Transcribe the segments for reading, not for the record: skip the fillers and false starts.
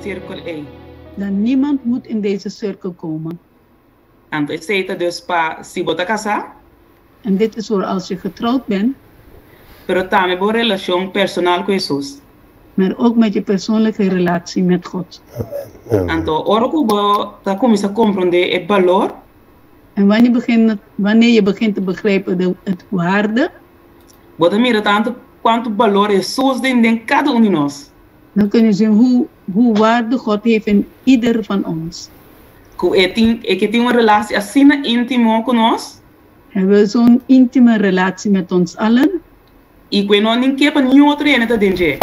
sirkel ei. Dan niemand moet in deze cirkel komen. Anto esei ta dus pa si bo ta kasá. En dit is voor als je getrouwd bent. Pero tambe bo relashon personal ku Hesus. Maar ook met je persoonlijke relatie met God. Anto ora ku bo ta kuminsá komprondé e balor. En wanneer je begint, wanneer je begint te begrijpen de, het waarde. Bo ta mira tantu kuantu balor Hesus tin den kada un di nos. Dan kun je zien hoe, hoe waarde God heeft in ieder van ons. Ku e tin, e ke tin un relatie asina íntimo ku nos. Hij wil zo'n intieme relatie met ons allen. I ku e no nin ke pa niun otro hende ta den dje.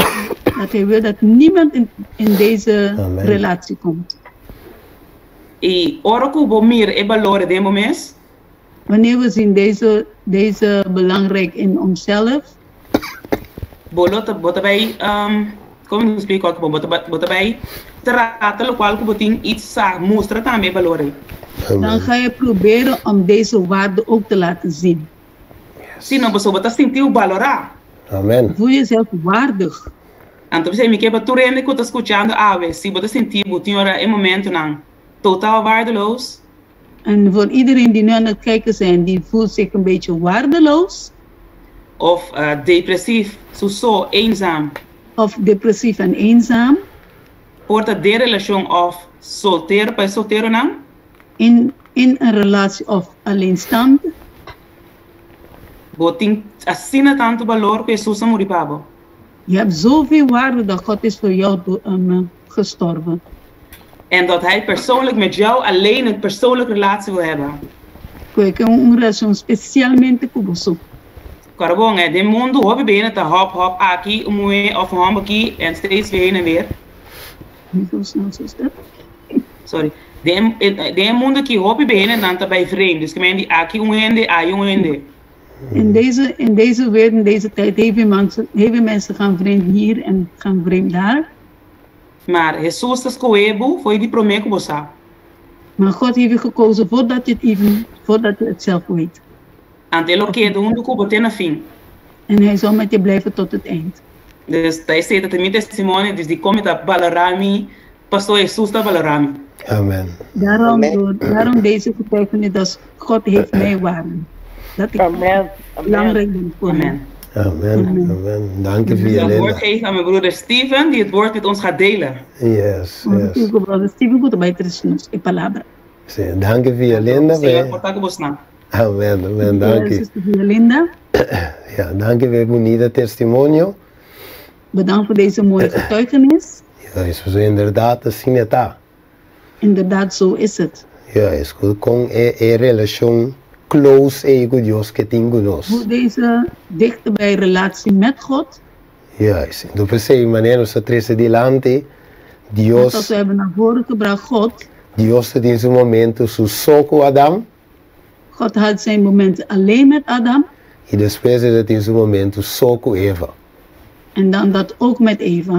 Dat hij wil dat niemand in, in deze Amen. relatie komt. I ora ku bo mira e balor den bo mes. Wanneer we zien deze, deze belangrijk in onszelf. Bo lo ta, bo ta bai, kon mi splika ku bo, bo ta, bo ta bai trata lokual ku bo tin i sa mustra tambe e balor ei. Dan ga je proberen om deze waarde ook te laten zien. Si no, pasobra bo ta sinti bo balorá. Amen. Voel jezelf waardig. Anto p'esei mi ke pa tur hende ku ta skuchando awe, si bo ta sinti bo tin ora e momentunan total waardeloos. En voor iedereen die nu aan het kijken zijn, die voelt zich een beetje waardeloos. Of depresief, su so, eenzaam. Of depressief en eenzaam. Por ta den relashon of soltero pa e solteronan. In, in een relatie of alleenstaand. Bo tin asina tantu balor ku Hesus a muri pa bo. Je hebt zoveel waarde dat God is voor jou gestorven. En dat Hij persoonlijk met jou alleen een persoonlijke relatie wil hebben. Ku e ke un relashon spesialmente ku bo so. Kòrda bon, eh, den mundu hopi bene ta hòp hòp aki un muhé òf un hòmber aki en steeds weer heen en weer. Niet zo snel, zuster. Sorry. Den den e mundu aki hopi bene nan ta bai vreemd, dus ke men di aki un hende, ai un hende. In deze, in deze wereld, in deze tijd, heel veel mensen, heel veel mensen gaan vreemd hier en gaan vreemd daar. Maar Hesus ta skohe bo for di promé ku bo sa. Maar God heeft je gekozen voordat je het even, voordat je het zelf weet. Anto e lo keda huntu ku bo te na fin. En hij zal met je blijven tot het eind. Dus ta esei ta ta mi testimonio, dus dikon mi ta balorá mi, pasobra Hesus ta balorá mi. Amen. Daarom, Amen. door, daarom deze getuigenis dat God heeft mij waarde. Dat ik Amen. Amen. belangrijk ben voor hem. Amen. Amen. Amen. Amen. Danki, Ik zal het woord Via Linda. geven aan mijn broeder Steven, die het woord met ons gaat delen. Yes, Ora yes. ku brother Steven ku ta bai trese nos e palabra. Sí, danki, Via Linda. Señor Pe por ta ku bosnan. Amen, amen. Dankjewel, Danki. Sister Violinda. Ja, danki pa e bunita testimonio. Bedankt voor deze mooie getuigenis. Juist, pasobra inderdaad asina ta. Inderdaad, zo is het. Juist, ku kon e e relashon close ei ku Dios ke tin ku nos. Hoe deze dichterbij relatie met God. Juist, enton p'esei manera nos ta trese dilanti, Net als Dios. we hebben naar voren gebracht, God. Dios ta tin su momento su so ku Adam. God had zijn moment alleen met Adam. I despues e ta tin su momento so ku Eva. En dan dat ook met Eva.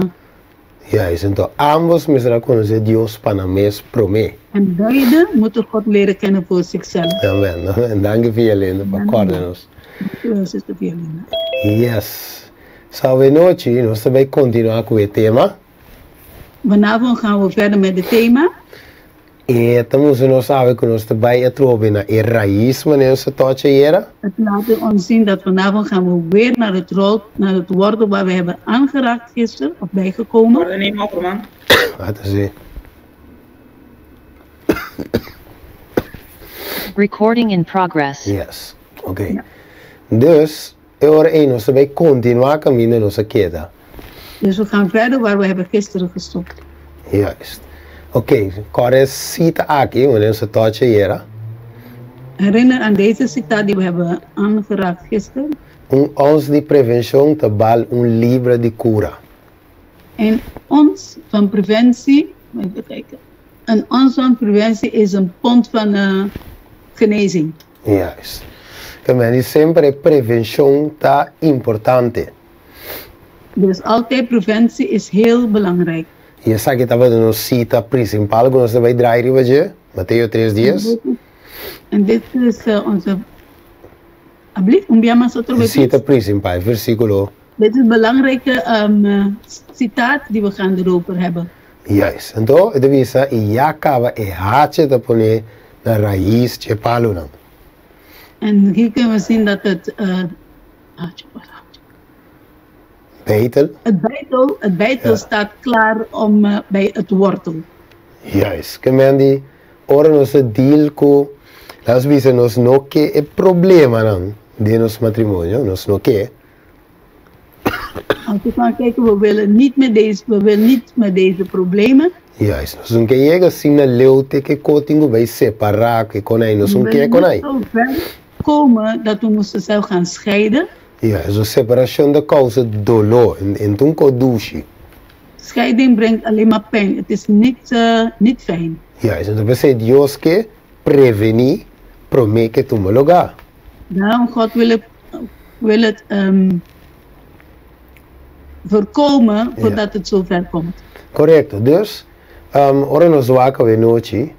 Juist, enton ambos mester a konosé Dios pa nan mes promé. En beide moeten God leren kennen voor zichzelf. Amen, amen. Danki Violinda pa kòrda nos. Dankjewel sister Violinda. Yes. So awenochi nos ta bai kontinuá ku e tema. Vanavond gaan we verder met het thema. E ta mustra nos awe ku nos ta bai atrobe na e rais manera nos a tocha ayera. Het laat ons zien dat vanavond gaan we weer naar het rood, naar het wortel waar we hebben aangeraakt gisteren of bijgekomen. Orde neem op, ruman. Laat zien. Recording in progress. Yes. Oké. Dus, e ora ei nos ta bai kontinuá kaminda nos a keda. Dus we gaan verder waar we hebben gisteren gestopt. Juist. Oké, kòrda e sita aki, wanneer nos a tòch ayera. Herinner aan deze citaat die we hebben aangeraakt gisteren. Un ons di prevenshon ta bal un libra di kura. Een ons van preventie, even kijken. Een ons van preventie is een pond van genezing. Juist. Ke men di semper e prevenshon ta importante. Dus altijd preventie is heel belangrijk. I esaki tabata nos sita prinsipal ku nos ta bai drai riba dje, Mateo tres dies. En dit is onze. Alsjeblieft, un bia mas otro E vez. sita prinsipal, e versíkulo. Dit is een belangrijke citaat die we gaan erover hebben. Juist. Anto e ta bisa i ya kaba e hacha ta pone na rais dje palunan. En hier kunnen we zien dat het hacha was hacha. Beitel. Het beitel, het beitel staat klaar om bij het wortel. Juist. Ke men di ora nos ta deal ku, laat ons bisa nos no ke e problemanan den nos matrimonio, nos no ke. Als we gaan kijken, we willen niet met deze, we willen niet met deze problemen. Juist. Nos no ke yega asina leu te ke ko tin ku bai separá ku e konai. Nos We no ke willen konai. niet zo ver komen dat we moesten zelf gaan scheiden. Juist. Un separashon ta kousa doló en ta un ko dushi. Scheiding brengt alleen maar pijn. Het is niet, niet fijn. Juist. Enton p'esei Dios ke prevení promé ke tuma lugá. Daarom God wil het, wil het voorkomen voordat het zover komt. Korekto. Dus, ora nos wak awe nochi,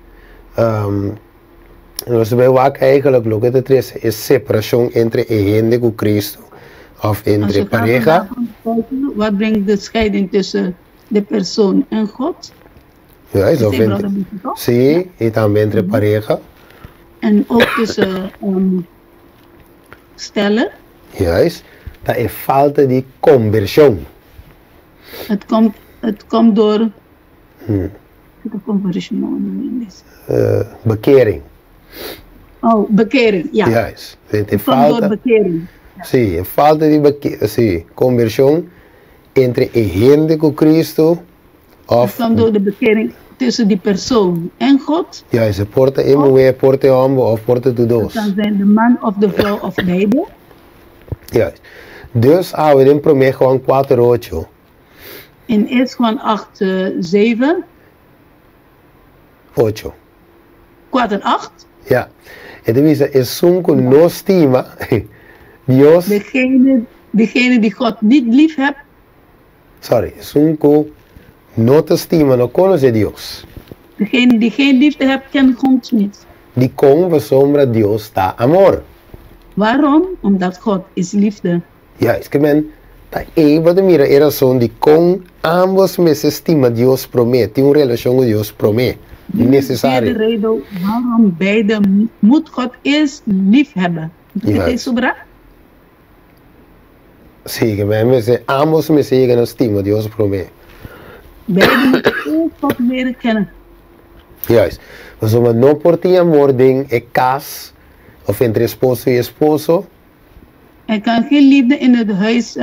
nos ta bai wak eigenlijk loke ta trese e separashon entre e hende ku Cristo òf entre pareha. Wat brengt de scheiding tussen de persoon en God? Juist, of entre, sí, i tambe entre pareha. En ook tussen stellen. Juist, ta e falta di kombershon. Het komt, het komt door de conversion. Bekering. Oh, bekering, ja. Juist. E Het komt door bekering. Sí, e falta di beke, sí, kombershon entre e hende ku Cristo of. Het komt door de bekering tussen die persoon en God. Juist, e por ta e muhé, e por ta e hòmber of por ta tur dos. Het kan zijn de man of de vrouw of beide. Juist. Dus awe den promé Juan kuater ocho. In eerst Juan 8, 7. Ocho. Kuater acht. Ja. E ta bisa esun ku no stima Dios. Degene, degene die God niet lief hebt. Sorry, esun ku no ta stima no konosé Dios. Degene die geen liefde hebt, kent God niet. Dikon pasobra Dios ta amor. Waarom? Omdat God is liefde. Juist, ke men ta ei bo ta mira e rason dikon ambos mester stima Dios promé, tin un relashon ku Dios promé, nesesario. Dit is de reden waarom beide moet God eerst lief hebben. Juist. Sí, ke men mester, ambos mester yega na stima Dios promé. Beide moeten eerst God leren kennen. Juist. Pasobra no por tin amor den e kas of entre esposo i esposo. Er kan geen liefde in het huis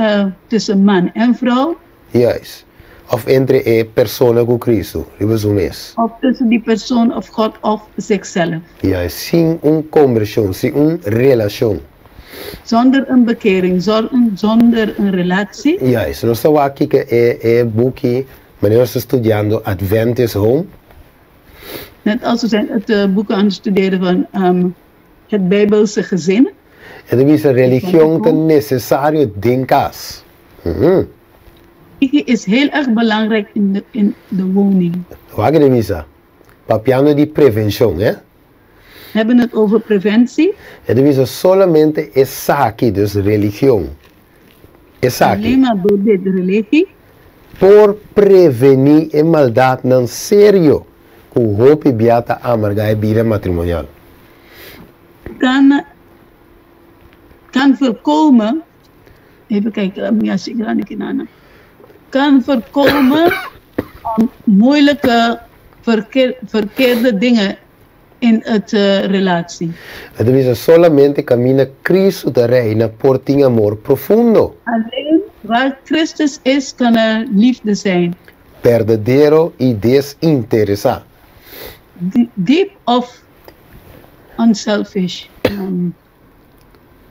tussen man en vrouw. Juist. Of entre e persona ku Cristo riba su mes. Of tussen die persoon of God of zichzelf. Juist. Sin un kombershon, sin un relashon. Zonder een bekering, zonder een relatie. Juist. Nos ta wak kiko e e buki manera nos ta studiando Adventist Home. Net als we zijn het boek aan het studeren van het Bijbelse gezin. E ta bisa religion ta necesario den cas. Religie is heel erg belangrijk in de, in de woning. Wak e ta bisa? Papiando di prevencion, he? Hebben het over preventie. E ta bisa solamente esaki, dus religion. Esaki. Alleen maar door dit religie. Por prevení e maldadnan serio cu hopi bia ta amarga e bida matrimonial. Kan kan voorkomen, even kijken, mi a sigui grandi kinana, kan voorkomen moeilijke verkeer, verkeerde dingen in het relatie. E ta bisa solamente caminda Cristo ta reina por tin amor profundo. Alleen waar Christus is kan er liefde zijn. Berdadero y desinteresa. Diep of unselfish.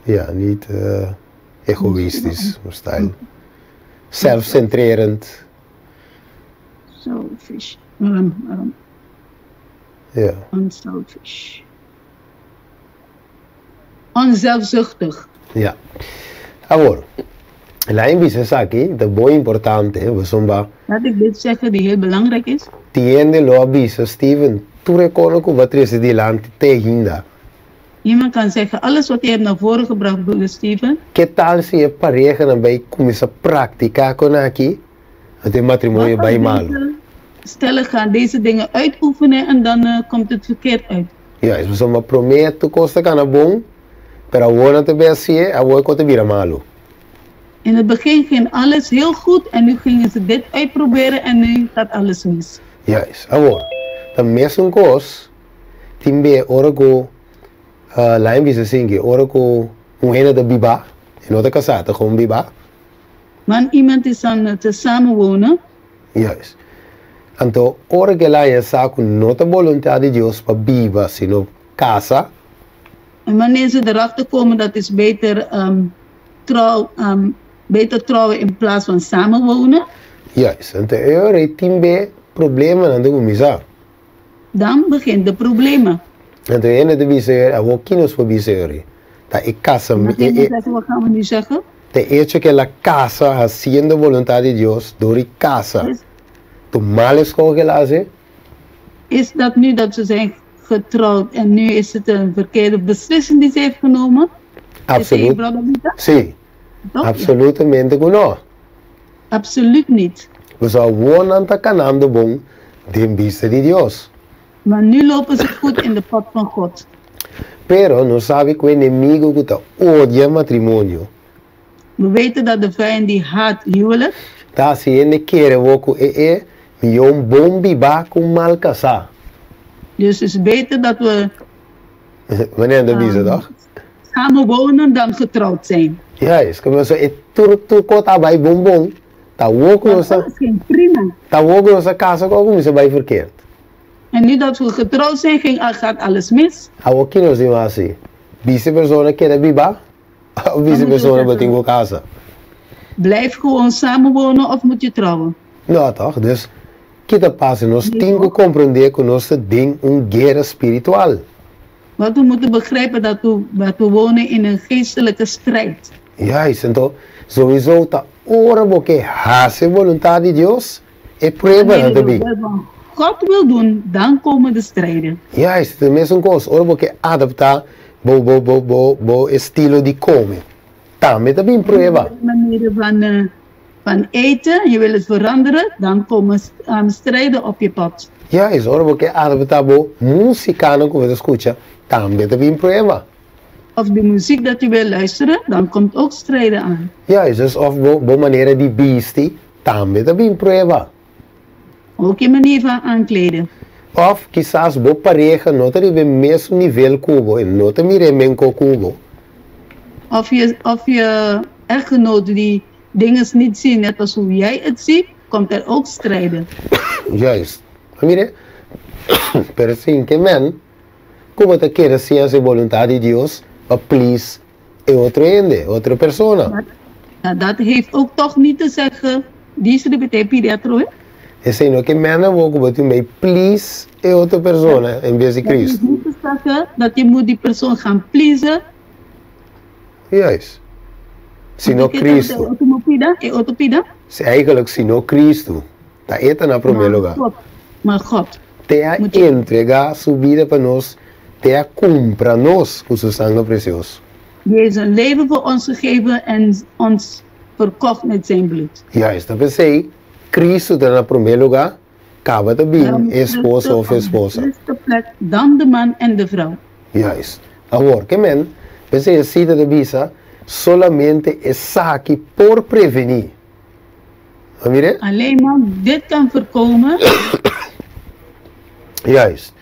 Ja, niet egoïstisch, style. Zelfcentrerend. Selfish. Waarom? Waarom? Ja. Unselfish. Onzelfzuchtig. Ja. Awor, laat mi bisa esaki, ta bon importante, pasobra. Laat ik dit zeggen die heel belangrijk is. Tiende lo a bisa, Steven, tur e kono ku bo a trese dilanti te ainda. Iemand kan zeggen, alles wat je hebt naar voren gebracht, broeder Steven. Ke tal si e parehanan bai kuminsá praktiká kon aki, anto e matrimonio bai malu? Stellen gaan deze dingen uitoefenen en dan uh, komt het verkeerd uit. Juist, pasobra promé tur kos ta kana bon, pero awor nan ta bin hasié, awor e kos ta bira malu. In het begin ging alles heel goed en nu gingen ze dit uitproberen en nu gaat alles mis. Juist, awor, ta mesun kos tin be ora ku lain bisa sinki, ora ku un hende ta bibá, e no ta kasá, ta gewoon bibá. Want iemand is aan het samenwonen. Juist. Anto, ora ku el a haña sa ku no ta boluntat di Dios pa biba sino kasa. En wanneer ze erachter komen dat is beter trouw, beter trouwen in plaats van samenwonen. Juist. Anto e ora ei tin be problemanan ta kuminsá. Dan begint de problemen. Anto e hende ta bisa e ora, awor ki nos por bisa e ora? Ta e kasa. Dan e hende wat gaan we nu zeggen? Ta e echo ku el a kasa hasiendo boluntat di Dios dor di kasa. Tu mal eskoho el a hasi? Is dat nu dat ze zijn getrouwd en nu is het een verkeerde beslissing die ze heeft genomen? Absoluut. Sí. Absolutamente ku no. Absoluut niet. Pasobra awor nan ta kanando bon den bista di Dios. Maar nu lopen ze goed in de pad van God. Pero nos sabi ku e enemigo ku ta odia matrimonio. We weten dat de vijand die haat huwelijk. Ta hasi hende kere wou ku e e mihó un bon bibá ku un mal kasá. Dus is beter dat we. Manera nan ta bisa tòg? Samen wonen dan getrouwd zijn. Juist, como so e tur tur kos ta bai bon bon, ta awor ku nos ta. Alles ging prima. Ta awor ku nos a kasa ku a kuminsá bai verkeerd. En nu dat we getrouwd zijn ging gaat alles mis. Awor ki nos tin hasi? Bisa e persona keda biba of bisa e persona bo tin ku kasa? Blijf gewoon samen wonen of moet je trouwen? No toch? Dus ki ta pasa? Nos tin ku komprondé ku nos ta den un guera spiritual. Want we moeten begrijpen dat we, dat we wonen in een geestelijke strijd. Juist, anto sowieso ta ora bo ke hasi e boluntat di Dios, e pruebanan ta bin. Wanneer je wat God wil doen, dan komen de strijden. Juist, ta mesun kos, ora bo ke adapta bo bo bo bo bo estilo di kome, tambe ta bin prueba. Manier van, uh, van eten, je wil het veranderen, dan komen um, strijden op je pad. Juist, ora bo ke adapta bo musikanan ku bo ta skucha, tambe ta bin prueba. Of de muziek dat je wil luisteren, dan komt ook strijden aan. Juist, dus of bo bo manera di bisti, tambe ta bin prueba. Ook je manier van aankleden. Of kisas bo pareha no ta riba e mesun nivel ku bo, e no ta mira e menko ku bo. Of je, of je echtgenoot die dingen niet ziet net als hoe jij het ziet, komt er ook strijden. Juist. A mira, pero sin ke men ku bo ta kere siña hasi boluntat di Dios pa please e otro hende, otro persona. Maar dat heeft ook toch niet te zeggen, dies repetí pidi atrobe. Esei no ke men awor ku bo tin bay please e otro persona en bes di Cristo. Dat heeft niet te zeggen dat je moet die persoon gaan pleasen. Juist. Sino Cristo. E otro pida? Si eigenlijk sino Cristo. Ta e ta na prome lugar. Maar God. Te a entrega su bida pa nos, te a cumpra nos cu su sanger precioso. Die heeft zijn leven voor ons gegeven en ons verkocht met zijn bloed. Juist, ta p'esei Cristo ta na prome lugar, caba ta bin e esposo of esposa. Op de eerste plek, dan de man en de vrouw. Juist. Awor, ke men, p'esei e cita ta bisa, solamente esaki por preveni. A mira? Alleen maar dit kan voorkomen. Juist.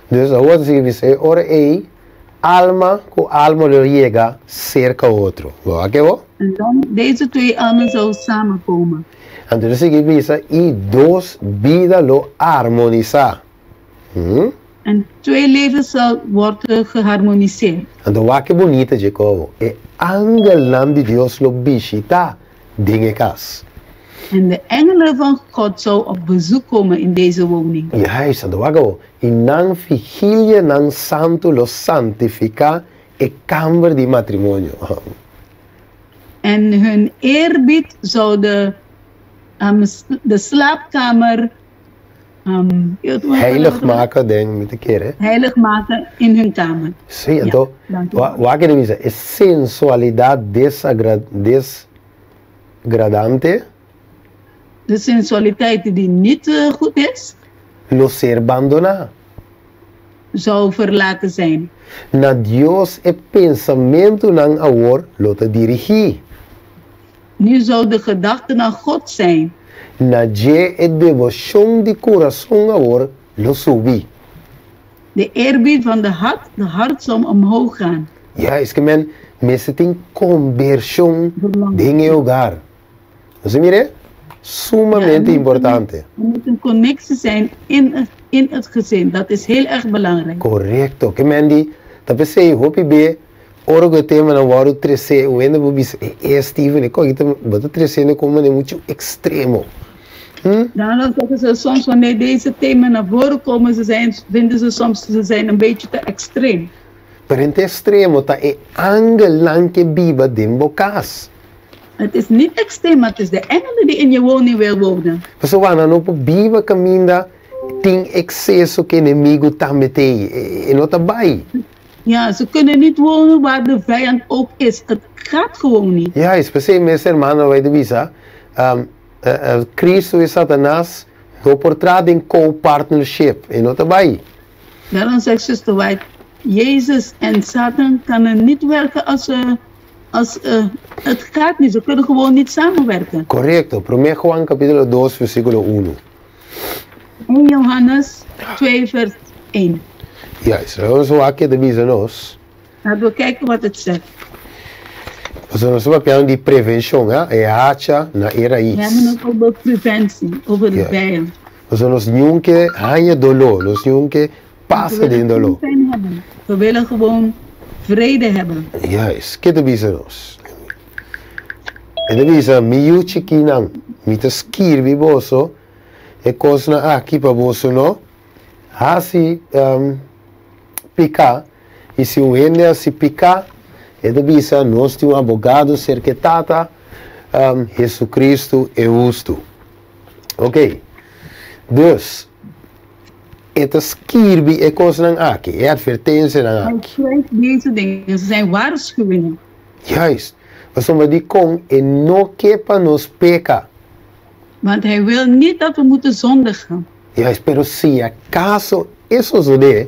Dus awor ta sigui bisa e ora ei alma ku alma lo yega serka otro. Bo a ke bo? En dan deze twee almen zou samenkomen. Anto ta sigui bisa i dos bida lo armonisá. Hm? En twee levens zal worden geharmoniseerd. Anto wak e bunita dje kobo. E angelnan di Dios lo bishitá den e kas. En de engelen van God zou op bezoek komen in deze woning. Juist, anto wak awor. I nan vigilianan santu lo santifiká e kamber di matrimonio. En hun eerbied zou de, um, de slaapkamer um, Heilig maken den mi ta kere. Heilig maken in hun kamer. Sí, anto wak e ta bisa e sensualidad desagra desgradante. De sensualiteit die niet goed is. Lo ser bandoná. Zou verlaten zijn. Na Dios e pensamentunan awor lo ta dirigí. Nu zou de gedachte naar God zijn. Na dje e deboshon di kurason awor lo subi. De eerbied van de hart, de hart zal omhoog gaan. Juist, ke men mester tin kombershon den e hogar. Nos a mira? Sumamente importante. Er moet een connectie zijn in het gezin. Dat is heel erg belangrijk. Korekto. Ke men di ta p'esei hopi be ora ku e temanan wòrdu tresé, un hende por bisa, e e Steven, e kos aki ta bo ta tresendo komo manera muchu ekstremo. Hm? Daarom zeggen ze soms wanneer deze thema naar voren komen, ze zijn, vinden ze soms ze zijn een beetje te extreem. Pero e extremo ta e angelnan ke biba den bo kas. Het is niet extreem, maar het is de engelen die in je woning wil wonen. Pasobra nan no por biba kaminda tin ekseso ku enemigu tambe t'ei. E no ta bai. Ja, ze kunnen niet wonen waar de vijand ook is. Het gaat gewoon niet. Juist, p'esei mes hermano bai ta bisa, Cristo i Satanas no por traha den co-partnership. E no ta bai. Daarom zegt zuster White, Jezus en Satan kunnen niet werken als, als het gaat niet, ze kunnen gewoon niet samenwerken. Korekto, Promé Juan kapítulo dos versíkulo unu. 1 Johannes 2 vers 1. Juist, nos wak ke ta bisa nos. Laten we kijken wat het zegt. Pasobra nos ta papiando di prevenshon, ha? E hacha na e rais. We hebben het over preventie, over de vijand. Pasobra nos niun ke haña doló, nos niun ke pasa den doló. We willen gewoon vrede hebben. Juist, ke ta bisa nos? E ta bisa, Mi yu chikinan, mi ta skirbi boso e kosnan aki pa boso no hasi piká, i si un hende hasi piká, e ta bisa, nos tin un abogado serka e Tata, Jesucristo e hustu. Oké, dus, E ta skirbi e kosnan aki, e atvertensianan Hij aki. schrijft deze dingen, ze zijn waarschuwingen. Juist, pasobra dikon e no ke pa nos peka. Want hij wil niet dat we moeten zondigen. Juist, pero si akaso e sosodé.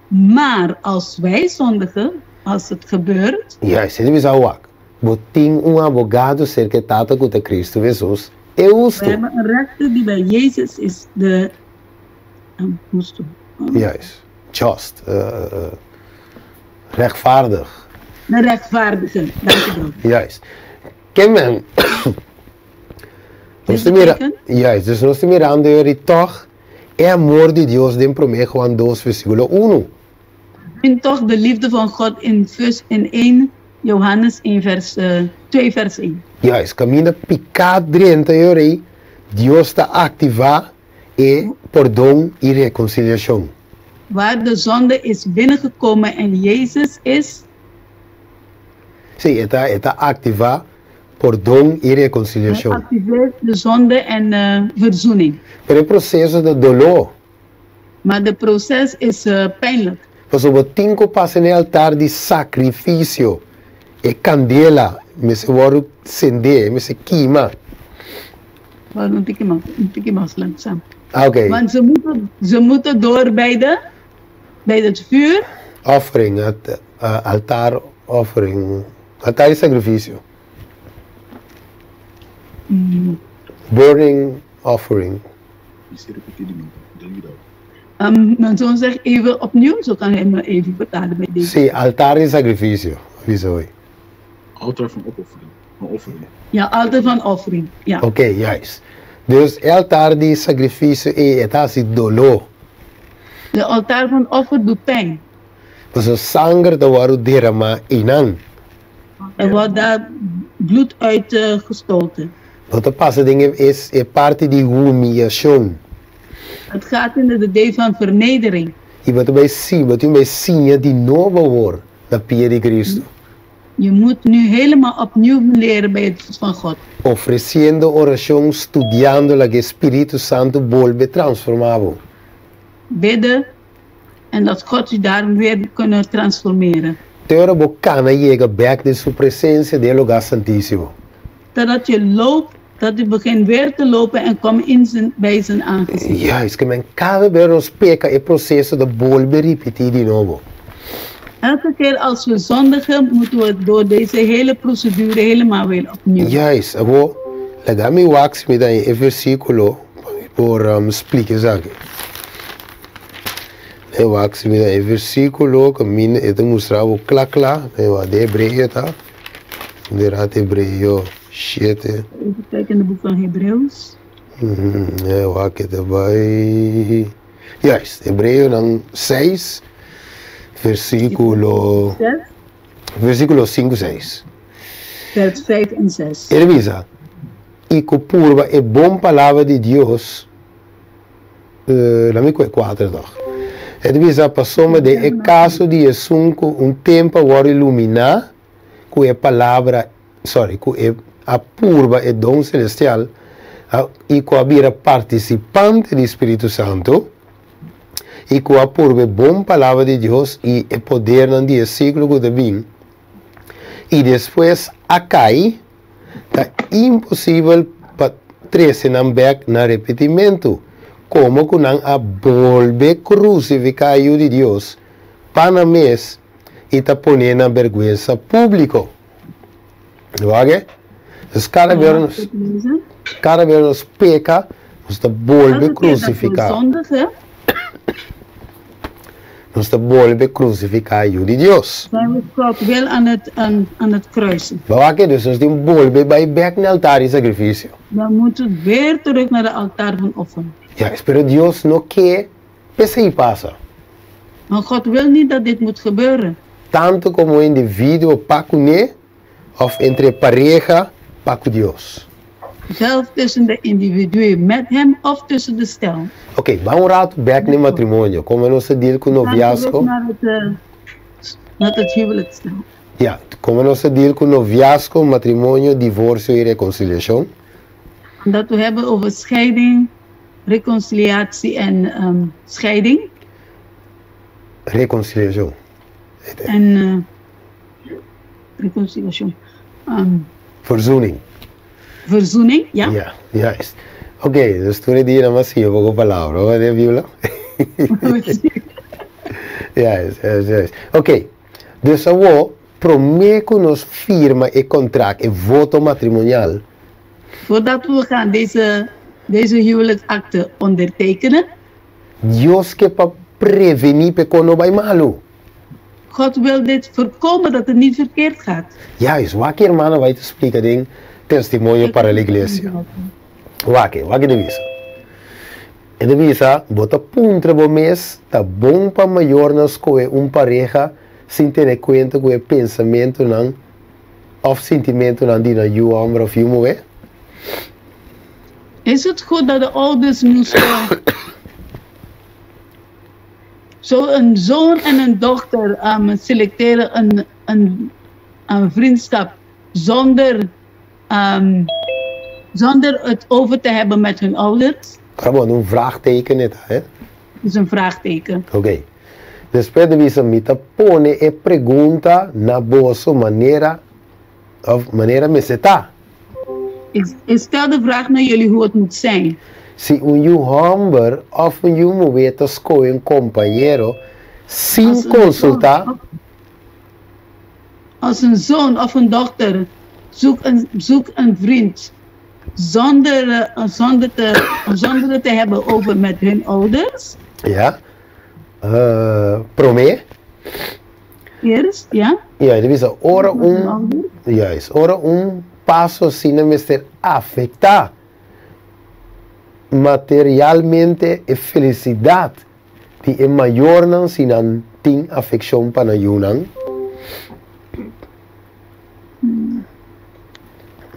Maar als wij zondigen, als het gebeurt. Juist, e ta bisa wak, bo tin un abogado serka e Tata ku ta Cristo Hesus, e hustu. We hebben een rechter die bij Jezus is, de hustu. Juist, just, rechtvaardig. De rechtvaardige, dankjewel. Juist. Ke men, nos ta mira, juist, dus nos ta mirando yori tòg e amor di Dios den Promé Juan dos versíkulo unu. Zien toch de liefde van God in vers in 1 Johannes 1 vers 2 vers 1. Juist, kaminda piká drenta e ora ei, Dios ta aktivá e pordon i rekonsiliashon. Waar de zonde is binnengekomen en Jezus is. Sí, e ta e ta aktivá pordon i rekonsiliashon. Hij activeert de zonde en verzoening. Pero e proseso ta doló. Maar de proces is pijnlijk. Pasobra bo tin ku pasa na e altar di sakrifisio, e kandela mester wòrdu sendé, e mester kima. Wacht un tiki mas, un tiki mas langzaam. Ah, oké. Want ze moeten, ze moeten door bij de, bij het vuur. Offering, het altar offering, altar di sakrifisio. Burning offering. Mijn zoon zegt even opnieuw, zo kan hij me even vertalen bij deze. Sí, altar di sacrificio, bisa hoy. Altar van opoffering, van offering. Ja, altar van offering, ja. Oké, juist. Dus e altar di sacrificio ei e ta hasi doló. De altaar van offer doet pijn. Pasobra sanger ta wòrdu derama einan. Er wordt daar bloed uit gestoten. Bo ta pasa den e e parti di humiashon. Het gaat in de deel van vernedering. I bo ta bai si, bo tin bai siña di nobo awor na pia di Cristo. Je moet nu helemaal opnieuw leren bij het voet van God. Ofreciendo orashon, studiando laga e Spiritu Santu bolbe transforma bo. Bidden en dat God u daarom weer kunnen transformeren. Te ora bo kana yega bek den su presencia den e lugar santisimo. Totdat je loopt. Dat u begint weer te lopen en kom in zijn, bij zijn aangezicht. Juist, ke men kada bes nos peka e proseso ta bolbe ripití di nobo. Elke keer als we zondigen, moeten we door deze hele procedure helemaal weer opnieuw. Juist, awor laga mi wak si mi ta haña e versíkulo pa mi por splika esaki. E wak si mi ta haña e versíkulo kaminda e ta mustra bo kla kla, e wak den Hebreo ta, inderdat Hebreo shete. Even kijken in de boek van Hebreeuws. E wak e ta bai, juist, Hebreonan seis, versíkulo, versíkulo sinku, seis. Vers vijf en zes. E ta bisa, I ku purba e bon palabra di Dios, Na mi ku e kuater tòg. E ta bisa pasobra den e kaso di esun ku un tempu a wòrdu iluminá ku e palabra, sorry, ku e a purba e don selestial i ku a bira partisipante di Spiritu Santu i ku a purba e bon palabra di Dios i e podernan di e siglo ku ta bin i despues a kai, Ta imposibel pa trese nan bek na repetimentu, komo ku nan a bolbe krusifiká e Yu di Dios pa nan mes i ta pon'é na bèrgwensa públiko. Wak e? Dus kada bes nos, kada bes nos peka, nos ta bolbe krusifiká. Nos ta bolbe krusifiká Yu di Dios. Zijn we God wel aan het, aan, aan het kruisen. Bo wak e? Dus nos tin bolbe bai bek na altar di sakrifisio. Dan moeten we weer terug naar de altaar van offer. Juist, pero Dios no ke p'esei pasa. Maar God wil niet dat dit moet gebeuren. Tantu komo individuo pa kuné Of entre pareha pa ku Dios. Zelf tussen de individue met hem of tussen de stel. Ok, ban un ratu bek na e matrimonio. Komo nos ta deal ku noviazgo? Gaan terug naar het, naar het huwelijksstel. Ja, komo nos ta deal ku noviazgo, matrimonio, divorsio i rekonsiliashon? Omdat we hebben over scheiding, reconciliatie en scheiding. Rekonsiliashon. En Reconciliacion. Um, Verzoening. Verzoening, ja. Ja, juist. Oké, okay, dus toen ik die naman zie je ook palabra, hoor, de Biblia. Juist, juist, juist. Oké, okay, dus awo, prome ku nos firma e contract, e voto matrimonial. Voordat we gaan deze, deze huwelijksakte ondertekenen. Dios ke pa prevení p'e kon no bai malu. God wil dit voorkomen dat het niet verkeerd gaat. Juist, wak e hermano bai ta splika den testimonio para la iglesia. Wak e, wak e ta bisa. E ta bisa, bo ta puntra bo mes, ta bon pa mayornan skohe un pareha sin tene kuenta ku e pensamentunan òf sintimentunan di nan yu hòmber òf yu muhé? Is het goed dat de ouders nu zo, zo een zoon en een dochter um, selecteren een, een, een vriendschap zonder, um, zonder het over te hebben met hun ouders? Ramon, un vraagteken e ta, hè? Is een vraagteken. Oké. Okay. Despues di bisa mi ta pone e pregunta na boso manera of manera mester ta. Ik, ik stel de vraag naar jullie hoe het moet zijn. Si un yu hòmber òf un yu muhé ta skohe un kompañero sin Als een konsultá. zoon of, als een zoon of een dochter zoekt een, zoekt een vriend zonder, eh, zonder, te, zonder het te hebben over met hun ouders. Ja. Uh, promé. Eerst, ja. Ja, e ta bisa ora un, juist, ora un paso asina mester afecta materialmente e felicidad di e mayornan si nan tin afeccion pa nan yunan.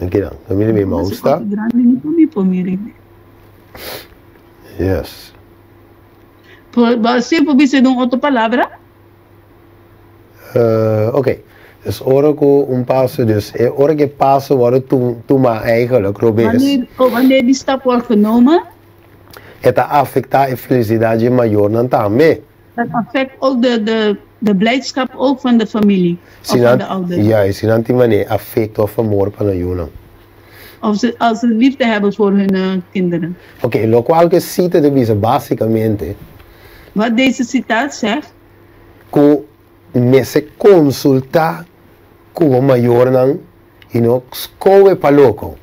Aki nan, ta mira mi mouse ta. Yes. Por, si por bisa den otro palabra? Uh, ok. Dus ora ku un paso, dus e ora ku e paso wòrdu tumá eigenlijk, robes. Wanneer, oh, wanneer die stap wordt genomen. E ta afektá e felisidat dje mayornan tambe. Dat affect ook de, de, de blijdschap ook van de familie, of van de ouders. Juist, si nan tin manera afekto of amor pa nan yunan. Of ze, als ze liefde hebben voor hun eh, kinderen. Oké, lokual ku e sita ta bisa básikamente. Wat deze citaat zegt. Ku mester konsultá ku bo mayornan i no skohe pa loko.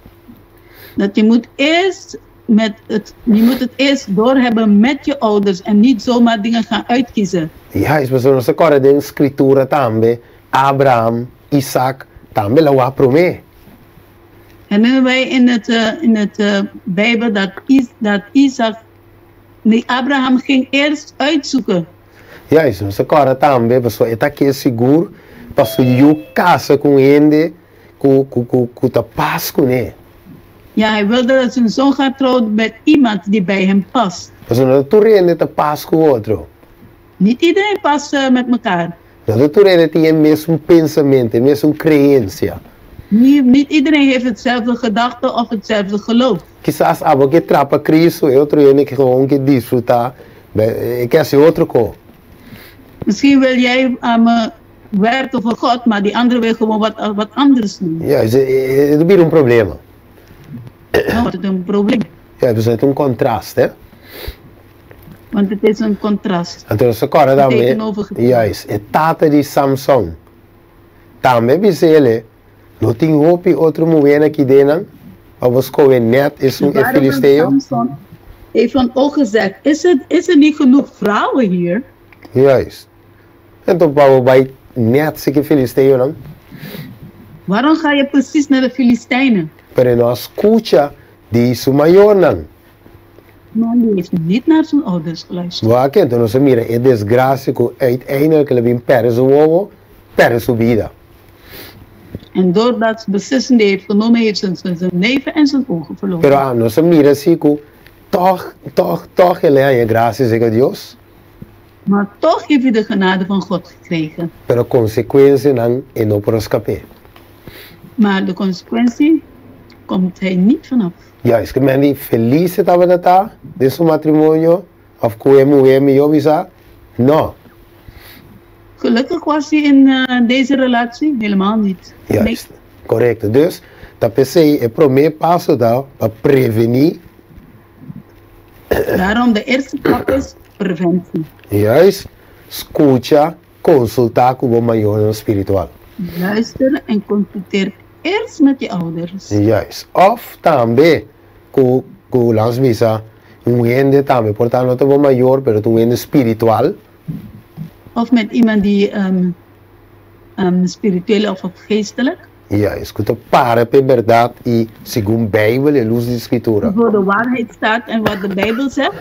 Dat je moet eerst met het, je moet het eerst doorhebben met je ouders en niet zomaar dingen gaan uitkiezen. Juist, pasobra nos ta kòrda den Skritura tambe, Abraham, Isak tambe la wak promé. Herinneren wij in het, in het uh, Bijbel dat, Is, dat Isaac, nee, Abraham ging eerst uitzoeken. Juist, nos ta kòrda tambe, pasobra e ta ke sigur pa su yu kasa ku un hende ku, ku, ku, ku ta pas kuné. Ja, hij wilde dat zijn zoon gaat trouwen met iemand die bij hem past. Pasobra no ta tur hende ta pas ku otro. Niet iedereen past uh, met elkaar. No ta tur hende tin e mesun pensamentu, e mesun kreensia. Niet, niet iedereen heeft hetzelfde gedachte of hetzelfde geloof. Kisas abo ke trapa Cristo, e otro hende ke gewoon ke disfruta, e ke hasi otro ko. Misschien wil jij um, werken voor God, maar die andere wil gewoon wat, wat anders doen. Ja, e ta bira un problema. Dan wordt het een probleem. Ja, pasobra e ta un contrast, hè. Want het is een contrast. Anto nos ta kòrda tambe, juist, e tata di Samson tambe bisa el, No tin hopi otro muhénan aki den nan, pa bo skohe nèt esun e filisteo? Samson heeft dan ook gezegd, is het, is er niet genoeg vrouwen hier? Juist. Anto pa bo bai nèt siki filisteonan? Waarom ga je precies naar de Filistijnen? Pero e no a skucha di su mayornan. Maar die heeft niet naar zijn ouders geluisterd. Wak, anto nos a mira e desgracia ku uiteindelijk el a bin perde su wowo, perde su bida. En doordat beslissing die heeft genomen, heeft zijn, zijn, zijn leven en zijn ogen verloren. Pero a nos a mira si ku tòg, tòg, tòg el a haña gracia serka Dios. Maar toch heeft hij de genade van God gekregen. Pero konsekuensianan e no por a skap'é. Maar de consequentie komt hij niet vanaf. Juist, ke men di felis e tabata ta den su matrimonio of ku e muhé mihó bisa? No. Gelukkig was hij in deze relatie? Helemaal niet. Juist, korekto. Dus ta p'esei e promé paso ta pa prevení. Daarom de eerste stap is preventie. Juist, skucha, konsultá ku bo mayornan spiritual. Luister en consulteer eerst met je ouders. Juist. Of tambe ku ku lans bisa un hende tambe por ta no ta bo mayor pero ta un hende spiritual. Of met iemand die um, um, spiritueel of geestelijk. Juist, ku ta para pa e bèrdat i segun Beibel, e lus di Skritura. Voor de waarheid staat en wat de Bijbel zegt.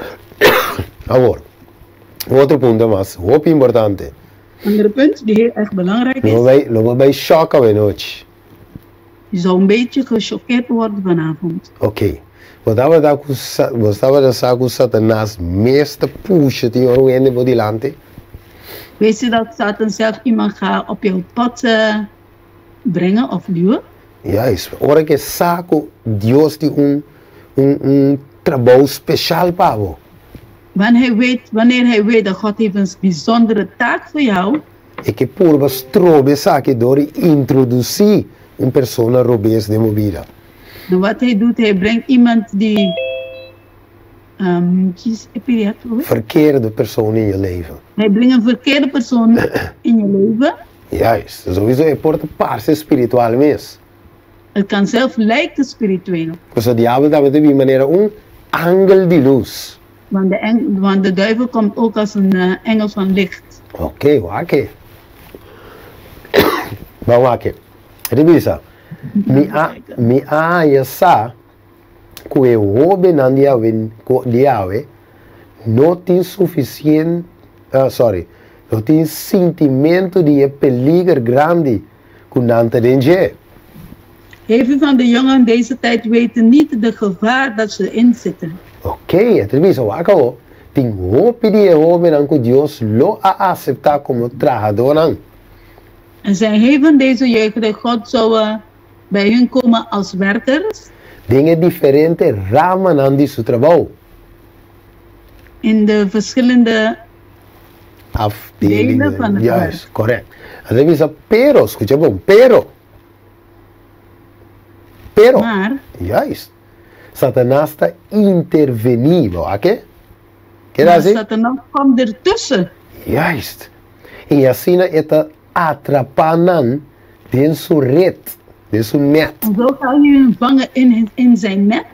Awor, un otro punto mas hopi importante. Andere punt die heel erg belangrijk is. Lo bo bai, lo bo bai shock awe nochi. Je zou een beetje gechoqueerd worden vanavond. Oké. Bo tabata ku sa, bo tabata sa ku Satanas mes ta pusha tin ora un hende bo dilanti? Weet je dat Satan zelf iemand gaat op jouw pad brengen of duwen? Juist. Ora ku e sa ku Dios tin un, un, un trabou special pa bo. Wanneer hij weet, wanneer hij weet dat God heeft een bijzondere taak voor jou. E ke purba stroba esaki dor di introdusí un persona robes den bo bida. En wat hij doet, hij brengt iemand die, um, kies, Verkeerde persoon in je leven. Hij brengt een verkeerde persoon in je leven. Juist, souiso e por ta parse spiritual mes. Het kan zelf lijken spiritueel. Pasobra diabel tambe ta bin manera un angel di lus. Want de, eng, want de duivel komt ook als een uh, engel van licht. Oké, okay, wak e. Ban wak e. Ribisa, mi a, mi a haña sa ku e hóbennan di awe, di awe no tin sufisien, uh, sorry, no tin sintimentu di e peliger grandi ku nan ta den dje. Heel veel van de jongeren deze tijd weten niet de gevaar dat ze in zitten. Oké, e ta bisa, wak awo, tin hopi di e hóbennan ku Dios lo a aseptá komo trahadónan. Er zijn heel van deze jeugden, God zou bij hun komen als werkers. Den e diferente ramanan di su trabou. In de verschillende Afdelingen. delen van het werk. Juist, correct. Anto e bisa, pero, scucha bon, pero. Pero, Maar, juist, Satanas ta intervení, bo a ke? Keda maar así? Satanas kwam ertussen. Juist. I asina e ta atrapá nan den su ret, den su nèt. En zo kan hij hun vangen in zijn net.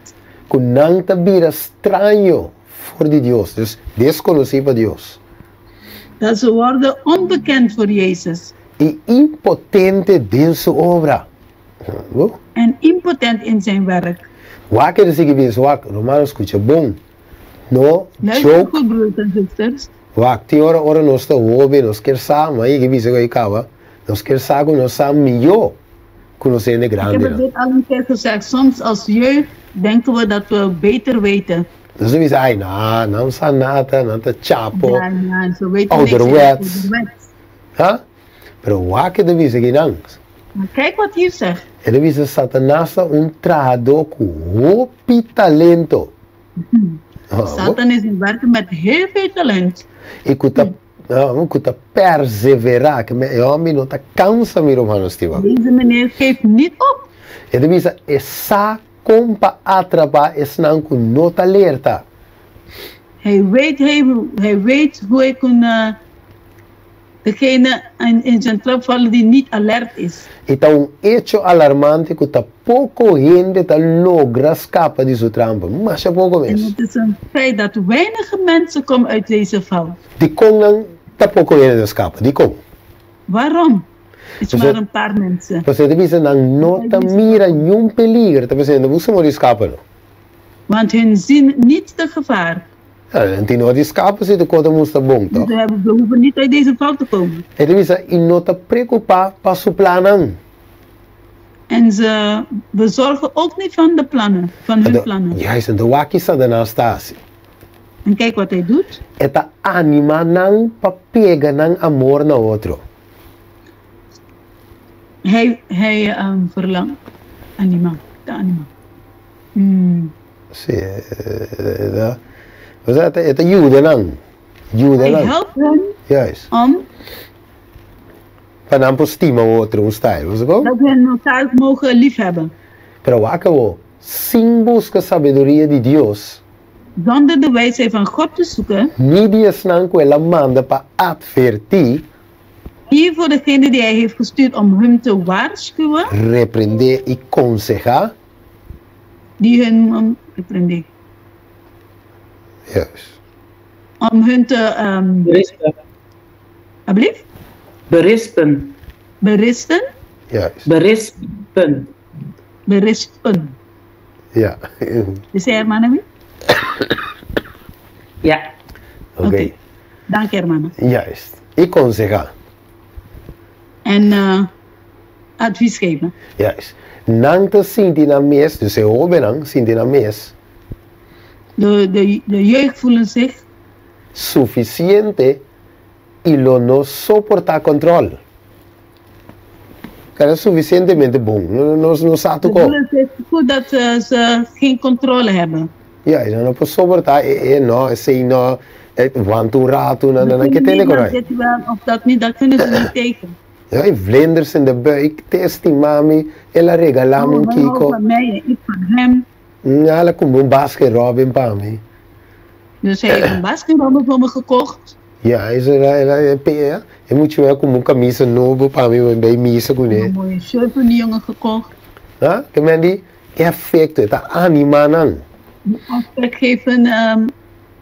Ku nan ta bira straño for di Dios, dus deskonosí pa Dios. Dat ze worden onbekend voor Jezus. I impotente den su obra. En impotent in zijn werk. Wak e ta sigui bisa, wak, rumannan skucha bon, no Luister joke. goed, broers en zusters. Wak, tin ora ora nos ta hopi, nos kier sa, ma yega bisa ku ei kaba, nos kier sa ku nos sa mihó ku nos hende Ik heb het grandinan. dit al een keer gezegd, soms als jeugd denken we dat we beter weten. Nos ta bisa, ai, no, nan sa nada, nan ta chapo, Ja, ja, ze weten niks, ouderwets. ouderwets. Ha? Pero wak e ta bisa kinan. Maar kijk wat hier zegt. E ta bisa Satanas ta un trahadó ku hopi talento. Satan is een werker met heel veel talent. I ku ta ku ta perseverá. Ke men e hòmber no ta kansa mi rumannan stimá. Deze meneer geeft niet op. E ta bisa e sa kon pa atrapá esnan ku no ta alerta. Hij weet, hij, hij weet hoe hij kon degene in, in zijn trap vallen die niet alert is. E ta un echo alarmante ku ta poko hende ta logra skapa di su trampa, masha poko En mes. het is een feit dat weinige mensen komen uit deze val. Dikon nan ta poko hende ta skapa? Dikon? Waarom? Het is Dus maar een paar mensen. Pasobra e ta bisa nan no ta mira niun peliger, ta pensando bo su mori skapa no. Want hun zien niet de gevaar. Ja, nan tin no di skapa si ta kota musta bon toch. Ze hebben, ze hoeven niet uit deze val te komen. E ta bisa i no ta preocupa pa su plannan. En ze bezorgen ook niet van de plannen, van hun plannen. Juist, anto wak Satanas ta hasi. En kijk wat hij doet. E ta anima nan pa pega nan amor na otro. Hij, hij um, verlangt. Anima, de anima. Mm. Sí, e ta, osea, e ta yuda nan, yuda Hij nan. helpt hen Juist. om Pa nan por stima otro un style, bo sa kon? dat hen elkaar mogen liefhebben. Pero wak awor, sin buska sabiduria di Dios, Zonder de wijsheid van God te zoeken, ni di esnan ku el a manda pa atvertí, Hier voor degene die hij heeft gestuurd om hun te waarschuwen, reprendé i konsehá. die hun um, reprendé. Juist. Om hun te um, Berispen. alsjeblieft? Berispen. Beristen. Juist. Berispen. Berispen. Ja. Is hij hermana? Ja. Oké. Okay. Dank hermana. Juist. I konsehá. En uh, advies geven. Juist. Nan ta sinti nan mes, dus e hóbennan sinti nan mes. De, de, de jeugd voelen zich. Sufisiente i lo no soportá kòntròl. Kara sufisientemente bon, no, no, no sa Ze tokó. voelen zich goed dat ze, ze geen controle hebben. Ja, i nan no por soportá e, e no, esei no, e wanta un ratu, nan, nan, nan ke Ze tende kunnen korai. niet, dit wel of dat niet, dat kunnen ze niet tegen. Ja, e vlinders in de buik, te stima mi, el a regalá mi un Oh, hij houdt kiko. van mij en ik van hem. El a kumpra un Baskin Robbins pa mi. Dus hij heeft een Baskin Robbins voor me gekocht. Ja, el a, el a, el a, e muchu a kumpra un kamisa nobo pa mi, mi bai misa kuné. Een mooie shirt voor die jongen gekocht. Ha? Ke men di, e afekto, e ta animá nan. Die aftrek geeft een, um,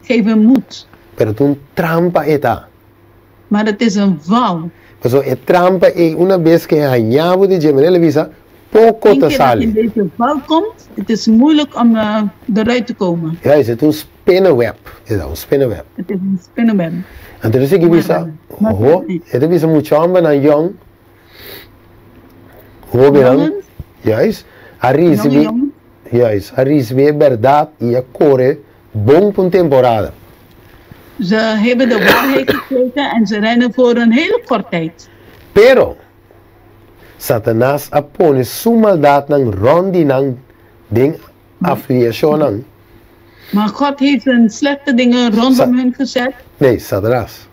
geeft een moed. Pero ta un trampa e ta. Maar het is een val. Pasobra e trampa ei una bes ke e haña bo di dje, manera el a bisa, poko Eén ta keer dat je in sali. deze val komt, het is moeilijk om uh, eruit te komen. Ja, esei ta un spinnenweb. E ta un spinnenweb. Het is een spinnenweb. Anto e sigui bisa, ho, e ta bisa mucha hombernan yòn, hóbennan, Jongens, juist, a jonge risibi, jongens, juist, a risibi e bèrdat i a kore bon pa un temporada. Ze hebben de waarheid gekregen en ze rennen voor een hele korte tijd. Pero, Satanas a pone su maldatnan rònt di nan den afiliashonnan. Maar God heeft hun slechte dingen rondom hun gezet. Nee, Satanas.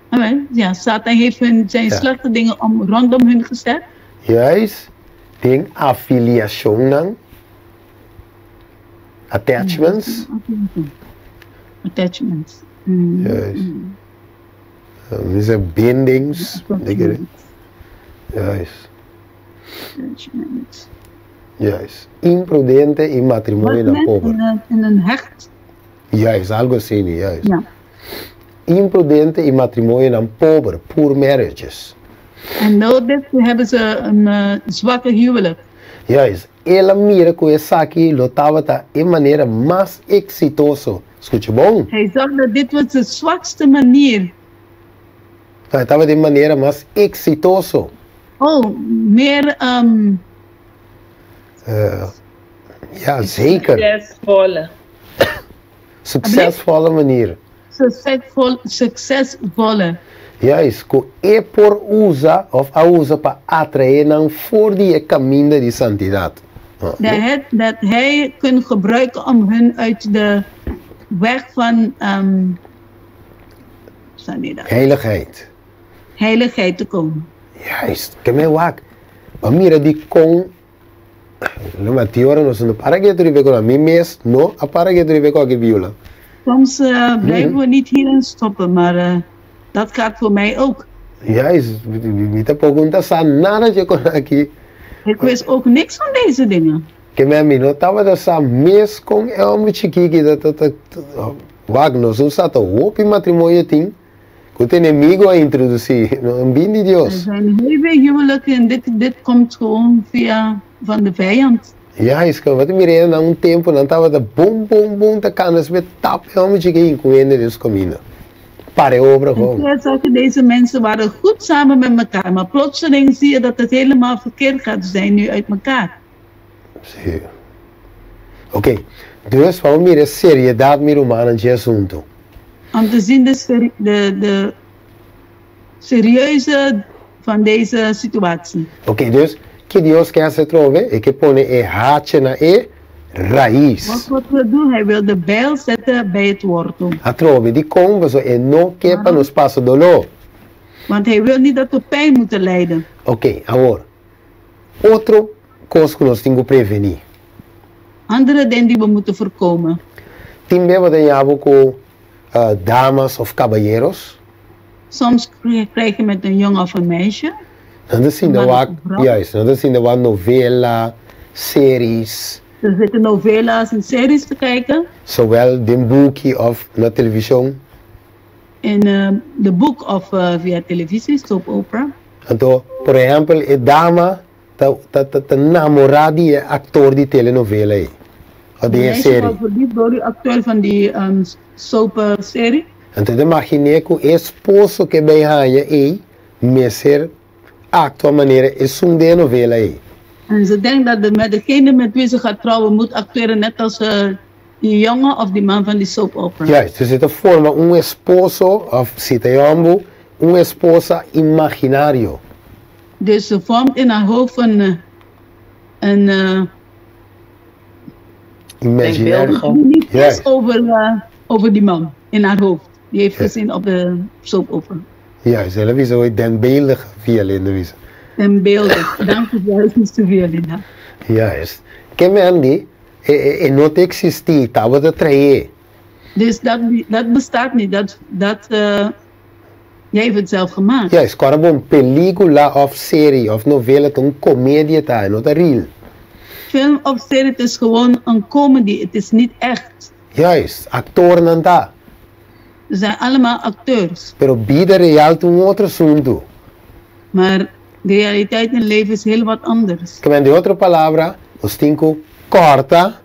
Amen. Ja, Satan heeft hun zijn Ja. slechte dingen om, rondom hun gezet. Juist. Den afiliashonnan, attachments. Attachments. Juist. Mi sa bindings. Juist. Attachments. Juist. Imprudente i matrimonionan pober. In een hecht. Juist, algo asina, juist. Ja. Imprudente i matrimonionan pober, poor marriages. En nodig hebben ze een zwakke huwelijk. Juist, el a mira ku esaki lo tabata e manera mas eksitoso. Skucha bon. Hij zag dat dit was de zwakste manier. No, e tabata e manera mas eksitoso. Oh, meer. Um, Ja, zeker. Succesvolle. Succesvolle manier. Succesvol, succesvolle. Juist, ku e por usa of a usa pa atraé nan for di e kaminda di santidat. Dat het, dat hij kun gebruiken om hun uit de weg van um, sanidad. Heiligheid. Heiligheid te komen. Juist, ke men wak. Bo mira di kon Lo ma ti ora nos no para ketu riba e kos. Mi mes no a para ketu riba e kos aki Biola. Soms blijven we niet hierin stoppen, maar dat gaat voor mij ook. Juist, mi tampoco no ta sa nada dje kos aki. Ik wist ook niks van deze dingen. Ke men mi no tabata sa mes kon e homber chikiki ta ta ta wak nos no sa ta hopi matrimonio tin ku ta enemigo a introdusí, no bin di Er Dios. zijn heel veel huwelijken en dit, dit komt gewoon via van de vijand. Juist, ku bo ta mira na un tempu nan tabata bum bum bum ta kanda espe tap e homber chiki hin ku hende den su kaminda. Para e obra En gewoon. toen zag je, deze mensen waren goed samen met elkaar, maar plotseling zie je dat het helemaal verkeerd gaat. Ze zijn nu uit elkaar. Sí. Ok, dus pa bo mira e seriedat mi rumannan dje asuntu. Om te zien de, seri de, de serieuze van deze situatie. Ok, dus ki Dios ke hasi atrobe? E ke pone e hacha na e rais. Wat God wil doen, hij wil de bijl zetten bij het wortel. Atrobe, dikon? Pasobra e no ke pa nos pasa doló. Want hij wil niet dat we pijn moeten lijden. Ok, awor, otro kos ku nos tin ku prevení. Andere den die we moeten voorkomen. Tin bes bo ta yabo ku damas of kabayeros. Soms krijg je met een jongen of een meisje. Nan ta sinta wak, juist, nan ta sinta wak novela, series. Ze zitten novela's en series te kijken. Zowel den buki of na televishon. In de boek of via televisie, soap opera. Anto, por ehèmpel, e dama ta ta ta namorá di e aktor di telenovela ei, òf di e De meisje serie. wordt verliefd door die acteur van die soap serie. Anto e ta imaginé ku e esposo ku e bai haña ei mester aktua manera esun den e novela ei. En ze denkt dat de, met degene met wie ze gaat trouwen moet acteren net als die jongen of die man van die soap opera. Juist, dus e ta forma un esposo, òf si ta e hòmber, un esposa imaginario. Dus ze vormt in haar hoofd een, een Imaginario. die niet is Juist. over die man in haar hoofd. Die heeft Ja. gezien op de soap opera. Juist, el a bisa hoy denkbeeldig Violinda bisa. Denkbeeldig. Dank u wel, zuster Violinda. Juist. Ke men di, e, e, e no ta existí, tabata traé. Dus dat, dat bestaat niet. Dat, dat, jij heeft het zelf gemaakt. Juist, kora bon película of serie of novela ta un comedia ta, e no ta real. Film of serie, het is gewoon een comedy. Het is niet echt. Juist, actornan ta. Ze zijn allemaal acteurs. Pero bida real ta un otro asuntu. Maar de realiteit in het leven is heel wat anders. Ke men den otro palabra, nos tin ku kòrta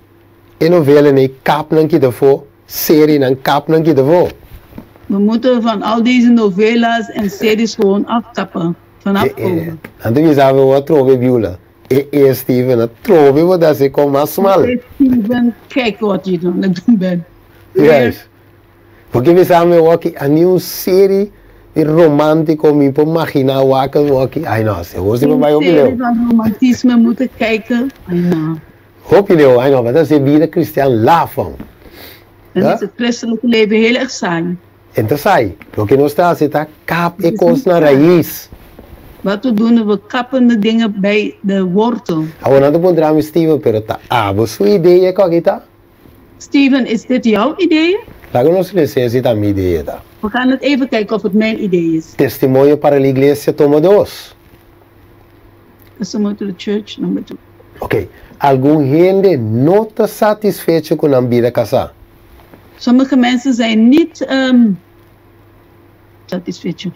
e novelanan ei kapnan kita afó, serienan kapnan kita afó. We moeten van al deze novelas en series gewoon afkappen, vanaf komen. Nan ta bisa bo atrobe biula. E e Steven atrobe bo ta hasi kon mas mal. Steven, kijk wat je aan het doen bent. Juist. Porque bisa mi wak a ni un serie di romántico mi por magina wak wak ai no, se vos Een bai hopi serie leu. van romantisme moeten kijken. Ai no. Hopi leu, ai no, maar dat is de vida cristian lafon. Dan Ja? is het christelijke leven heel erg saai. En ta sai, loke nos ta hasi ta kap e Het is kos niet na saai. rais. Wat we doen, we kappen de dingen bij de wortel. Awor nan ta puntra mi, Steven, pero ta abo su idea ku aki ta? Steven, is dit jouw idee? Laga nos lesa si ta mi idea ta. We gaan het even kijken of het mijn idee is. Testimonio para la Iglesia tomo dos. Testimony to the Church number 2. Ok, algun hende no ta satisfecho ku nan bida kasá. Sommige mensen zijn niet um, satisfecho.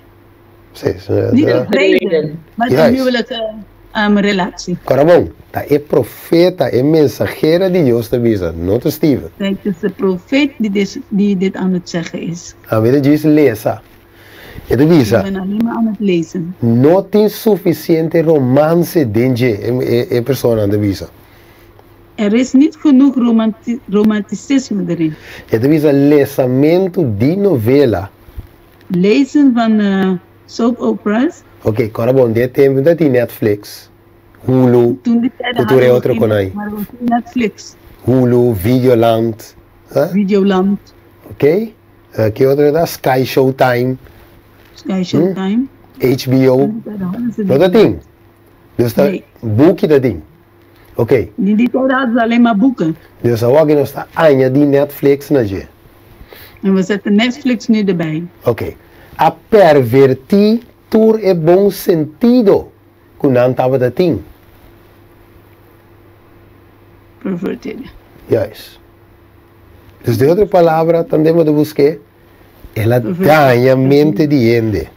Sí, Niet tevreden met hun huwelijke um, relatie. Kora bon, ta e profeta, e mensahero di Dios ta bisa, no ta Steven. Het is de profeet die dit, die dit aan het zeggen is. Ami ta djis lesa. E ta bisa. Ik ben alleen maar aan het lezen. No tin sufisiente romance den dje, e, e personanan ta bisa. Er is niet genoeg romanti romanticisme erin. E ta bisa lesamentu di novela. Lezen van uh, soap operas. Ok, kora bon, den e tempu ta tin Netflix, Hulu, Toen die tijden ku tur e hadden we otro geen, konai. maar we geen Netflix, Hulu, Videoland, huh? Videoland, Ok, ki otro ta? Sky Showtime, Sky Showtime. HBO. Toen die tijden hadden ze No die ta niet. tin. Dus ta Nee. buki ta tin. Ok. In die tijd hadden ze alleen maar boeken. Dus awor nos ta añadí Netflix na dje. En we zetten Netflix nu erbij. Ok. A pervertí tur e bon sentido ku nan tabata tin. Perverted. Juist. Dus den otro palabra, tambe bo ta busk'é, el a daña mente di hende.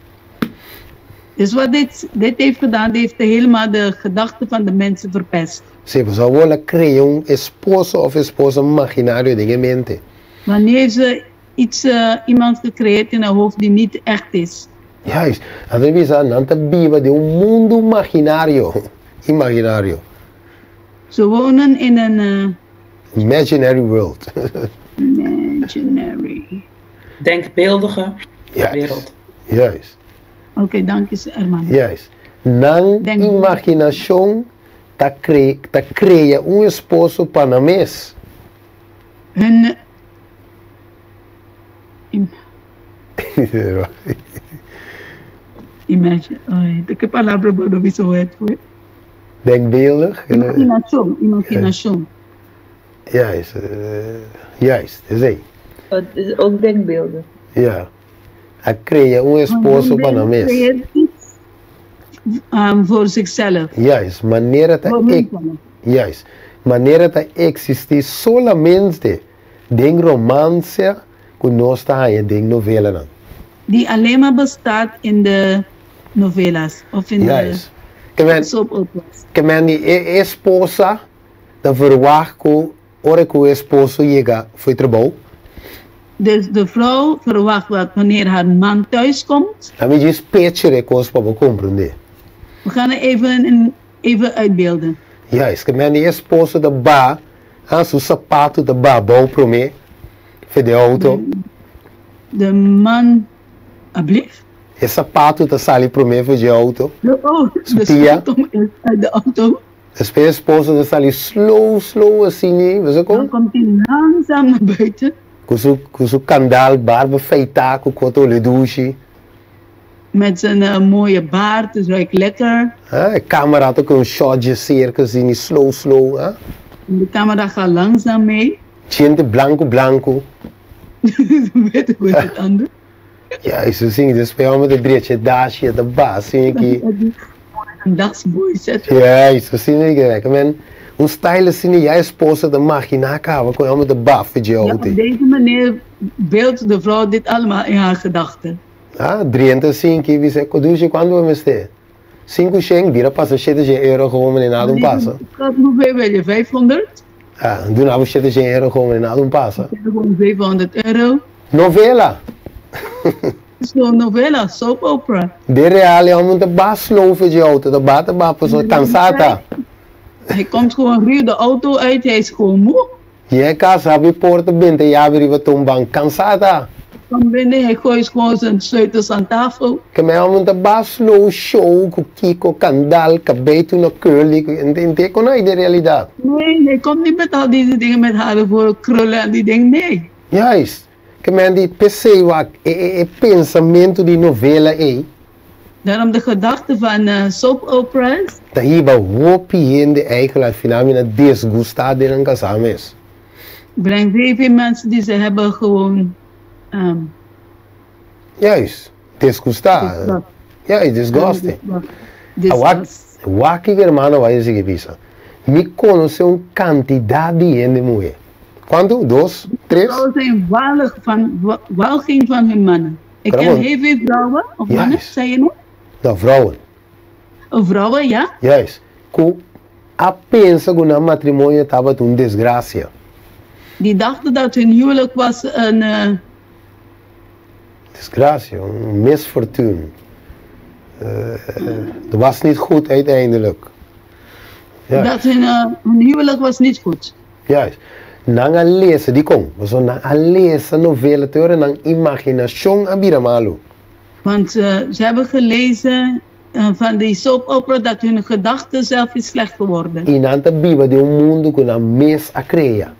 Dus wat dit, dit heeft gedaan, dit heeft helemaal de gedachten van de mensen verpest. Sí, pasobra awor el a krea un esposo of esposa maginario den e mente. Want nu heeft ze iets, uh, iemand gecreëerd in haar hoofd die niet echt is. Juist. Anto mi bisa, nan ta biba den un mundu maginario, imaginario. Ze wonen in een... Uh, Imaginary world. imaginary. Denkbeeldige wereld. Juist. Oké, okay, dank je, Herman. Juist. Nan imaginacion ta, cre ta crea un esposo pa nan mes. Hun im Imagine, ay, de que palabra bo no bisa hoet fue? Denkbeeldig? Imaginacion, imaginacion. Juist, juist, esei. Het is ook denkbeelden. Ja. A crea un esposo pa nan mes. Um, voor zichzelf. Juist, manera ta e Juist, manera ta existi solamente den romance cu nos ta haña den novelanan. Die alleen maar bestaat in de novelas of in Juist. de Ke men, soap operas. ke men di e esposa ta verwacht cu ora cu e esposo yega fo'i trabou. Dus de vrouw verwacht dat wanneer haar man thuis komt. Ami djis picture e cos pa bo comprende. We gaan het even, een, even uitbeelden. Juist, ke men di e esposo ta ba, ha, su sapato ta ba abou prome, fe de auto. De man, alblieft? E sapato ta sali prome for dje auto. De, oh, Su de pia. sleutel is uit de auto. Despues e esposo ta sali slow, slow asina, bo sa Dan kon? komt hij langzaam naar buiten. Ku su, ku su kandal, barba feitá ku kota olé dushi. Met zijn uh, mooie baard, het ruikt lekker. Ha, e kamera ta ku un shot dje serka asina, slow, slow, ha. En de camera gaat langzaam mee. Djente blanku, blanku. Weet hoe het ander. Juist, asina, despues e hòmber ta drecha e dashi, e ta baha asina aki. Een das mooi zetten. Juist, asina di ke men un style asina ya esposa ta maginá kaba ku e hòmber ta bafa dje Ja, op outi. deze manier beeldt de vrouw dit allemaal in haar gedachten. Ah, drienta sinki bisa kodushi kuantu bo mester? Sinku shen bira pasa shete shen euro gewoon meneer nada un pasa. Schat, hoeveel wil je? 500? Ah, duna bo shete shen euro gewoon meneer nada un pasa. Gewoon 700 euro. Novela! Zo'n novela, soap opera. Den real e homber ta ba slow dje auto, ta ba ta ba pasobra kansa ta. Hij komt gewoon ruw de auto uit, hij is gewoon moe. Yega kas, habri porta, benta yabi riba tumban, kansa ta. Komt binnen, hij gooit gewoon zijn sleutels aan tafel. Ke men homber ta ba slow show ku kiko, kandal, kabei tur na curly, ente kon ai den realidat. Nee, hij komt niet met al deze dingen met haren voor krullen en die dingen, nee. Juist. Ke men di p'esei wak e e e pensamentu di novela ei. Daarom de gedachte van uh, soap operas. Ta hiba hopi hende eigenlijk al final mi na disgustá den nan kasá mes. Brengt heel veel mensen die ze hebben gewoon. Um, Juist, disgustá. Juist, disgusting. Awak, wak kiko hermano wak a sigui bisa. Mi konosé un kantidat di hende muhé. Kuantu? Dos? Tres? Vrouwen zijn walig van, walging van hun mannen. Ik ken heel veel vrouwen, of mannen, zei je nog? No, vrouwen. Oh, vrouwen, ja? Juist. Ku a pensa ku nan matrimonio tabata un desgracia. Die dachten dat hun huwelijk was een... Uh... Desgracia, un misfortuin. Uh, het was niet goed uiteindelijk. Juist. Dat hun, uh, hun huwelijk was niet goed. Juist. Nan a lesa, dikon? Pasobra nan a lesa novela te ora nan imaginashon a bira malu. Want ze hebben gelezen van die soap opera dat hun gedachte zelf is slecht geworden. I nan ta biba den un mundu ku nan mes a krea.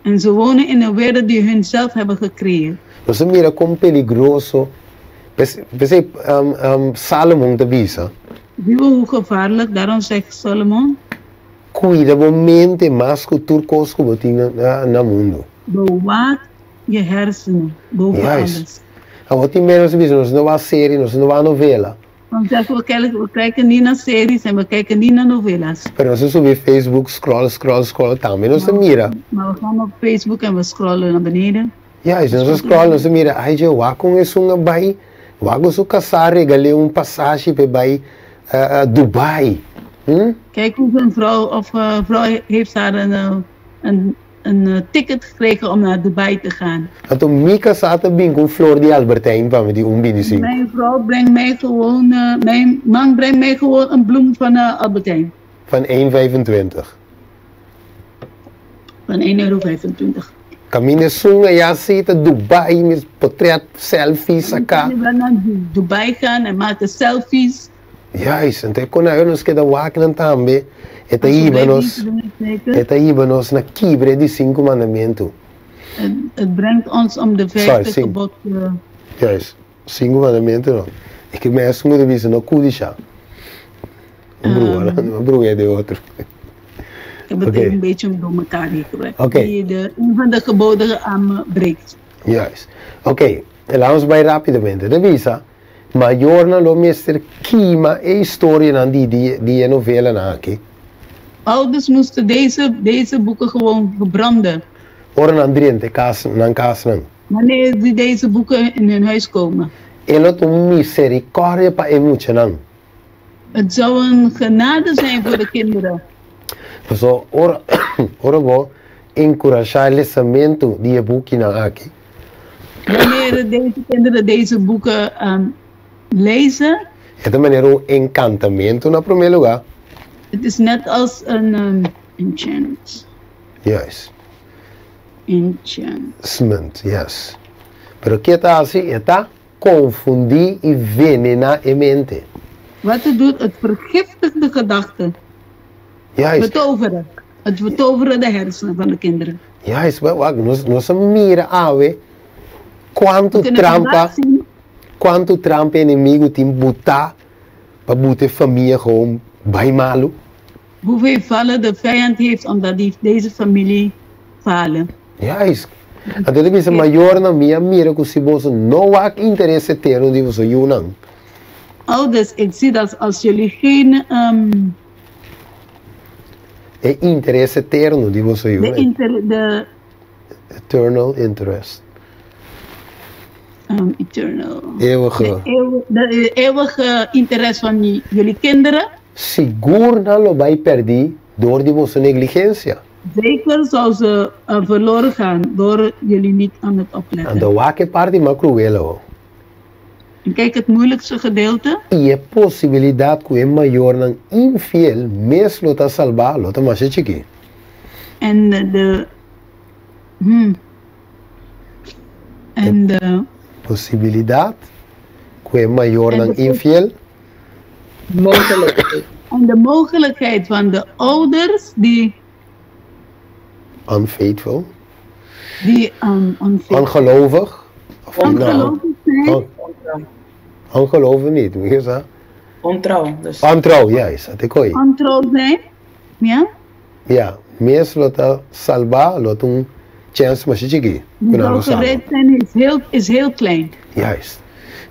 En ze wonen in een wereld die hun zelf hebben gecreëerd. Nos a mira kon peligroso, p'esei Salomon ta bisa. Zien we hoe gevaarlijk, daarom zegt Solomon. Kuida bo mente mas ku tur kos ku bo tin na mundu. Bewaak je hersenen boven Juist. alles. Awor tin menos ta bisa nos no wak serie, nos no wak novela. Want zeggen we, kijken, we kijken niet naar series en we kijken niet naar novelas. Pero nos ta subi Facebook, scroll, scroll, scroll, tambe nos ta mira. Maar we gaan op Facebook en we scrollen naar beneden. Juist, nos ta scroll, nos ta mira, ai dje, wak kon esun a bai, wak ku su kasá regal'é un pasashi p'e bai Dubai. Hm? Kijk hoe een vrouw of vrouw heeft haar een, een, een ticket gekregen om naar Dubai te gaan. Anto mi kasá ta bin ku un flor di Albertijn pa mi di un bini sinku. Mijn vrouw brengt mij gewoon, mijn man brengt mij gewoon een bloem van uh, Albert Heijn. Van 1,25. Van 1,25 euro. Kaminda esun a ya si ta Dubai mi potret selfie saká. Mi bai naar Dubai gaan en maken selfies. Juist, anto e kon awe nos keda wak nan tambe, e ta hiba nos, e ta hiba nos na kibra e di sinku mandamentu. Het brengt ons om de vijfde gebod. Juist, sinku mandamentu no. E ke mes ku ta bisa no kudisha. Brua, no brua de otro. Ik heb het okay. een beetje door elkaar hier gebracht. Okay. Die de, een van de geboden aan breekt. Juist. Oké, okay. laat ons bij rapidamente. De bisa, mayornan lo mester kima e historianan di di di e novelanan aki. Ouders moesten deze, deze boeken gewoon verbranden. Ora nan drenta e kas, nan kasnan. Wanneer die deze boeken in hun huis komen. E lo ta un misericordia pa e muchanan. Het zou een genade zijn voor de kinderen. Pasobra ora ora bo enkurashá e lesamentu di e bukinan aki. Wanneer deze kinderen deze boeken um, lezen. E ta manera un enkantamentu na promé lugá. Het is net als een um, enchant. Juist. Enchant. Smint, yes. Pero ke ta hasi? E ta konfundí i venená e mente. Wat het doet, het vergiftigt de gedachten. Juist. Betoveren. Het betoveren de hersenen van de kinderen. Juist, wak, nos, nos a mira awe kuantu trampa, kuantu trampa enemigu tin butá pa buta e famia gewoon bai malu. Hoeveel vallen de vijand heeft omdat die deze familie falen. Juist. Anto ta bisa mayornan, mi a mira ku si boso no wak interes eterno di boso yunan. Ouders, ik zie dat als jullie geen um, E interes eterno di boso yu. De inter, de Eternal interest. Um, eternal. Eeuwige. De, eeuw, de eeuwige interesse van jullie kinderen. Sigur nan lo bai perdí door di boso negligencia. Zeker zal ze uh, verloren gaan door jullie niet aan het opletten. Anto wak e parti mas cruel awo. En kijk het moeilijkste gedeelte. I e posibilidat ku e mayornan infiel mes lo ta salbá lo ta masha chikí. En de, hmm. En de. E posibilidat ku e mayornan infiel. Mogelijkheid. En de mogelijkheid van de ouders die. Unfaithful. Die um, unfaithful. Ongelovig. Of Ongelovig zijn. Ongeloof niet, mi sa. Ontrouw, dus. Ontrouw, juist, ate koi. Ontrouw zijn, ja? Ja, mes lo ta salba, lo ta un chance masha chiki ku nan lo Zou salba. gered zijn is heel klein. Juist.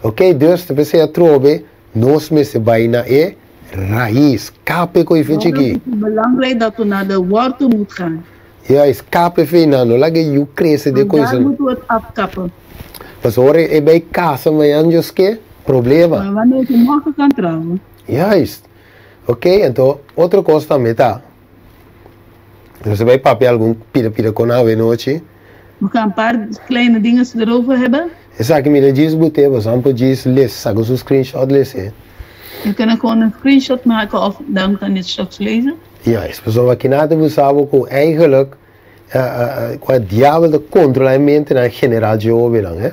Oké, dus te p'esei atrobe nos mester bai na e rais, kap e koi fe Daarom chiki. is het belangrijk dat we naar de wortel moeten gaan. Juist, kap e fe nan, no laga e yu krese de Want koi daar sa. moeten we het afkappen. Pasobra ora e bai kasa mañan Dios ke, problema. Maar wanneer ze morgen gaan trouwen. Juist. Ok, anto otro kos tambe ta, nos ta bai papia algun pida pida kon awe nochi. We gaan een paar kleine dingen erover hebben. Esaki mi ta djis bute, boso por djis les, saka su screenshot lese. We kunnen gewoon een screenshot maken of dan kan je het straks lezen. Juist, pasobra aki ta bisa bo ku eigenlijk ku e diabel ta kontrola e mentenan general dje hobennan, hè.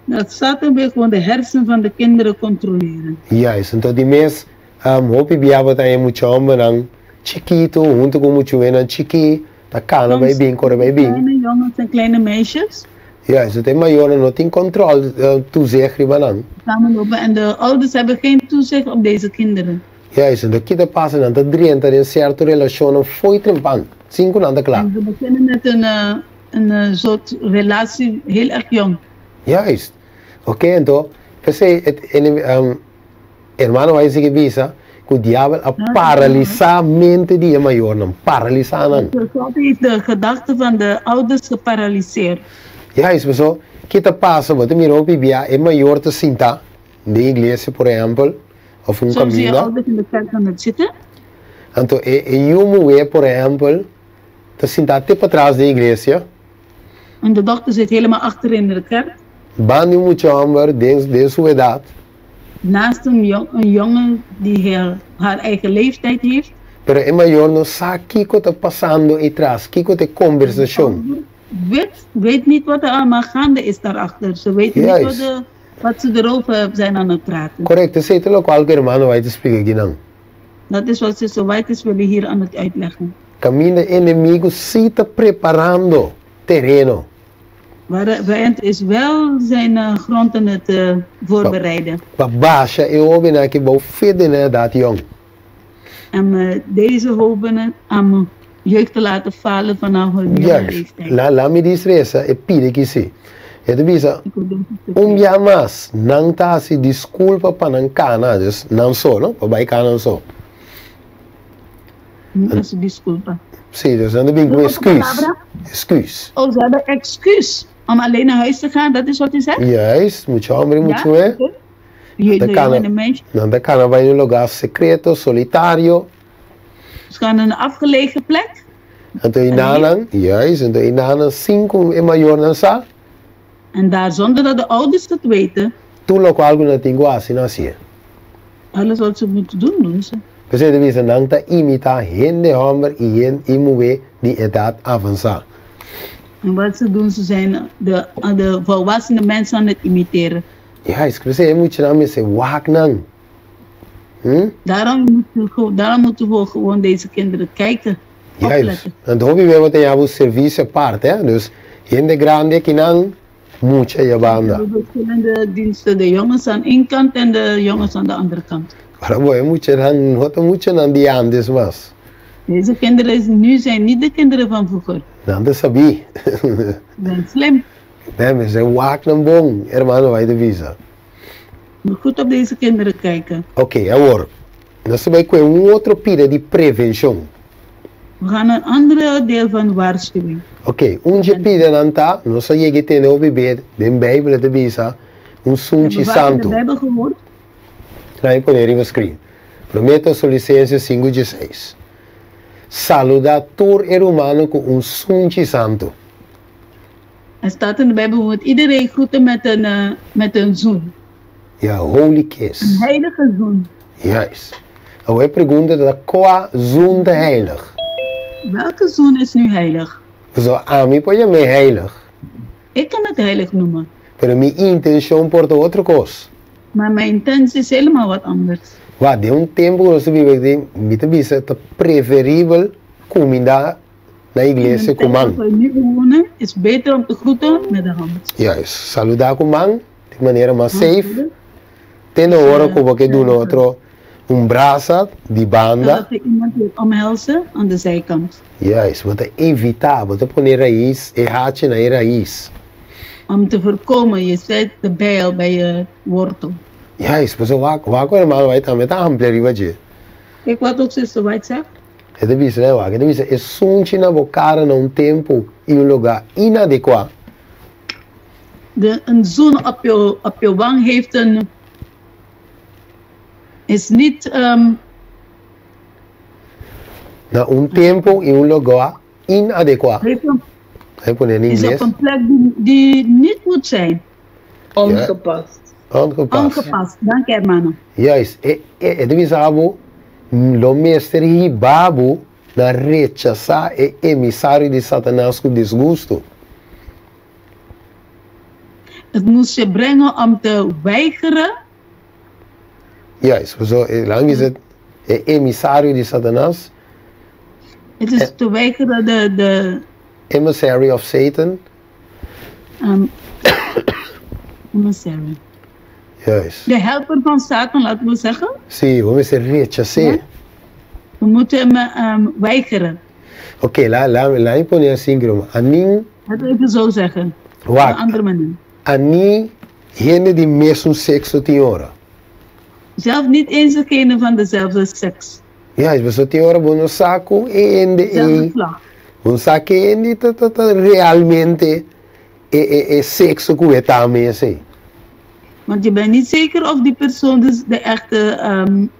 Dat Satan wil gewoon de hersenen van de kinderen controleren. Juist, anto di mes hopi bia bo ta haña mucha hombernan chikitu huntu ku mucha muhénan chikí ta kana bai bin, kore bai bin. Kleine jongens en kleine meisjes. Juist, anto e mayornan no tin kòntròl, toezicht riba nan. Samen lopen en de ouders hebben geen toezicht op deze kinderen. Juist, anto ki ta pasa? Nan ta drenta den sierto relashonnan fo'i trempan, sin ku nan ta kla. En ze beginnen met een soort relatie heel erg jong. Juist. Oké, anto, p'esei e hermano White sigui bisa ku diabel a paralisá mente di e mayornan, paralisá nan. God heeft de gedachten van de ouders geparaliseerd. Juist, paso, ki ta pasa? Bo ta mira hopi bia e mayor ta sinta den iglesia, por ehèmpel, òf un Soms zie je kaminda. ouders in de kerk aan het zitten. Anto e e yu muhé, por ehèmpel, ta sinta te patras den iglesia. En de dochter zit helemaal achterin in de kerk. Banda di un mucha hòmber den den su edat. Naast een jongen die haar eigen leeftijd heeft. Pero e mayor no sa kiko ta pasando eitras, kiko ta e kombersashon. Weet niet wat er allemaal gaande is daarachter. Ze weten niet wat ze erover zijn aan het praten. Korekto, esei ta lokual ku hermano White ta splika akinan. Dat is wat zuster White is willen hier aan het uitleggen. Kaminda e enemigu si ta preparando tereno. Waar de vijand is wel zijn grond aan het voorbereiden. Pa basha e hóbennan aki bou fe den nan edat yòn. En deze hóbenen aan jeugd te laten falen vanaf hun jonge Juist. leeftijd. La la mi dis resa e pide ki si. E ta bisa, Ik wil deze stuk un bia mas, nan ta hasi diskulpa pa nan kana, dus nan so, no? Pa bai kana nan so. Dat is disculpa. Sí, dus nan ta bin ku Welke excuus. palabra? Excuus. Oh, ze hebben excuus om alleen naar huis te gaan, dat is wat u zegt? Juist, mucha homber i Ja? mucha muhé. Oké. Je, Ta de kana, jongen en de meisje. nan ta kana bai un lugá sekreto, solitario. Ze gaan naar een afgelegen plek. Anto i nanan, juist, anto i nanan sin ku e mayornan sa. En daar zonder dat de ouders het weten. Tur lokual ku nan tin ku hasi, nan hasié. Alles wat ze moeten doen, doen ze. P'esei ta bisa nan ta imitá hende hòmber i hende i muhé di edat avansá. En wat ze doen, ze zijn de volwassene mensen aan het imiteren. Juist, p'esei e muchanan mester wak nan. Hm? Daarom moeten we gewoon deze kinderen kijken, Juist. opletten. Anto hopi bia bo ta yama un servisio aparte, hè? Dus hende grandi akinan, mucha e banda. De verschillende diensten, de jongens aan één kant en de jongens aan de andere kant. Ora bo, e muchanan no ta muchanan di antes mas. Deze kinderen nu zijn niet de kinderen van vroeger. Nan ta sabí. Ze zijn slim. Nee, mester wak nan bon, hermano White ta bisa. Moet goed op deze kinderen kijken. Ok, awor nos ta bai ku un otro pida di prevenshon. We gaan een andere deel van waarschuwing. Ok, un dje pidanan ta, nos a yega tende hopi be den Bijbel e ta bisa, un sunchi Hebben we vaak in de santu. Bijbel gehoord? Laat mi pone riba screen. Promé Tesalonicense sinku dieseis. Saludá tur e rumannan ku un sunchi santu. Er staat in de Bijbel, we moeten iedereen groeten met een zoen. Ja, holy kiss. Een heilige zoen. Juist. Awor e pregunta ta kua zoen ta heilig? Welke zoen is nu heilig? Pasobra ami por yam'é heilig. Ik kan het heilig noemen. Pero mi intencion por ta otro cos. Maar mijn intentie is helemaal wat anders. Wak, den un tempu cu nos ta biba aki, mi ta bisa ta preferibel cuminda na iglesia cu man. In de tijd dat we nu wonen, is beter om te groeten met de hand. Juist, saluda cu man, di manera mas safe. Te na ora ku bo ke duna otro un brasa di banda. Totdat je iemand wilt omhelzen aan de zijkant. Juist, bo ta evitá, bo ta pone rais, e hachi na e rais. Om te voorkomen, je zet de bijl bij je wortel. Juist, pasobra wak, wak ku hermano White tambe ta amplia riba dje. Kijk wat ook zuster White zegt. E ta bisa, ne wak, e ta bisa, e sunchi na bo kara na un tempu i un lugá inadekuá. De, een zoen op je, op je wang heeft een, is niet, um, Na un tempu i un lugá inadekuá. heeft een, Hij pone in is op ingles. een plek die, die niet moet zijn. Ongepast. Ongepast. Ongepast. Dank je, hermano. Juist, e, e, e ta bisa bo, lo mester hiba bo na rechasá e emisario di Satanas ku disgusto. Het moest je brengen om te weigeren. Juist, paso e laat mi bisa e emisario di Satanas. Het is te weigeren de, de Emissary of Satan. Um, emissary. Juist. De helper van Satan, laten we zeggen. Sí, bo mester rechas'é. We moeten hem um, weigeren. Ok, la, la, la mi pone asin, groma. Anin. Laten we even zo zeggen. Op een andere manier. Ani hende di mesun sekso tin ora. Zelf niet eens degene van dezelfde seks. Juist, pasobra tin ora bo no sa ku e hende ei. Bo no sa ku e hende ta, ta, ta realmente e, e, e sekso ku e ta mes ei. Want je bent niet zeker of die persoon dus de echte, um,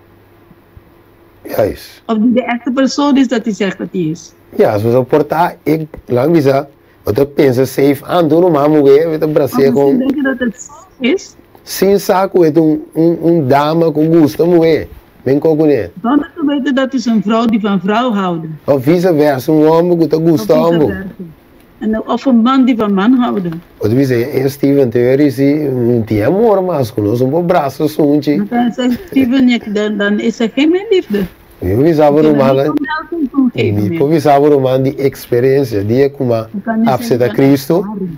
Juist. Of die de echte persoon is dat hij zegt dat hij is. Ja, so por ta ik lang bisa, bo ta pensa safe aan tur ruman muhé, bo ta bras'é Of kon. misschien denk je dat het safe is. Sin sa ku e ta un un un dama ku gusta muhé, men ko kuné. Zonder te weten dat is een vrouw die van vrouw houden. Of vice versa, un hòmber ku ta gusta Of hòmber. vice versa. En of een man die van man houden. Bo ta bisa e Steven Theory si no tin amor mas ku nos, un por brasa sunchi. Maar dan zegt Steven, ja, dan, dan is er geen meer liefde. Mi por bisa bo Je ruman, kan niet omhelzing toegeven mi meer. por bisa bo ruman di eksperensia, dia ku mi Je kan niet a zeggen, apseta ik ben Cristo, ervaring.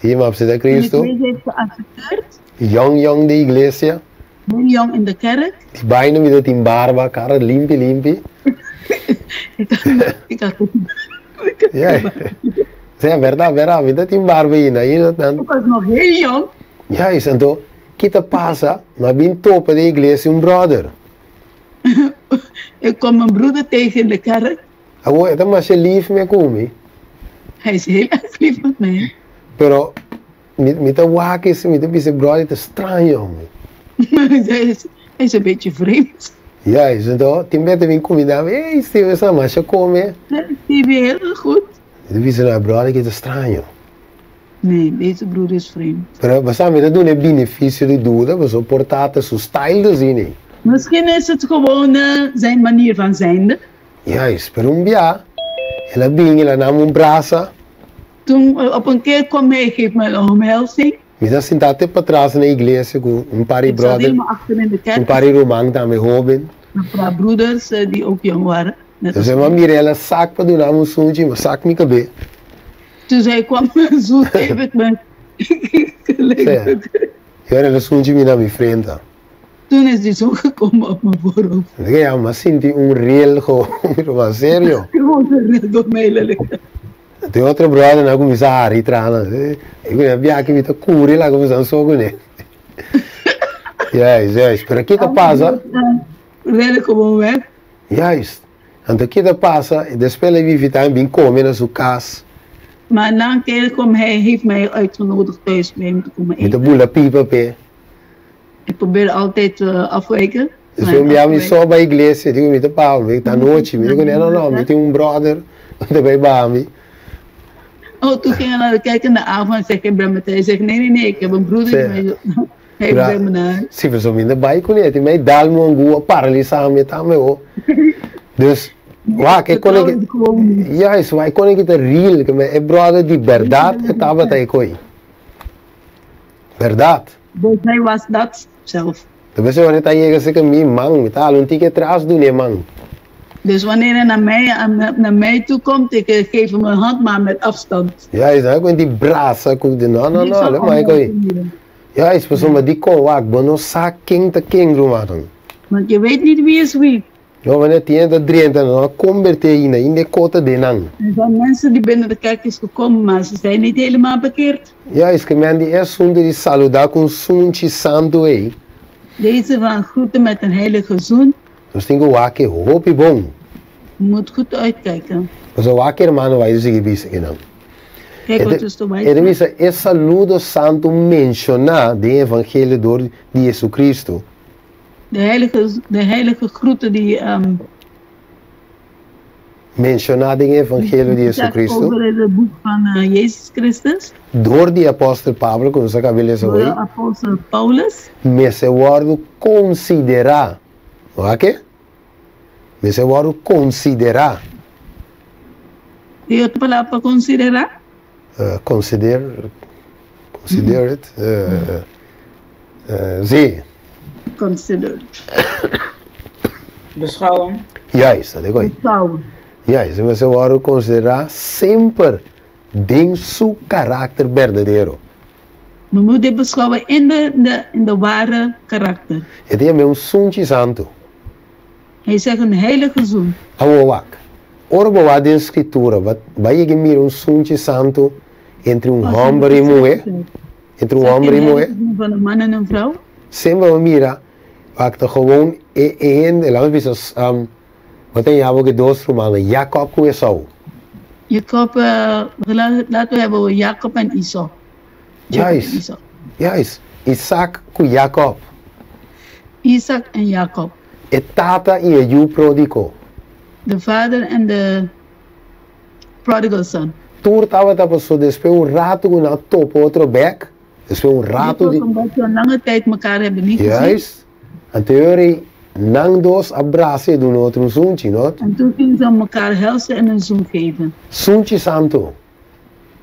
dia mi a apseta Toen ik Cristo, Jezus heeft geaccepteerd, yong yong den iglesia, heel jong in de kerk. di baina mi ta tin barba, kara limpi limpi. Ik had, ik had, ik had Ja, sea, berdad, berdad, mi ta tin barba ainda, ainda tan. Ik was nog heel jong. Juist, anto, ki ta pasa? Mi a bin topa den iglesia un brother. Ik kom mijn broeder tegen in de kerk. Awor, e ta masha lief me ku mi. Hij is heel erg lief met mij. Pero, mi, mi ta wak ese, mi ta bisa, brother, ta straño mi. Hij is, hij is een beetje vreemd. Juist, anto, tin bes ta bin kumindá mi, Hey, Steven, sa masha come. Nee, Steven, heel goed. Mi ta bisa, no, brother, ki ta straño. Nee, deze broer is vreemd. Pero, bo sa, mi ta duna e beneficio di duda, pasobra por ta ta su style ta asina. Misschien is het gewoon eh, zijn manier van zijnde. Juist, pero un bia, el a bin, el a nam un brasa. Toen eh, op een keer kwam hij, geeft mij een omhelzing. Mi ta sinta te patras na iglesia ku un par di Ik zat brother, helemaal achter in de un kerk. par di ruman tambe hoben. Een paar broeders eh, die ook jong waren. Net als Entonces mi a mira el a sak pa duna mi un sunchi, mi a sak mi kabé. Toen zij kwam, zo geef ik me. Sí. I ora el a sunchi mi na mi frenta. Toen is hij zo gekomen op mijn voorhoofd. Mi ta kaya, mi a sinti un riel gewoon, maar serio. Gewoon een riel door mijn hele lichaam. Tin otro brothernan a kuminsá hari traha nan. E ku e biaha aki mi ta kuri laga kuminsá un so kuné. Juist, juist. Pero ki ta pasa? Rennen gewoon weg. Juist. Anto ki ta pasa? Despues el a invitá mi bin kome na su kas. Maar na een keer kwam hij, heeft mij uitgenodigd thuis bij hem te komen Mi ta eten. bula pipa p'e. Ik probeer altijd te afwijken. Despues un bia mi so bai iglesia, diku mi ta pa, mi ta anochi, mi di kuné, no, no, mi tin un brother ku ta bai baha mi. Oh, toen ging hij naar de kerk in de avond en zei ik ben met hij zegt nee, nee, nee, ik heb een broeder die mij hij brengt me naar huis. Si, pasobra mi ta bai kuné, tin mei dal mi un gua paralisá mi ta mi ho. Dus, wak, e kone ki, juist, wak, e kone ki ta real, ke e brother di bèrdat e tabata e koi. Bèrdat. Dus hij was dat zelf. Ta bes ora e ta yega seka mi man, mi ta hala un tiki atras duna e man. Dus wanneer hij naar mij, naar mij toe komt, ik eh, geef hem een hand, maar met afstand. Juist, nan a kuminta brasa ku, no, no, no, lo mai koi. Juist, pasobra dikon wak, bo no sa ken ta ken, rumannan. Want je weet niet wie is wie. No, wanneer tin ta drenta, nan no a kombertí ainda, ainda e kos ta den nan. Er zijn mensen die binnen de kerk is gekomen, maar ze zijn niet helemaal bekeerd. Juist, ke men di e asuntu di saludá ku un sunchi santu ei. Deze van groeten met een heilige zoen. Nos tin ku wak e hopi bon. Moet goed uitkijken. Pasobra wak e hermano bai ta sigui bisa kinan. Kijk wat zuster White E ta zegt. bisa e saludo santu menshoná den e evangelio dor di Jesucristo. De heilige, de heilige groeten die Menshoná den e evangelio di zegt Jesucristo. over in het boek van Jezus Christus. Dor di apostel Pablo ku nos a kaba di lesa Door hoy. de apostel Paulus. Mester wòrdu konsiderá. Wak e? Mester wòrdu konsiderá. Tin otro palabra pa konsiderá? Consider, consider it, sí. Consider. Beschouwen. Juist, dat ik Beschouwen. Juist, mester wòrdu konsiderá semper den su karakter berdadero. We moeten dit beschouwen in de, de, in de ware karakter. E ta yam'é un sunchi santu. Hij zegt een heilige zoen. Awor wak, ora bo wak den Skritura, bo a yega mira un sunchi santu entre un hòmber i muhé? Entre un hòmber i muhé? Van een man en een vrouw? Semper bo mira, wak ta gewoon e e hende, laat nos bisa, bo ta haña bo ku e dos rumannan, Jakòb ku Esou. Jacob, laten we hebben over Jacob en Esau. Juist, juist. Isaac ku Jacob. Isaac en Jacob. E tata i e yu pródigo. De vader en de prodigal son. Tur tabata pasó despues un ratu ku nan a topa otro bèk, despues un ratu di. Omdat ze een lange tijd mekaar hebben niet gezien. Juist. Anto e ora ei nan dos a brasa i a duna otro un sunchi, no? En toen gingen ze mekaar helsen en een zoen geven. Sunchi santu.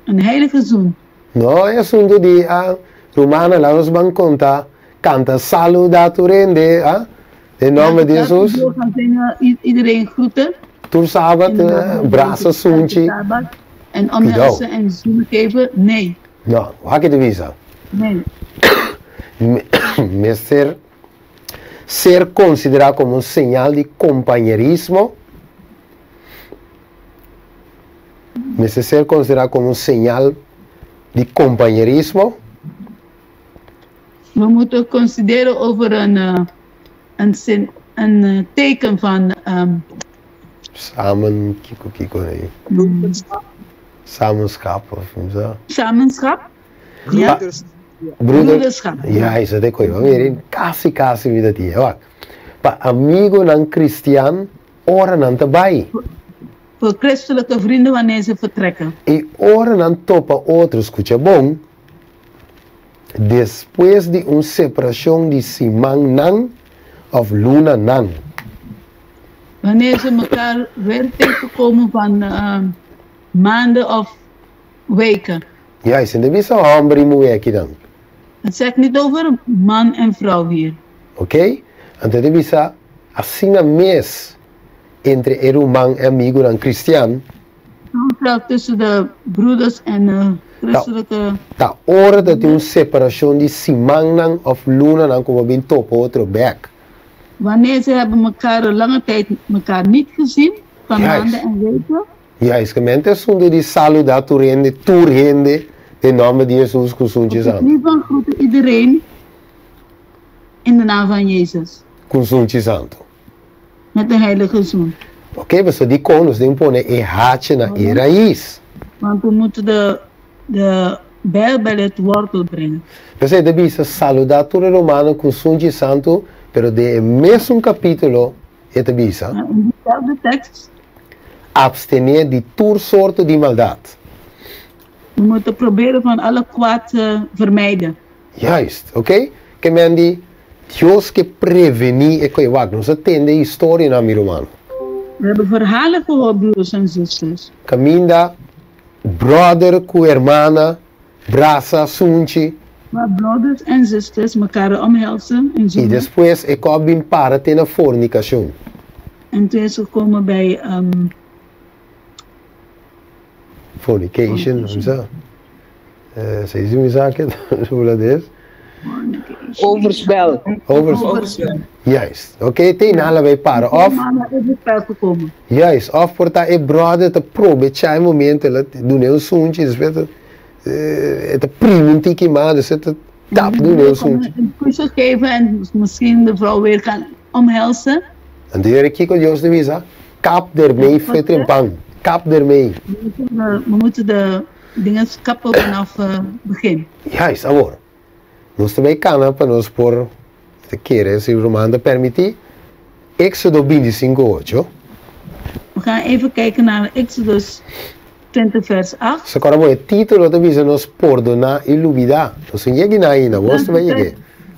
Een heilige zoen. No e asuntu di a rumannan laat nos ban konta kanta saluda tur hende a den nomber di Jesus. Iedereen groeten. Tur sabat brasa sunchi. En omhelzen en zoenen geven? Nee. No, wak e ta bisa? Nee. Mester ser konsiderá komo un señal di kompañerismo. Mester ser konsiderá komo un señal di kompañerismo. We moeten consideren over een, een, zin, een teken van. Samen, kiko kiko nee. Samenschap of zo. Samenschap? Ja. Broederschap. Ja, esei ta e koe. Mira, kasi kasi mi ta tin. Wak. Pa amigonan kristian ora nan ta bai. Voor christelijke vrienden wanneer ze vertrekken. I ora nan topa otro, skucha bon, despues di un separashon di simannan òf lunanan. Wanneer ze mekaar weer tegenkomen van maanden of weken. Juist, en ta bisa hòmber i muhé akinan. Het zegt niet over man en vrouw hier. Oké? Anto e ta bisa asina mes entre e ruman e amigunan kristian. Zo tussen de broeders en de christelijke. Ta ora ta tin un separashon di simannan òf lunanan ku bo bin topa otro bèk. Wanneer ze hebben mekaar een lange tijd mekaar niet gezien, van maanden en weken. Juist, kemente asuntu di saludá tur hende, tur hende, den nòmber di Hesus ku sunchi santu. Niet van groeten iedereen in de naam van Jezus. Ku sunchi santu. Met de heilige zoen. Oké, pasobra dikon nos den pone e hachi na e rais. Want we moeten de, de bijl bij het wortel brengen. P'esei ta bisa saludá tur e rumannan ku sunchi santu, pero den e mesun kapítulo e ta bisa. In diezelfde tekst. Abstené di tur sorto di maldat. We moeten proberen van alle kwaad te vermijden. Juist, oké. Ke men di, Dios ke prevení e koe. Wak, nos a tende e historianan, mi ruman. We hebben verhalen gehoord, broeders en zusters. Kaminda bròder ku hermana brasa sunchi. Waar broeders en zusters mekaar omhelzen en I zoenen. despues e kòp bin para te na fornikashon. En toen is gekomen bij Fornication, hoe sa? Sa isi mi sa ke hulandes. Overspel. Overspel. Juist. Oké, okay, te nala bij para. Of, juist, of por ta e brother te probecha e momento, ela doen een suntje, dus weet het, het prima een tiki maar, dus het tap doen een suntje. Een kusje geven en misschien de vrouw weer gaan omhelzen. En de heer kiko Dios de visa, kap ermee, fetrimpan, kap ermee. We moeten de dingen kappen vanaf het begin. Juist, amor. Nos tambe kana pa nos por ta kere si ruman ta permití. Éxodo 25, 8. We gaan even kijken naar Exodus 20 vers 8. So kora bo e título ta bisa nos pordoná i lubidá. Nos no yega na ainda, bos ta bai yega.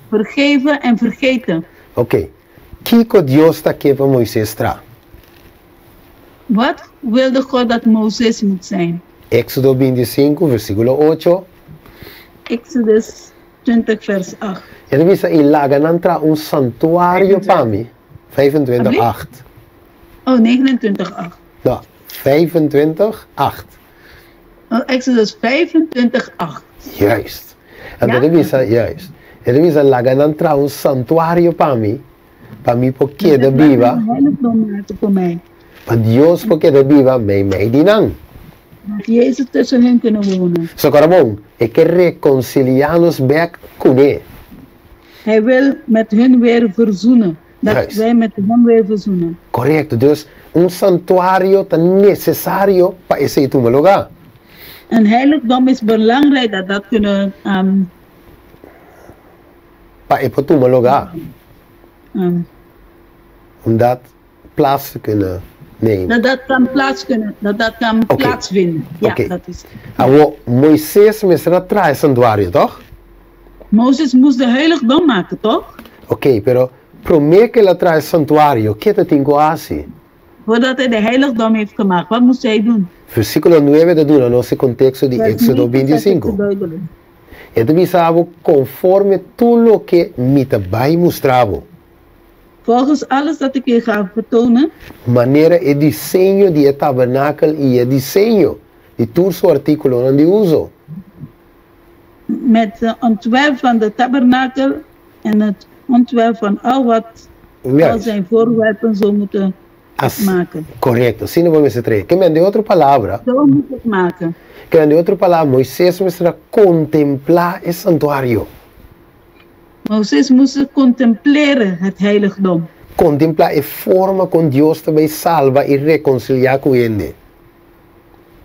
Vergeven en vergeten. Ok. Kiko Dios ta ke pa Moises tra? Wat wilde God dat Mozes moet zijn? Éxodo 25, versíkulo 8. Exodus 20 vers 8. E ta bisa, I laga nan traha un santuario pa mi. 25, 8. Oh, 29, 8. No, 25, 8. Oh, Exodus 25, 8. Juist. Anto e ta bisa, juist. E ta bisa, laga nan traha un santuario pa mi, pa mi por keda biba. Pa Dios por keda biba meimei di nan. Dat Jezus tussen hen kunnen wonen. Sokora bon, e ke rekonsiliá nos bèk kuné. Hij wil met hun weer verzoenen. Dat wij met hem weer verzoenen. Korekto. Dus, un santuario ta nesesario pa esei tuma lugá. Een heiligdom is belangrijk dat dat kunnen. Um, pa e por tuma lugá. Um, Om dat plaats te kunnen nemen. Dat dat kan plaats kunnen, dat dat kan okay. plaatsvinden. Ja, okay. dat is. Awo, Moises mester a traha e santuario, toch? Mozes moest de heiligdom maken, toch? Oké, okay, pero promé ku el a traha e santuario, ke ta tin ku hasi? Voordat hij de heiligdom heeft gemaakt, wat moest hij doen? Versíkulo nuebe ta duna nos e konteksto di Éxodo 25. E ta bisa bo konforme tur loke mi ta bai mustra bo. Volgens alles dat ik je ga vertonen. Manera e diseño di e tabernakel i e diseño di tur su artíkulonan di uso. Met de ontwerp van de tabernakel en het ontwerp van al wat al zijn voorwerpen zo moeten As, maken. Korekto, asina bo mester trae. Ke men den otro palabra. Zo moet het maken. Ke men den otro palabra, Moises mester a kontemplá e santuario. Mozes moest contempleren het heiligdom. Kontemplá e forma kon Dios ta bai salba i rekonsiliá ku hende.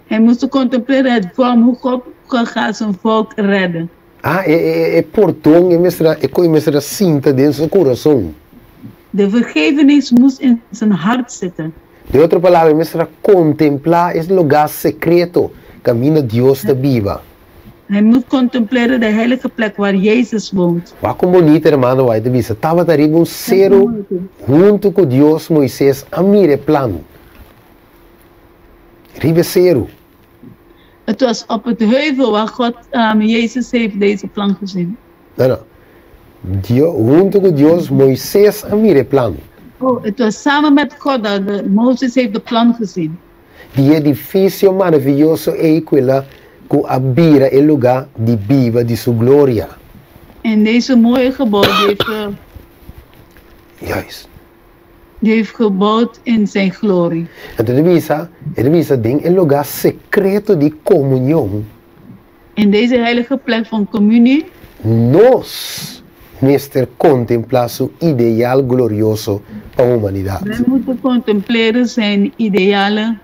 Hij moest contempleren het vorm hoe God gaat zijn volk redden. Ah, e, e, e pordon e mester a, e ku e mester a sinta den su kurason. De vergevenis moest in zijn hart zitten. Den otro palabra, e mester a kontemplá e lugá sekreto kaminda Dios ta biba. Hij moet contempleren de heilige plek waar Jezus woont. Wak kon bonito hermano White ta bisa, tabata riba un seru huntu ku Dios Moises a mira e plan. Riba e seru. Het was op het heuvel waar God um, Jezus heeft deze plan gezien. No, no. Dio, huntu ku Dios Moises a mira e plan. Oh, het was samen met God dat de, Mozes heeft de plan gezien. Di e edifisio maraviyoso ei ku el a ku a bira e lugá di biba di su gloria. En deze mooie gebouw die heeft, eh, Juist. die heeft gebouwd in zijn glorie. Anto e ta bisa, e ta bisa den e lugá sekreto di komunion. In deze heilige plek van communie. Nos mester kontemplá su ideal glorioso pa humanidat. Wij moeten contempleren zijn ideale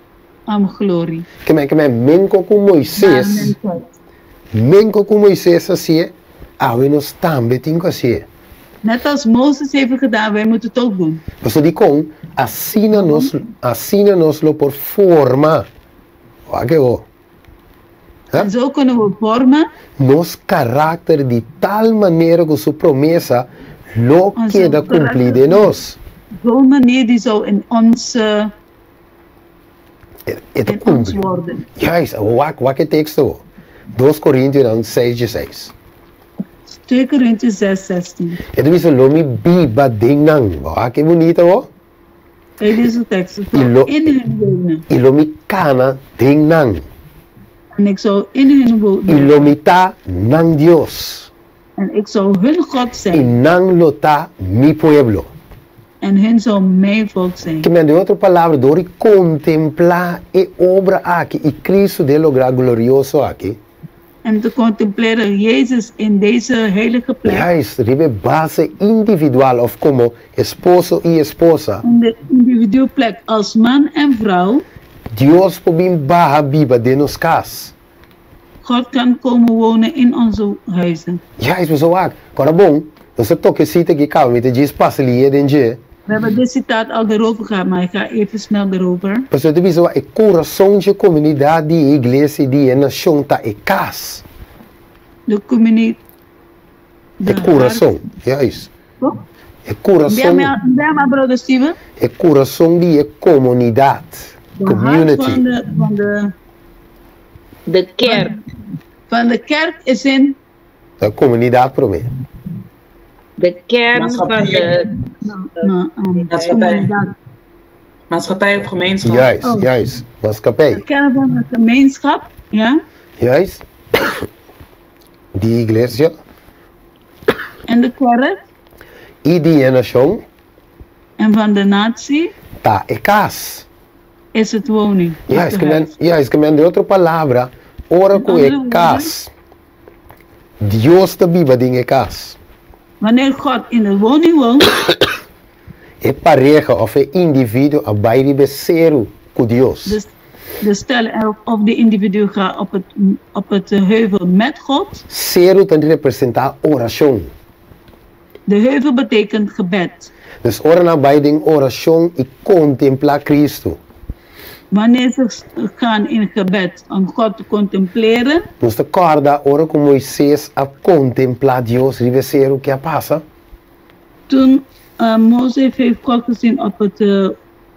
um, glorie. Ke men, ke men menko ku Moises, menko ku Moises hasié, awe nos tambe tin ku hasié. Net als Mozes heeft gedaan, wij moeten het ook doen. Pasobra dikon asina nos, asina nos lo por forma, wak e ho. En zo kunnen we vormen. Nos karakter di tal manera ku su promesa lo keda kumplí den nos. Zo'n manier die zou in ons, E ta in ons kumpli. worden. Juist, wak, wak e teksto ho. 2 Korintionan 6 dieseis. 2 Korinthe 6, 16. E ta bisa lo mi biba den nan. Wak e bunita ho. Kijk deze tekst. Ik I zal lo, in hun wonen. i lo mi kana den nan. En ik zal in hun I wonen. lo mi ta nan Dios. En ik zou hun God I zijn. nan lo ta mi pueblo. En hun zou mijn volk zijn. Ke men den otro palabra, dor di kontemplá e obra aki i Kristu den e lugá glorioso aki. En te contempleren Jezus in deze heilige plek. Juist, riba e base individual òf komo esposo i esposa. In de individuele plek als man en vrouw. Dios por bin baha biba den nos kas. God kan komen wonen in onze huizen. Juist, boso wak. Kora bon, nos a toka e sita aki kaba, mi ta djis pasa liye den dje. We hebben dit citaat al erover gehad, maar ik ga even snel erover. Pasobra ta bisa wak, e kurason dje komunidat di e iglesia i di e nashon ta e kas. De comuni. E kurason, juist. E kurason. Bia maar, brother Steven. E kurason di e komunidat, community. Van de, van de, de kerk. Van de kerk is in. De komunidat promé. De kern van de. No, no, Maatschappij. Maatschappij of gemeenschap. Juist, oh. Juist. Maatschappij. De kern van de gemeenschap, ja. Juist. Di iglesia. En de kerk. I di e nashon. En van de natie. Ta e kas. Is het woning. Juist, ke men, juist, ke men den otro palabra, ora ku e kas, Dios ta biba den e kas. Wanneer God in de woning woont. E pareha of e individuo a bai riba e seru ku Dios. De, de stel of de individu gaat op het, op het heuvel met God. Seru ta representá orashon. De heuvel betekent gebed. Dus ora nan bai den orashon i kontemplá Kristu. Wanneer ze gaan in gebed om God te contempleren. Nos ta kòrda ora ku Moises a kontemplá Dios riba e seru ke a pasa? Toen Mozes heeft God gezien op het,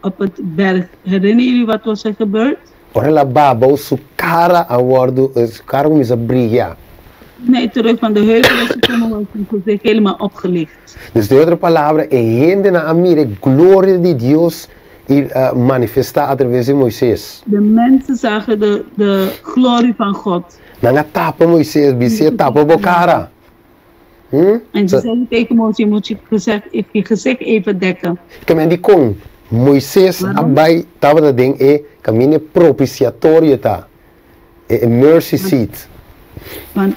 op het berg. Herinneren jullie wat was er gebeurd? Ora el a baba su kara a wòrdu, su kara kuminsá bria. Toen hij terug van de heuvel was gekomen, was zijn gezicht helemaal opgelicht. Dus den otro palabra, e hendenan a mira e gloria di Dios i manifestá atraves di Moises. De mensen zagen de, de glorie van God. Nan a tapa Moises, bis'é, Tapa bo kara. Hm? En ze zeiden tegen Mozes, je moet je gezicht, je gezicht even dekken. Ke men dikon Moises a bai tabata den e kaminda e propiciatorio ta, e mercy seat. Want,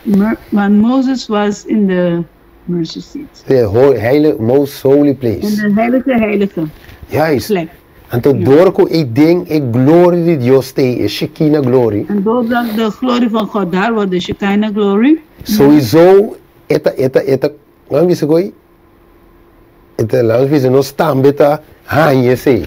want Mozes was in de mercy seat. De heilige, most holy place. In de heilige heilige. Juist. Plek. Anto dor ku e den e gloria di Dios t'ei, e Shekinah glory. En doordat de glorie van God daar wordt, de Shekinah glory. Souiso e ta, e ta, e ta, laat mi bisa ku ei, e ta, laat mi bisa nos tambe ta haña esei.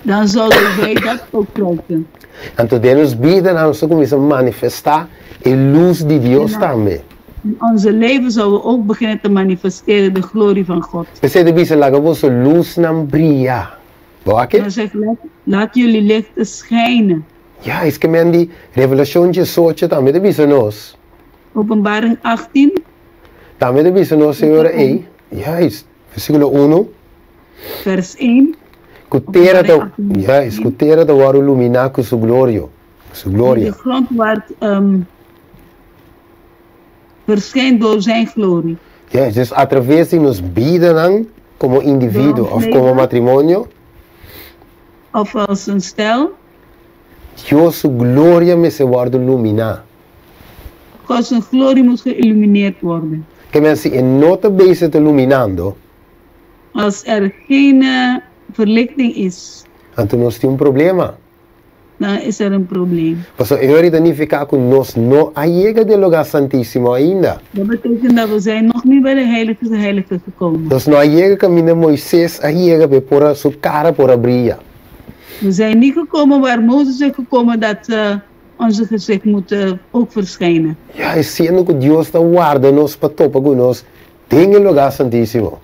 Dan zouden wij dat ook krijgen. Anto den nos bidanan nos ta kuminsá manifestá e lus di Dios tambe. In onze leven zouden we ook beginnen te manifesteren de glorie van God. P'esei ta bisa, Laga boso lusnan bria. Bo a ke? Dan zegt, laat, laat jullie lichten schijnen. Ya, es ke men di Revelashon diesocho tambe ta bisa nos. Openbaring 18. Tambe ta bisa nos e ora ei, juist, versíkulo unu. Vers 1. Ku tera ta, juist, ku tera ta wòrdu luminá ku su glorio, ku su gloria. De grond wordt um, verschijnt door zijn glorie. Juist, dus atraves di nos bidanan komo individuo òf komo matrimonio. Of als een stel. Dios su gloria mester wòrdu luminá. God zijn glorie moet geïllumineerd worden. Ke men si e no ta bezig ta luminando. Als er geen verlichting is. Anto nos tin un problema. Dan is er een probleem. Pasobra e ora ta nifiká ku nos no a yega den lugá santísimo ainda. Dat betekent dat we zijn nog niet bij de heilige der heiligen gekomen. Nos no a yega kaminda Moises a yega pa e por a su kara por a bria. We zijn niet gekomen waar Mozes is gekomen dat onze gezicht moet ook verschijnen. Ya, e siendo ku Dios ta warda nos pa topa ku nos den e lugá santísimo.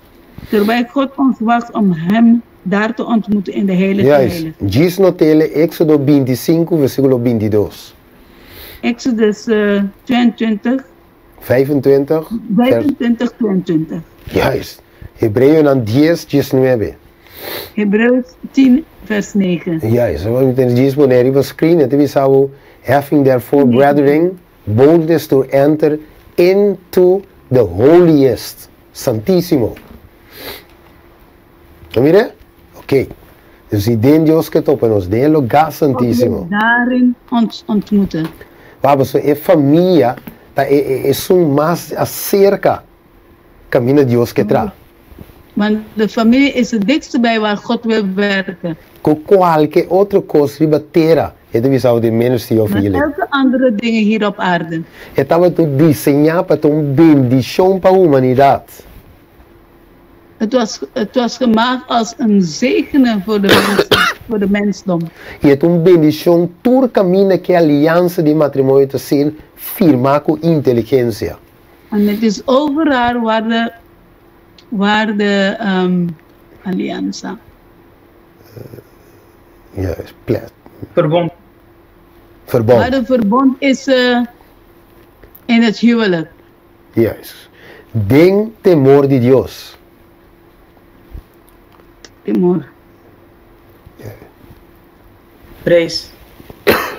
Terwijl God ons wacht om Hem daar te ontmoeten in de heilige Juist, heiligen. djis notele Éxodo bintisinku versíkulo bintidos. Exodus 22. 25, vers. 25, 22. Juist. Hebreonan dies, diesnuebe. Hebreeus 10, vers 9. Juist. Mi ta djis pone riba screen, e ta bisa bo, Having therefore, brethren, boldness to enter into the holiest, santísimo. No mira? Ok. Dus i den Dios ke topa nos, den e lugá santísimo. Daarin ons ontmoeten. Wak, pasobra e famia ta e, e, esun mas aserka kaminda Dios ke tra. Want de familie is het dichtste bij waar God wil werken. Ku kualke otro kos riba tera, e ta bisa den Ministry of Maar Healing. elke andere dingen hier op aarde. E tabata diseñá pa ta un bendishon pa humanidat. Het was, het was gemaakt als een zegene voor de mensen, voor de mensdom. I e ta un bendishon tur kaminda ku e aliansa di matrimonio ta ser firmá ku inteligensia. En het is overal waar de, waar de um, alianza. Juist, plet. Verbond. Verbond. Waar de verbond is uh, in het huwelijk. Juist. Den temor di Dios. Temor. Vrees.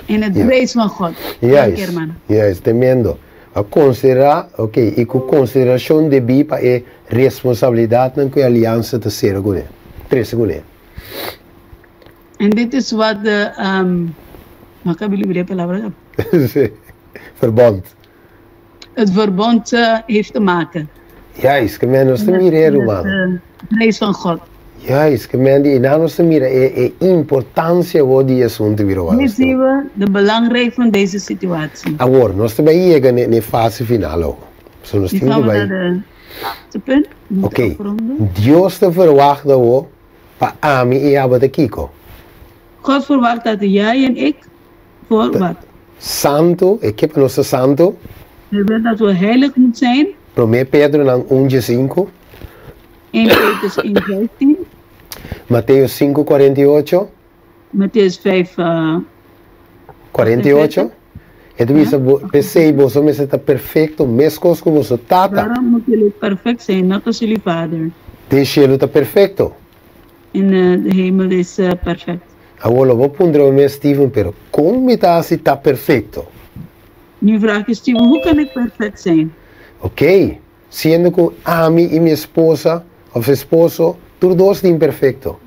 In het vrees van God. Juist. Juist, tremendo. A konsiderá, ok, i ku konsiderashon debí pa e responsabilidatnan ku e aliansa ta sera kuné, trese kuné. En dit is wat de, um, maar ik heb jullie de palabra. Verbond. Het verbond uh, heeft te maken. Juist, ke men nos ta mira e ruman. De vrees van God. Juist, ke men di, na nos ta mira e, e importancia wo di asunto bira Hier zien we de belangrijkheid van deze situatie. Awor, nos ta bai yega ne, ne fase final awo. So nos Nu tin gaan ku we naar bai. de laatste punt. We moeten Oké, afronden. Dios ta verwacht awo pa ami i abo ta kiko? God verwacht dat jij en ik voor wat? Santu, e ke pa nos ta santu? Hij wil dat we heilig moeten zijn. Promé Pedronan un diesinku. 1 Petrus 1, 15. Mateo sinku kuarenta i ocho. Mattheüs 5, uh, 48. E ta bisa bo, p'esei boso mester ta perfekto meskos ku boso Tata. Daarom moeten jullie perfect zijn, net als jullie Vader. Den shelu ta perfekto. In de hemel is uh, perfect. Awor lo bo puntra bo mes, Steven, pero kon mi ta hasi ta perfekto? Nu vraag je Steven, hoe kan ik perfect zijn? Ok, siendo ku ami i mi esposa of esposo tur dos ta imperfekto.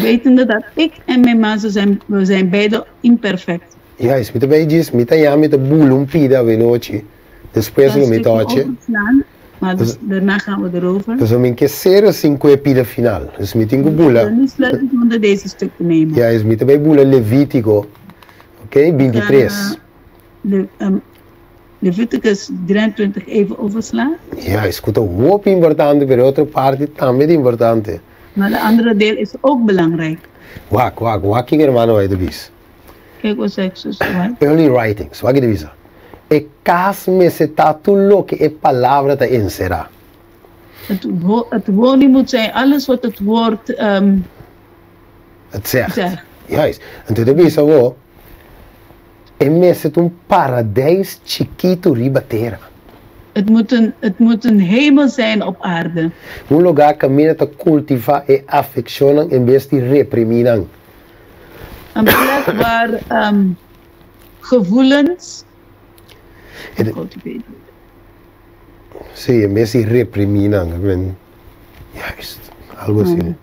Wetende dat ik en mijn man zijn, we zijn beide imperfect. Juist, mi ta bay djis, mi ta yami ta bula un pida awenochi, despues lo mi tochi. Maar dus, daarna gaan we erover. Pasobra mi ke ser asin ku e pida final, dus mi tin ku bula. Nu sluit ik onder deze stuk te nemen. Juist, mi ta bay bula Levitico, ok, bintitres. Le, um, Leviticus 23 even overslaan. Juist, ku ta hopi importante, pero e otro parti tambe ta importante. Maar de andere deel is ook belangrijk. Wak, wak, wak kiko hermano bai ta bisa. Kijk wat zegt zus White. Early Writings, wak ki ta bisa? E kas mester ta tur loke e palabra ta enserá. Het, wo het woning moet zijn alles wat het woord um, Het zegt. zegt. Juist. Anto e ta bisa bo, e mester ta un paradijs chikitu riba tera. Het moet een, het moet een hemel zijn op aarde. Un lugá kaminda ta kultivá e afekshonnan en bes di reprimí nan. Een plek waar um, gevoelens E Sí, en bes di reprimí nan. Ik ben, juist, algo asina.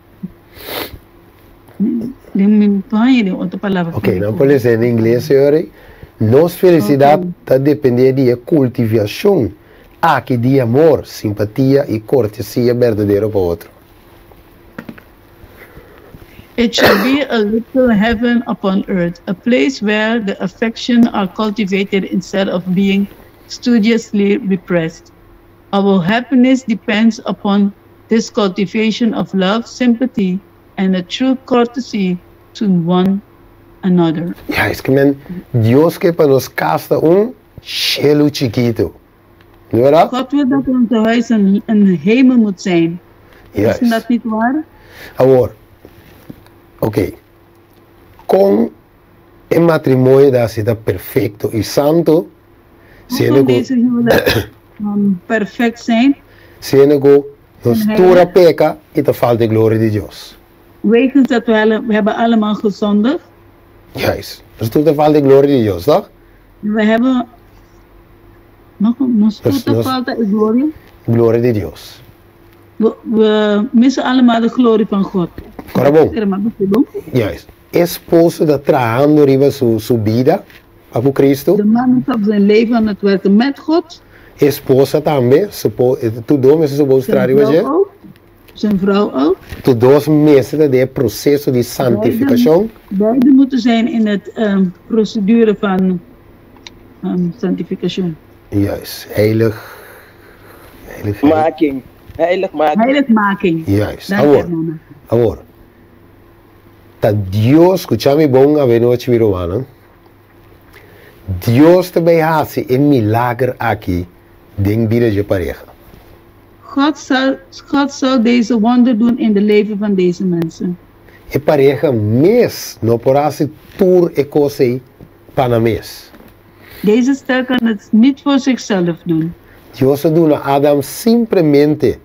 Ok, nan por lesa en ingles, señores. Nos felisidat ta dependé di e kultiviashon aki di amor, simpatia i kortesia berdadero pa otro. It shall be a little heaven upon earth, a place where the affections are cultivated instead of being studiously repressed. Our happiness depends upon this cultivation of love, sympathy, and a true courtesy to one another. Ya, es ke men Dios ke pa nos kas ta un shelu chikitu. No berdad? God wil dat ons huis een, een hemel moet zijn. Is dat niet waar? Awor, ok, kon e matrimonio ta hasi ta perfecto i santo, siendo ku deze huwelijk um, perfect zijn? Siendo ku nos tur a peka i ta falta e gloria di Dios. Wegens dat we, we hebben allemaal gezondigd. Juist. Nos tur ta falta e gloria di Dios, toch? We hebben Nog, nos tur ta falta e gloria. gloria di Dios. We missen allemaal de glorie van God. Kòrda bon. Juist. Esposo ta trahando riba su su bida pa ku Cristo. De man is op zijn leven aan het werken met God. Esposa tambe, supo, tur dos mester supos traha riba dje. Zijn vrouw ook. Zijn vrouw ook. Tur dos mester ta den e proseso di santifikashon. Beide moeten zijn in het procedure van santifikashon. Juist, heilig, heilig, Making, heilig making. Heiligmaking. Juist, awor, awor. Ta Dios, skucha mi bon avenochi mi rumannan, Dios ta bay hasi e milager aki den bida dje pareha. God zal, God zal deze wonder doen in de leven van deze mensen. E pareha mes no por hasi tur e kos ei pa nan mes. Deze stel kan het niet voor zichzelf doen. Dios a duna Adam simplemente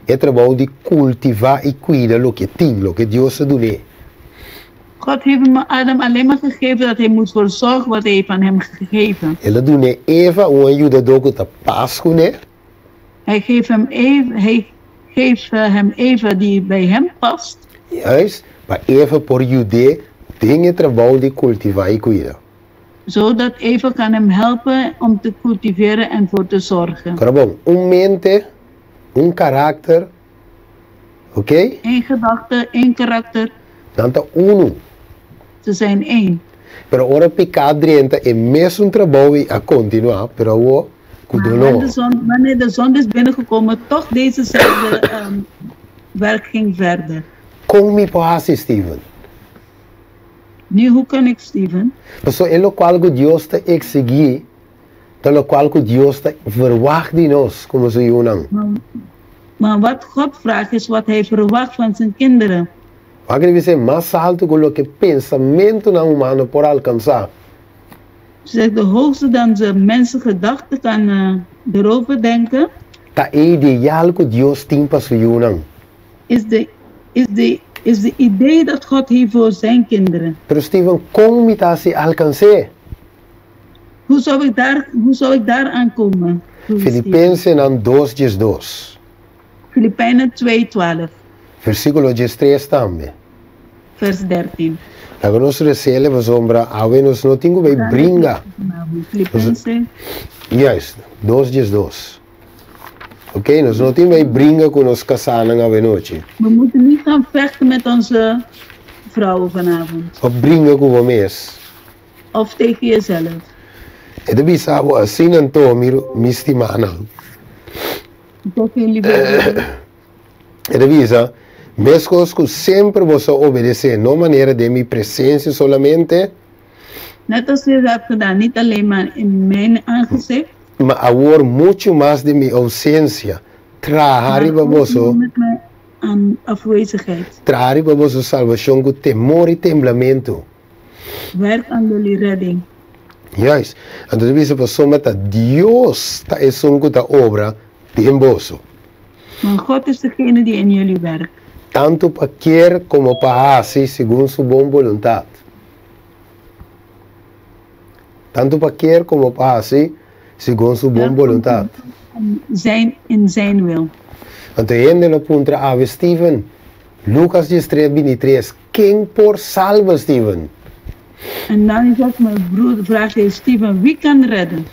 e trabou di kultivá i kuida loke e tin, loke Dios a dun'é. God heeft hem Adam alleen maar gegeven dat hij moet verzorgen wat hij heeft aan hem gegeven. El a dun'é Eva, un ayudadó ku ta pas kuné. Hij geeft hem Eva, hij geeft hem Eva die bij hem past. Juist, pa Eva por yud'é den e trabou di kultivá i kuida. Zodat Eva kan hem helpen om te cultiveren en voor te zorgen. Kora bon, un mente, un karakter, oké? Eén gedachte, één karakter. Nan ta unu. Ze zijn één. Pero ora piká drenta e mesun trabou i a kontinuá, pero awor ku doló. Wanneer de zonde is binnengekomen, toch dezezelfde werk ging verder. Kon mi por hasi, Steven? Nu, hoe kan ik, Steven? Pasobra e lokual ku Dios ta eksigí ta lokual ku Dios ta verwagt di nos komo su yunan. Maar wat God vraagt is wat Hij verwacht van zijn kinderen. Wak debe ser mas altu ku loke pensamentunan humano por alkansá. Zegt de hoogste dan de mensen gedachte kan erover denken. Ta e ideal ku Dios tin pa su yunan. Is de is de is de idee dat God heeft voor zijn kinderen. Pero Steven, kon mi ta hasi alkans'é? Hoe zou ik daar hoe zou ik daar aan komen? Filipensenan dos diesdos. Filipijnen 2:12. Versíkulo diestres tambe. Vers 13. Laga nos resele pasobra awe nos no tin ku bay bringa. Filipense. Juist, dos diesdos. Ok, nos no tin bay bringa ku nos kasánan awe nochi. We moeten niet gaan vechten met onze vrouwen vanavond. Of bringa ku bo mes. Of tegen jezelf. E ta bisa bo asina anto, mi, mi stimánan. E ta bisa, Meskos ku semper boso a obedesé, no manera den mi presensia solamente. Net als u hebt gedaan, niet alleen maar in mijn aangezicht. Ma awor muchu mas den mi ousensia, traha riba boso. Met mijn afwezigheid. Traha riba boso salbashon ku temor i temblamentu. Werk aan jullie redding. Juist. Anto ta bisa pasobra ta Dios ta esun ku ta obra den boso. Want God is degene die in jullie werkt. Tantu pa kier komo pa hasi segun su bon boluntat. Tantu pa kier komo pa hasi segun su bon boluntat. Zijn in zijn wil. Anto e hende lo puntra awe Steven, Lucas diestres bintitres, ken por salba Steven? En dan zegt mijn broer, vraagt hij Steven, wie kan redden?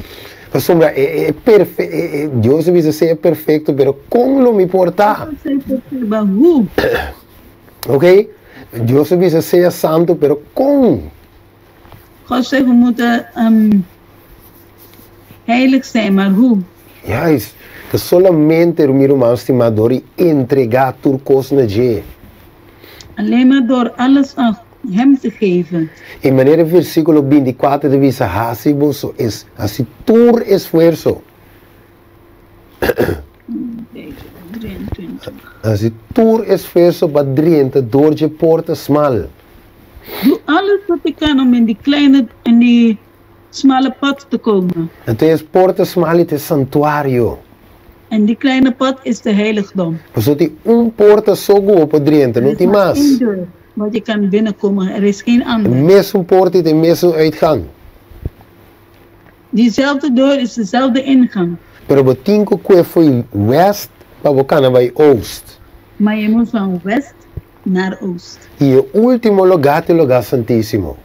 Pasobra e e perfe e e Dios a bisa sea perfecto, pero kon lo mi por ta? Maar hoe? Ok, Dios a bisa sea santo, pero kon? God zegt we moeten um, heilig zijn, maar hoe? Juist, ta solamente mi ruman stimá dor di entregá tur kos na dje. Alleen maar door alles aan Hem te geven. E manera e versíkulo bintikuater ta bisa, Hasi boso es, hasi tur esfuerso. Hasi tur esfuerso pa drenta dor dje porta smal. Doe alles wat je kan om in die kleine, in die smalle pad te komen. Anto es porta smal i ta e santuario. En die kleine pad is de heiligdom. Pasobra tin un porta so ku bo por drenta, no tin mas. Er is maar één deur waar je kan binnenkomen, er is geen ander. E mesun porta i ta e mesun uitgang. Diezelfde deur is dezelfde ingang. Pero bo tin ku kue fo'i wèst pa bo kana bai oost. Maar je moet van west naar oost. I e último lugá ta e lugá santísimo.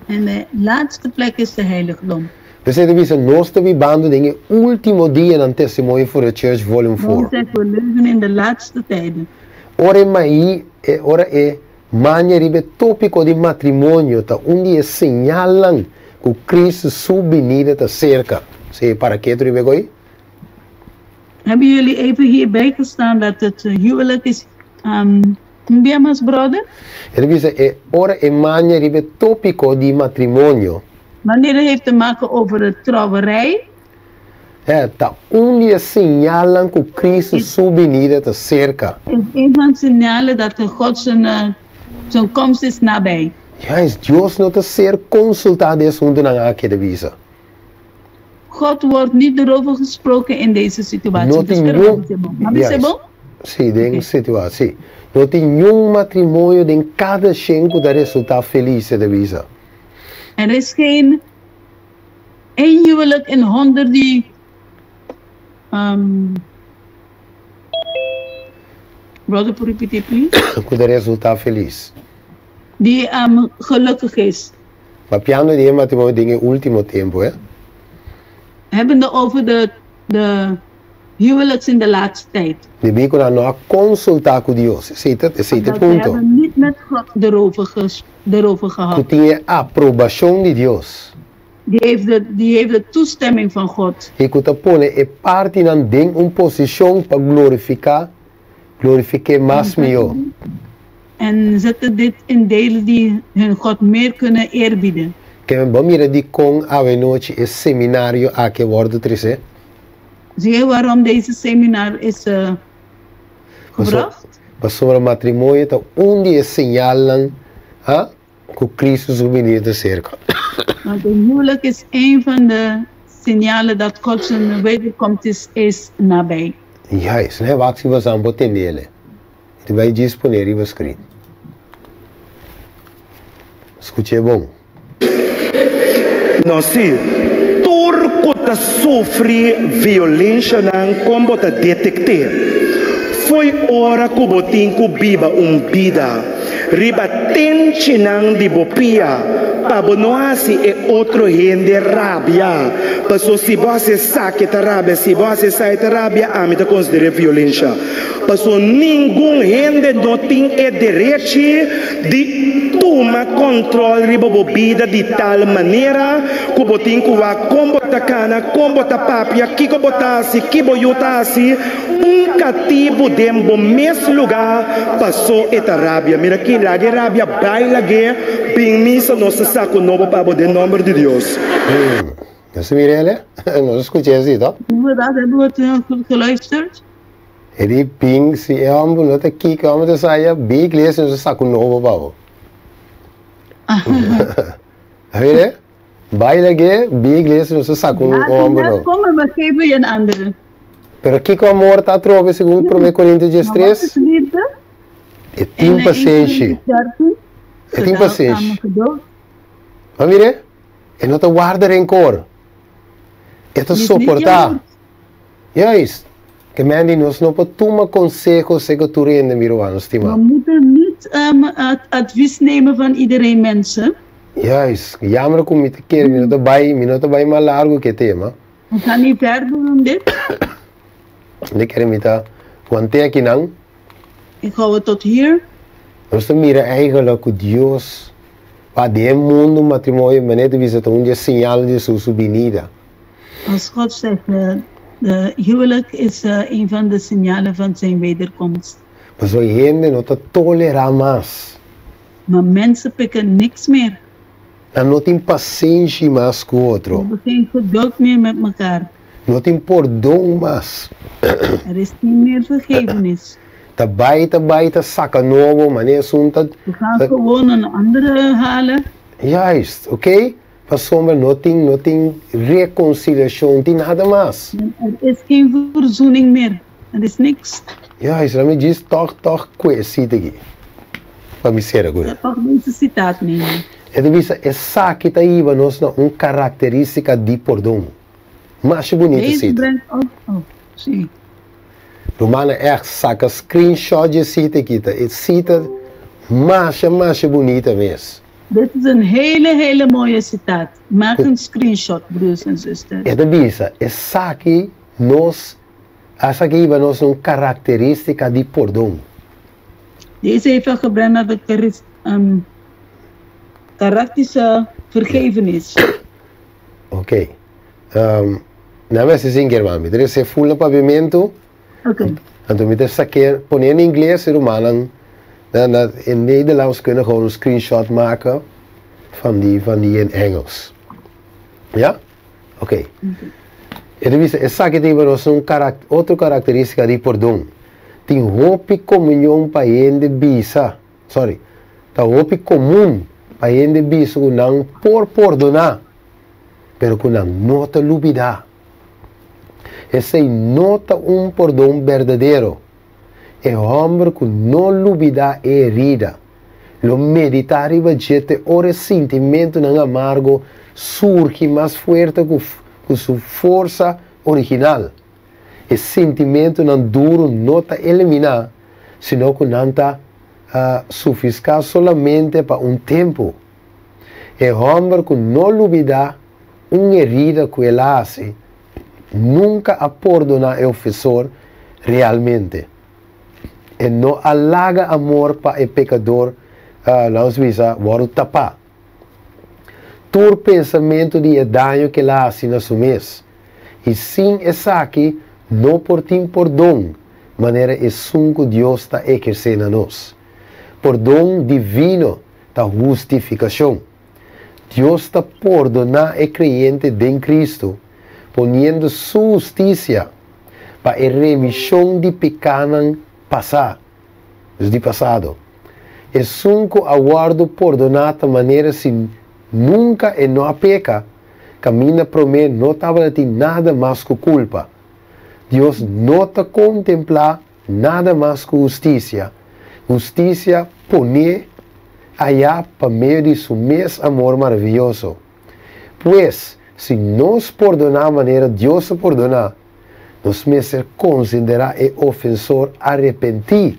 En de laatste plek is de heiligdom. P'esei ta bisa nos ta bibando den e último dianan Testimony for the Church Volume Daarom 4. zegt we leven in de laatste tijden. Ora e mai e ora e mania riba e tópiko di matrimonio ta un di e señalnan ku Kristu su binida ta serka. Si, para ketu riba e koi? Hebben jullie even hierbij gestaan dat het huwelijk is um, un dia mas brother? E ta bisa e ora e mania riba e tópiko di matrimonio. Wanneer het heeft te maken over de trouwerij. E ta un di e señalnan ku Kristu su binida ta serka. Is een van de signalen dat de God zijn, zijn komst is nabij. Juist, Dios no ta ser konsultá den e asuntunan aki, e ta bisa. God wordt niet erover gesproken in deze situatie. No tin niun, juist, sí, den situatie, sí. No tin niun matrimonio den kada shen ku ta resultá felis, e ta bisa. Er is geen één huwelijk in 100 die um, Brother, por repetir, please? Ku ta resultá felis. Die um, gelukkig is. Papiando di e matrimonio den e último tempu, e. Hebbende over de, de huwelijks in de laatste tijd. Debí ku nan no a konsultá ku Dios. Esei ta, esei ta e Omdat ze punto. hebben niet met God erover, ges, erover Ku gehad. tin e aprobashon di Dios. Die heeft de, die heeft de toestemming van God. I ku ta pone e partinan den un posishon pa glorifiká, glorifik'é mas mihó. En zetten dit in delen die hun God meer kunnen eerbieden. Ke bo mira dikon awenochi e seminario aki a wòrdu tresé? Zie je waarom deze seminar is gebracht? Pasobra matrimonio ta un di e señalnan ha ku Cristo su binida ta serka. Want een huwelijk is een van de signalen dat God zijn wederkomst is, is nabij. Juist, ne wak si bosan por tende el. E ta bai djis pone riba screen. Skuch'é bon. No si, tur ku ta sufri violenshanan kon bo ta detekt'é? Fo'i ora ku bo tin ku biba un bida riba tenchinan di bo pia pa bo no hasi e otro hende rabia, paso si bo hasi esaki e ta rabia, si bo hasi esai e ta rabia, ami ta konsider'é violensha. Paso ningun hende no tin e derechi di tuma control riba bo bida di tal manera cu bo tin cu wak con bo ta cana, con bo ta papia, kico bo ta haci, ki bo yu ta haci. Un catibu den bo mes luga paso e ta rabia. Mira aki, laga e rabia bay lag'e bin misa, nos ta saca un nobo pa bo den nomber di Dios. Nos a mira el, nos a scucha esei, to? Inderdaad, hebben we het goed geluisterd? E di ping si e homber no ta kiko e homber ta saya bi iglesia nos a saca un nobo pa bo. A mira? Bai lag'e bi iglesia nos a saca un homber nobo. Kom maar, we geven je een andere. Pero kiko amor ta atrobe segun prome Corintios 13? E tin pasenshi. E tin pasenshi. A mira? E no ta warda rencor. E ta soporta. Juist. Ke men di nos no por tuma conseho seko tur hende mi ruman stima. We moeten niet um, het advies nemen van iedereen mensen. Juist. Jammer ku mi ta kere mi no ta bai mi no ta bai mas largo ku e tema. We gaan niet verder dan dit. Mi kere mi ta want'é akinan. Ik hou het tot hier. Nos ta mira eigenlijk ku Dios pa den e mundu matrimonio manera ta bisa ta un di e señal di Hesus su binida. Als God zegt, de huwelijk is een van de signalen van zijn wederkomst. Pasobra hende no ta tolerá mas. Maar mensen pikken niks meer. Nan no tin pasenshi mas ku otro. Ze hebben geen geduld meer met elkaar. No tin pordon mas. Er is niet meer vergevenis. Ta bai ta bai ta saka nobo manera esun ta. We gaan gewoon een andere halen. Juist, oké? Pasobra no tin no tin rekonsiliashon, tin nada mas. Er is geen verzoening meer. Er is niks. Juist, laat mi djis tòg tòg kue e sita aki pa mi sera ku nan. Tòg deze sitaat nemen. E ta bisa esaki ta hiba nos na un karakterístika di pordon. Masha bunita Deze sita. brengt ook. Oh, zie. Rumannan echt saka screenshot dje sita aki ta e sita masha masha bunita mes. Dit is een hele, hele mooie citaat. Maak een screenshot, broers en zusters. E ta bisa, Esaki nos, esaki hiba nos na un karakterístika di pordon. Deze heeft al gebreng naar de karis, um, karaktische vergevenis. Ok. Um, na mester sin kerman. Mi ta rese full na papiamentu. Ok. Anto mi ta saké, poné na ingles, e rumannan na, na, in Nederlands kunnen gewoon een screenshot maken van die, van die in Engels. Ja? Oké. E ta bisa, esaki ta hiba nos na un karak, otro karakterístika di pordon. Tin hopi komunion pa hende bisa, sorry, ta hopi komun pa hende bisa ku nan por pordoná, pero ku nan no ta lubidá. Esei no ta un pordon berdadero. E hòmber ku no lubidá e herida, lo meditá riba dje te ora e sintimentunan amargo surgi mas fuerte ku ku su forsa original. E sintimentunan duru no ta eliminá, sino ku nan ta sufiská solamente pa un tempu. E hòmber ku no lubidá un herida ku el a hasi, nunka a pordoná e ofesor realmente. E no a laga amor pa e pekador, laga nos bisa, wòrdu tapá. Tur pensamentu di e daño ku el a hasi na su mes, i sin esaki no por tin pordon manera esun ku Dios ta ehersé na nos. Pordon divino ta hustifikashon. Dios ta pordoná e kreyente den Kristu, poniendo Su hustisia pa e remishon di pikánan pasá, dus di pasado. Esun ku a wòrdu pordoná ta manera si nunka e no a peka, kaminda promé no tabata tin nada mas ku kulpa. Dios no ta kontemplá Nada mas ku hustisia. Hustisia pon'é ayá pa medio di su mes amor maravioso. Pues, si nos pordoná manera Dios a pordoná, nos mester konsiderá e ofensor arepentí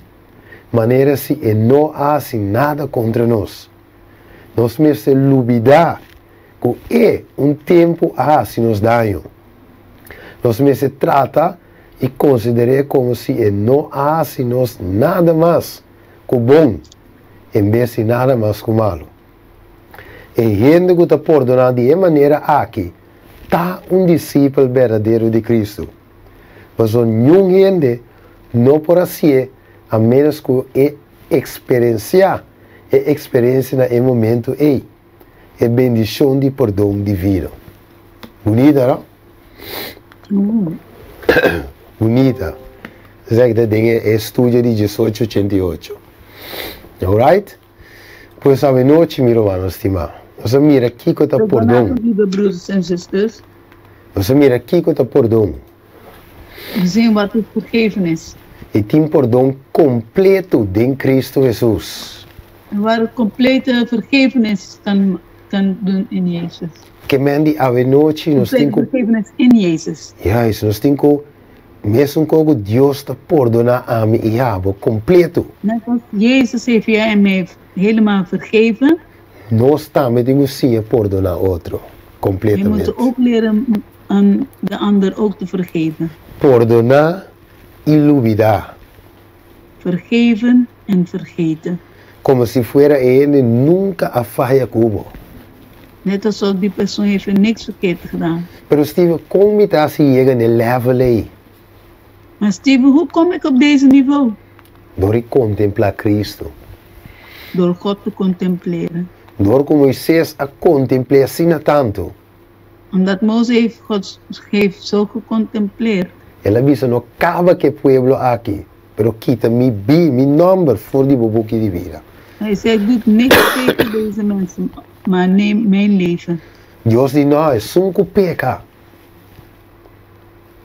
manera si e no a hasi nada kontra nos. Nos mester lubidá ku e un tempu a hasi nos daño. Nos mester trata i konsider'é komo si e no a hasi nos nada mas ku bon en bes di nada mas ku malu. E hende ku ta pordoná di e manera aki ta un disipel berdadero di Kristu. Pasobra niun hende no por hasié a ménos ku e eksperensiá e eksperensia na e momentu ei. E bendishon di pordon divino. Bunita, no? Bunita. Esaki ta den e estudio di diesocho ochenta i ocho. Alright? Pues awenochi, mi rumannan stimá, nos a mira kiko ta pordon. Broeders en zusters. Nos a mira kiko ta pordon. We zien wat is vergevenis. I tin pordon kompleto den Kristu Hesus. En waar het complete vergevenis kan kan doen in Jezus. Ke men di awenochi nos tin ku. Complete vergevenis in Jezus. Juist, nos tin ku mesun kon ku Dios ta pordoná ami i abo kompleto. Net als Jezus heeft jij en mij helemaal vergeven. Nos tambe tin ku siña pordoná otro kompletamente. We moeten ook leren aan de ander ook te vergeven. Pordoná i lubidá. Vergeven en vergeten. Como si fuera e hende nunca a faya cu bo. Net alsof die persoon heeft er niks verkeerd gedaan. Pero Steven, con mi ta haci yega n'e level ey? Maar Steven, hoe kom ik op deze niveau? Door di contempla Cristo. Door God te contempleren. Door cu Moises a contempl'e asina tanto. Omdat Mozes heeft God heeft zo gecontempleerd. El a bisa, No kaba ku e pueblo aki, pero kita mi bi, mi nòmber for di bo buki di bida. Hij zei, Doet niks tegen deze mensen, maar neem mijn leven. Dios di, No, esun ku peka.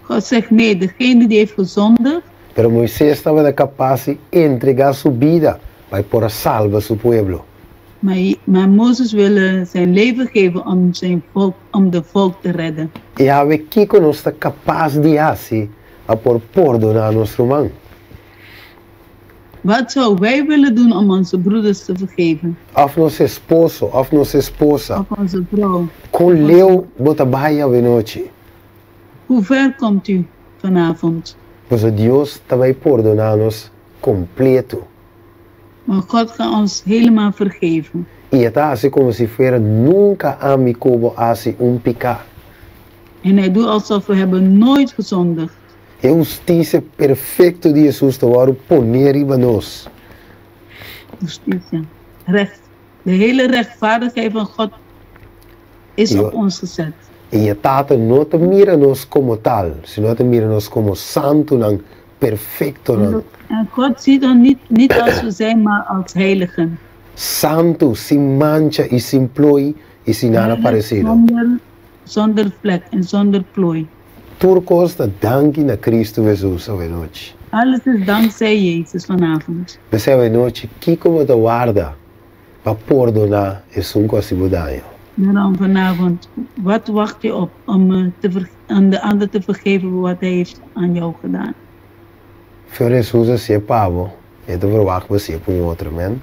God zegt, Nee, degene die heeft gezondigd. Pero Moises tabata kapas di entregá su bida pa e por a salba su pueblo. Maar Mozes wilde zijn leven geven om zijn volk, om de volk te redden. I awe kiko nos ta kapas di hasi pa por pordoná nos ruman? Wat zou wij willen doen om onze broeders te vergeven? Òf nos esposo òf nos esposa. Of onze vrouw. Kon leu bo ta bai awenochi? Hoe ver komt u vanavond? Pasobra Dios ta bai pordoná nos kompleto. Want God gaat ons helemaal vergeven. I e ta hasi komo si fuera nunka ami ku bo a hasi un piká. En hij doet alsof we hebben nooit gezondigd. E hustisia perfekto di Hesus ta wòrdu poné riba nos. Hustisia, recht, de hele rechtvaardigheid van God is op ons gezet. I e Tata no ta mira nos komo tal, sino e ta mira nos komo santunan, perfektonan. En God ziet ons niet, niet als we zijn, maar als heiligen. Santu, sin mancha i sin plooi i sin nada paresido. Zonder, zonder vlek en zonder plooi. Tur kos ta danki na Kristu Hesus awenochi. Alles is dankzij Jezus vanavond. P'esei awenochi, kiko bo ta warda pa pordoná esun ku a hasi bo daño? Daarom vanavond, wat wacht je op om te om de ander te vergeven voor wat hij heeft aan jou gedaan? Ora Hesus a hasié pa bo, e ta verwagt bo hasié pa un otro, amen?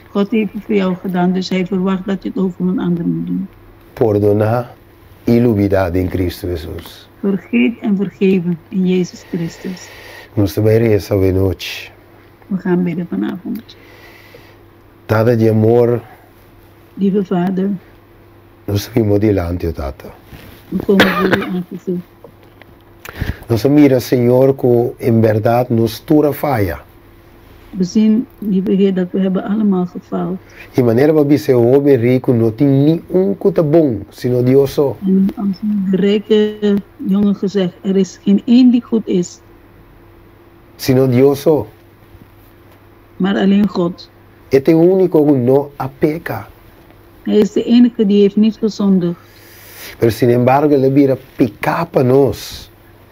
God heeft het voor jou gedaan, dus hij verwacht dat je het ook voor een ander moet doen. Pordoná i lubidá den Kristu Hesus. Vergeet en vergeven in Jezus Christus. Nos ta bai resa awenochi. We gaan bidden vanavond. Tata di amor. Lieve Vader. Nos ta bin bo dilanti, o Tata. We komen voor uw aangezicht. Nos a mira, Señor, ku en bèrdat nos tur a faya. We zien, lieve Heer, dat we hebben allemaal gefaald. I manera bo a bisa e hoben riku, no tin ni un ku ta bon, sino Dios so. En als de rijke jongen gezegd, er is geen één die goed is. Sino Dios so. Maar alleen God. E ta e úniko ku no a peka. Hij is de enige die heeft niet gezondigd. Pero sinembargo el a bira piká pa nos.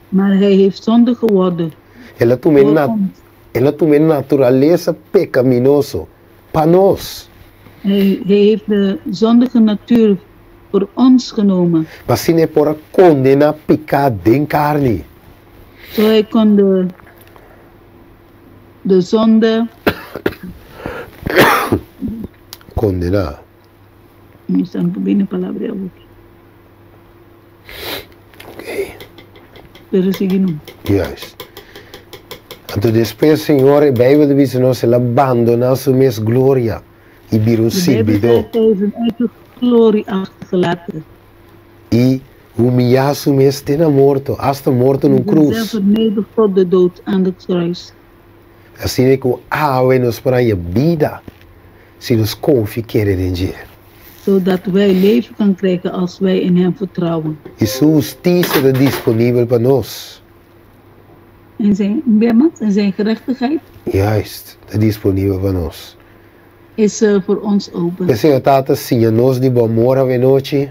Maar hij heeft zonde geworden El a tuma e voor na ons. el a tuma e naturalesa pekaminoso pa nos. Hij hij heeft de zondige natuur voor ons genomen. Pa asina e por a kondená piká den karni. Zo hij kon de de zonde. Kondená. Mi sta un bini palabra awor. Ok. Pero sigui no. Juist. Anto despues Señor, e Bijbel ta bisa nos, el a bandoná su mes gloria i bira un De Bijbel sirbidó. zegt, hij heeft zijn eigen glorie achtergelaten. I humiyá su mes te na morto, asta morto na un En zichzelf krus. vernederd tot de dood aan het kruis. Asina ku awe nos por haña bida si nos konfia i kere den dje. Zodat wij leven kan krijgen als wij in hem vertrouwen. I su hustisia ta disponibel pa nos. En zijn, weermacht, en zijn gerechtigheid. Juist, ta disponibel pa nos. Is voor ons open. P'esei, o Tata, siña nos di bo amor awenochi.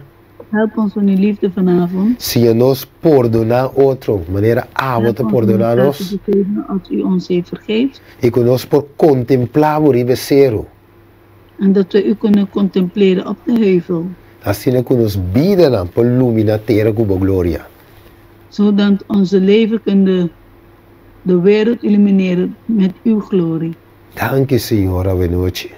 Help ons van uw liefde vanavond. Siña nos pordoná otro manera abo ta pordoná nos. Als u ons heeft vergeefd. I ku nos por kontemplá bo riba e seru. En dat we u kunnen contempleren op de heuvel. Asina ku nos bidanan por luminá tera ku bo gloria. Zodat onze leven kunnen de wereld illumineren met uw glorie. Danki Señor awenochi.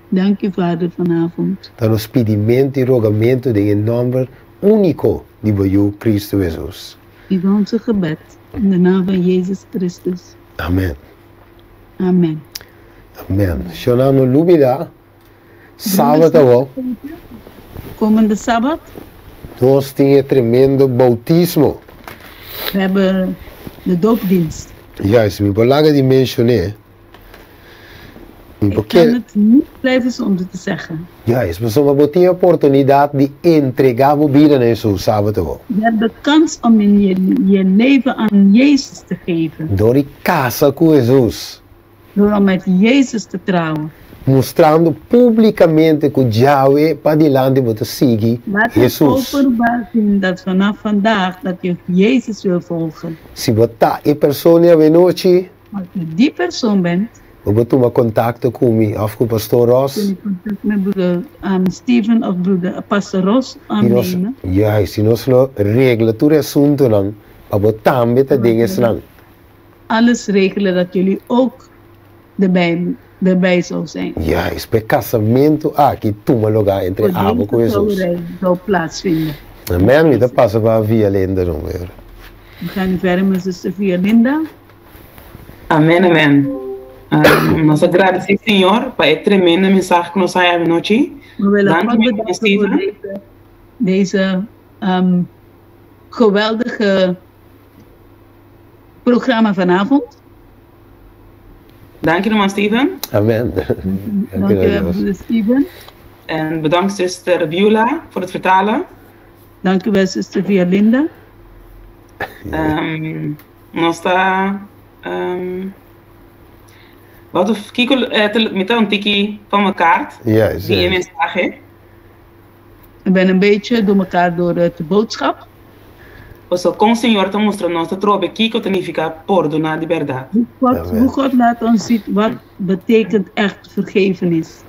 Dank u Vader vanavond. Ta nos pidimentu i rogamentu den e nòmber úniko di bo Yu Kristu Hesus. Is onze gebed in de naam van Jezus Christus. Amen. Amen. Amen. Shona no lubida Sabat awor. Komende Sabat. Nos tin e tremendo boutismo. We hebben de doopdienst. Juist, mi por laga di mencion'é. Mi por Ik kan ke. het niet blijven zonder te zeggen. Juist, pasobra bo tin e oportunidat di entregá bo bida na Hesus, sabat awor. Je hebt de kans om in je, je leven aan Jezus te geven. Dor di kasa ku Hesus. Door om met Jezus te trouwen. Mustrando públikamente ku djawe padilanti bo ta sigui Laat het Hesus. openbaar zien dat vanaf vandaag dat je Jezus wil volgen. Si bo ta e persona awenochi. Als je die persoon bent. Bo por tuma kontakto ku mi òf ku Pastor Ross. Tene kontakto met broeder Steven òf broeder Pastor Ross aannemen. Juist, i nos lo regla tur e asuntunan pa bo tambe ta den esnan. Alles regelen dat jullie ook erbij erbij zou zijn. Juist, pa e kasamentu aki tuma lugá entre Voor abo deze ku Hesus. trouwerij zou plaatsvinden. Amen, mi ta pasa pa Via Linda no weer. We gaan nu verder met zuster Via Linda. Amen amen. Nos ta gradeci Señor pa e tremendo mensahe ku nos haya anochi. We willen Danki God mi bedanken voor Steven. deze, deze geweldige programma vanavond. Danki ruman Steven. Amen. Dank u wel, broeder Steven. En bedankt zuster Beulah voor het vertalen. Dank u wel, zuster Violinda. Nos ta wat of kiko mi ta un tiki van mijn kaart di e mensahe. Ik ben een beetje door elkaar door de boodschap. Paso kon Señor ta mustra nos ta trobe kiko ta nifica pordona di berdad. Hoe God, hoe God laat ons zien wat betekent echt vergevenis.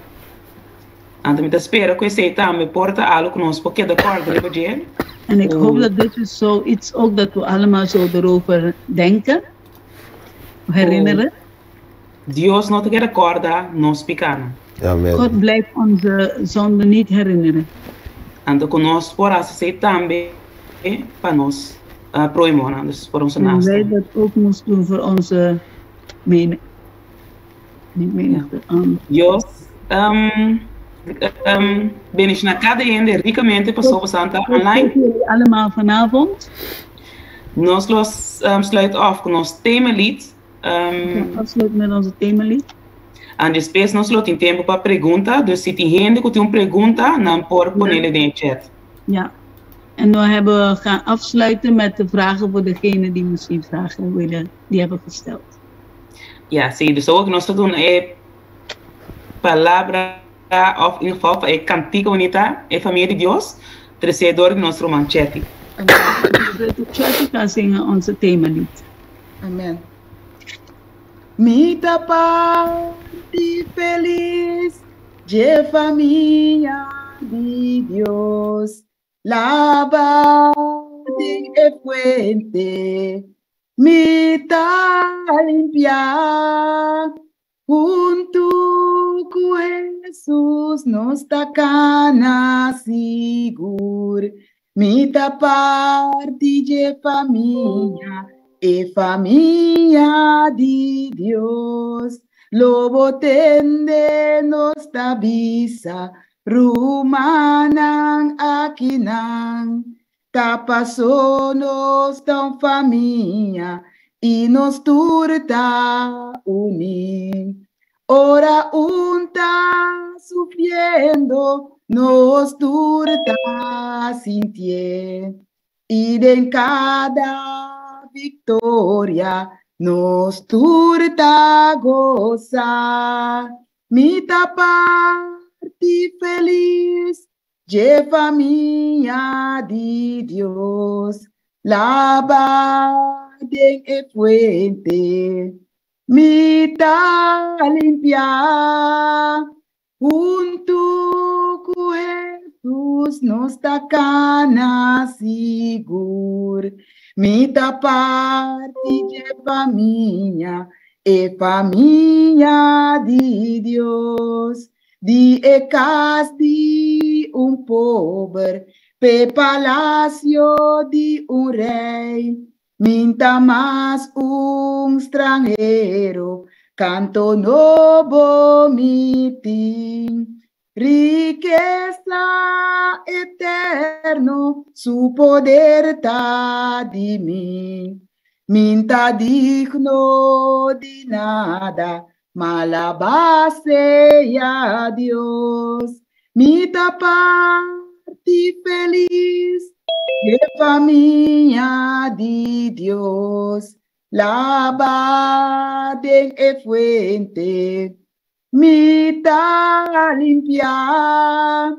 Anto mi ta spera ku esei tambe por ta algo ku nos por keda kòrda riba dje. En ik hoop dat dit is zoiets ook dat we allemaal zo erover denken, herinneren. Dios no ta keda kòrda nos pikánan. Amen. God blijft onze zonde niet herinneren. Anto ku nos por hasi esei tambe pa nos prohimonan, dus por onze En wij naasten. dat ook moest doen voor onze mene, niet menigte. Dios bendiciona cada hende ricamente pasobra boso ta God online. zegen jullie allemaal vanavond. Nos lo sluit af cu nos themalied. We gaan afsluiten met onze themalied. En despues nos lo tin tempo pa pregunta, dus si tin hende cu tin un pregunta, nan por ponele den e chat. Ja, en we hebben, gaan afsluiten met de vragen voor degenen die misschien vragen willen, die hebben gesteld. Ja, sí, dus ook nos ta duna e palabra, of in ieder geval pa e cantica bonita, e famia di Dios, trece door di nos ruman Chetty. Amen. Chetty gaat zingen onze themalied. Amen. Mi ta parti felis dje famia di Dios. Laba den e fuente, mi ta limpia. Huntu ku Hesus nos ta kana sigur. Mi ta parti dje famia, e famia di Dios. Lo bo tende nos ta bisa, rumannan akinan. Ta paso nos ta un famia i nos tur ta uní. Ora un ta sufriendo, nos tur ta sintié. I den kada viktoria, nos tur ta gosa. Mi ta parti felis dje famia di Dios. Laba den e fuente, mi ta limpia. Huntu ku Hesus nos ta kana sigur. Mi ta parti dje famia, e famia di Dios. Di e kas di un pober p'e palasio di un rei. Min ta mas un stranhero, kanto nobo mi tin. Rikesa eterno, su poder ta di mi. Min ta digno di nada, ma alabá sea Dios. Mi ta parti felis dje famia di Dios. Laba den e fuente, mi ta limpia.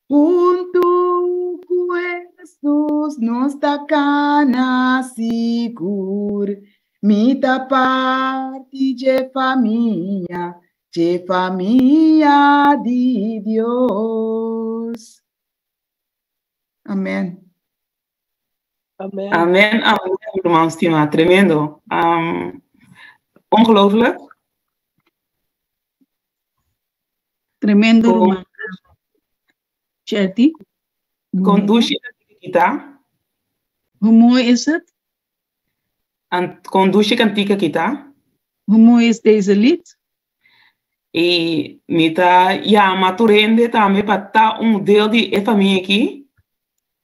Huntu ku Hesus nos ta kana sigur. Mi ta parti dje famia, dje famia di Dios. Amen. Amen. Amen, amen, ruman stima. Tremendo. Um, ongelooflijk. Tremendo, ruman. Chetty. Kon dushi kita. Hoe mooi is het? En kon dushi kantika kita. Hoe mooi is deze lied? I mi ta yama tur hende tambe pa ta un deel di e famia aki.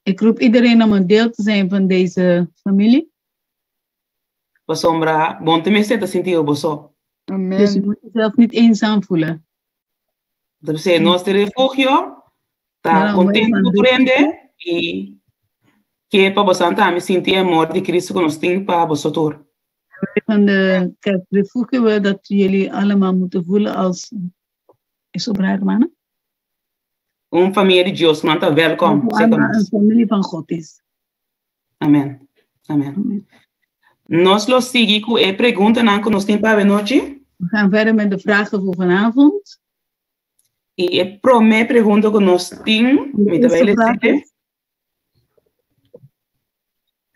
Ik roep iedereen om een deel te zijn van deze familie. Pasobra bo no tin mester ta sinti bo so. Amen. Dus je moet jezelf niet eenzaam voelen. Entonces, nos di Refugio ta Daarom wij kontentu van ku tur hende i ke pa boso tambe sinti e amor di Cristo ku nos tin pa boso tur. Wij van de kerk Refugio willen dat jullie allemaal moeten voelen als is op hermanen. Un famia di Dios, nan ta welkom. Dat allemaal een familie van God is. Amen. Amen. Amen. Nos lo sigui ku e preguntanan ku nos tin pa avenochi. We gaan verder met de vragen voor vanavond. I e promé pregunta ku nos tin, De mi ta bai eerste vraag lesa. is,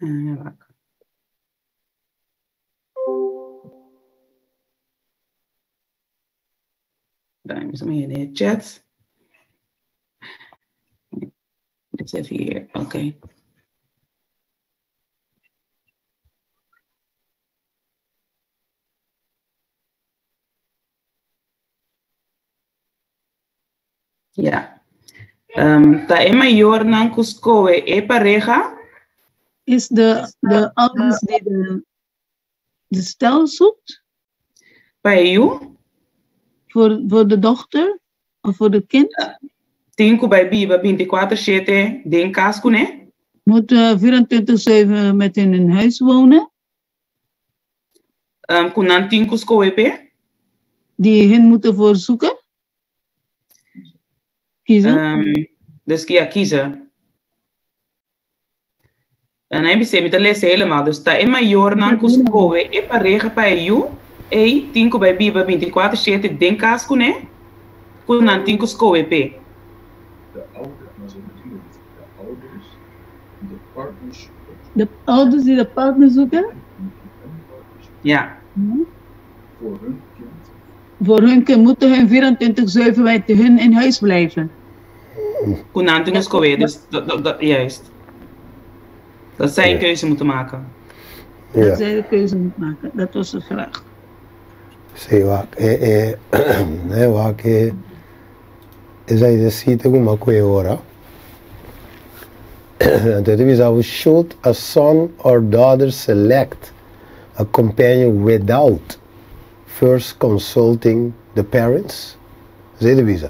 Ah, wak. Daar is hem in de chat. Het zit hier, oké. Ja. Ta e mayornan ku skohe e pareha? Is de ouders die de stel zoekt? Pa e yu? Voor de dochter of voor het kind? Tin ku bai biba 24/7 den kas kuné? Moet 24/7 met hen in huis wonen? Ku nan tin ku skohe p'e? Die hun moeten voor zoeken? Kiezen? Dus ja, kiezen. En hij bisa mi ta lesa helemaal. Dus ta e mayornan ku skohe e pareha pa e yu, ei tin ku bai biba 24/7 den kas kuné, ku nan tin ku skohe p'e. De ouders, maar zo bedoel ik het. De ouders die de partners zoeken. De ouders die de partner zoeken? Ja. Voor hun kind. Voor hun kind moeten hun 24/7 bij hun in huis blijven. Ku nan tin ku skohe, dus dat, juist. Dat zij een keuze moeten maken. Dat Ja. zij de keuze moeten maken. Dat was de vraag. Sí, wak. Wak, esei ta sita ku m'a kohe ora. Anto e ta bisa bo, should a son or daughter select a companion without first consulting the parents? Esei ta bisa.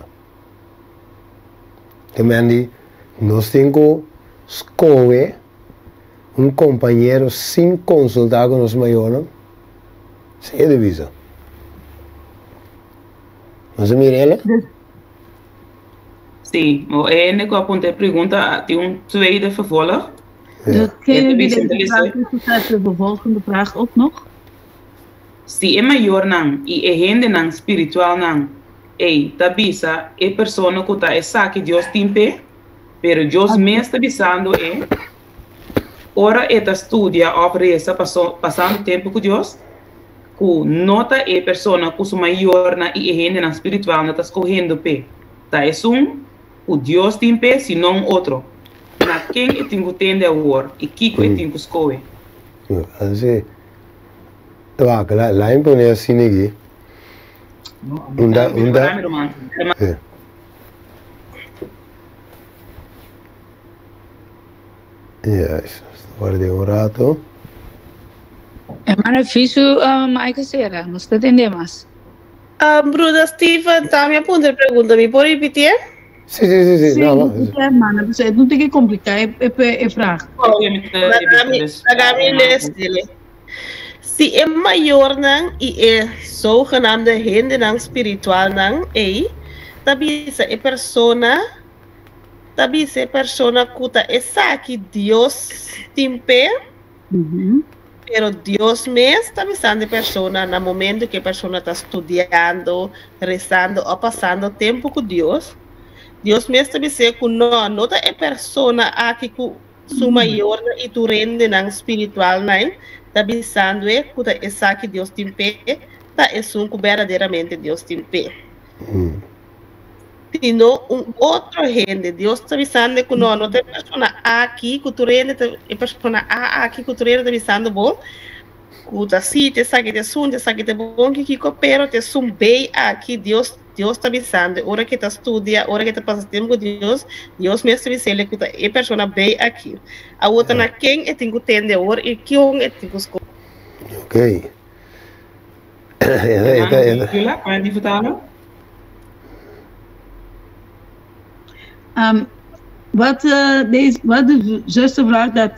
Te men di, nos tin ku skohe un kompañero sin konsultá ku nos mayornan? Esei ta bisa. Nos a mira el? Sí, e hende ku a punta e pregunta tin un tweede vervolg. Degene die deze vraag heeft, krijgt de vervolgende vraag ook nog. Si e mayornan i e hendenan spiritualnan ei ta bisa e persona ku ta esaki Dios tin p'e, pero Dios mes ta bisando e, ora e ta studia òf resa pasando tempu ku Dios, ku no ta e persona ku su mayornan i e hendenan spiritualnan ta skohendo p'e, ta esun ku Dios tin p'e, sino un otro. Na ken e tin ku tende awor i kiko e tin ku skohe? Así. Wak, la impone asina aki. Unda, unda. Sí. Juist, warda un rato. Hermano Fisu, Mike Sera, no ta tende mas. Broeder Steven, tambe a puntra pregunta, mi por repetí? Sí. Sí, No, no. hermana, dus no tin ku kompliká e vraag. Laga mi les'é. Si e mayornan i e zogenaamde hendenan spiritualnan ei, ta bisa e persona, ta bisa e persona ku ta esaki Dios tin p'e, Pero Dios mes ta bisando e persona na momento ku e persona ta studiando, rezando o pasando tempu ku Dios, Dios mes ta bis'é ku no, no ta e persona aki ku su mayornan i tur hendenan spiritualnan ta bisando e ku ta esaki Dios tin p'e, ta esun ku berdaderamente Dios tin p'e. Sino un otro hende. Dios ta bisando ku no, no ta e persona aki ku tur hende ta, e persona A aki ku tur hende ta bisando bo, ku ta si, ta esaki ta esun, ta esaki ta bon ki kiko, pero ta esun B aki Dios, Dios ta bisando, ora ke ta studia, ora ke ta pasa tempu ku Dios, Dios mes ta bis'el ku ta e persona B aki. Awor ta na ken e tin ku tende awor i kion e tin ku skohe. Ok. Hermana Jula, kan je vertalen? Wat, deze, wat de zuster vraagt, dat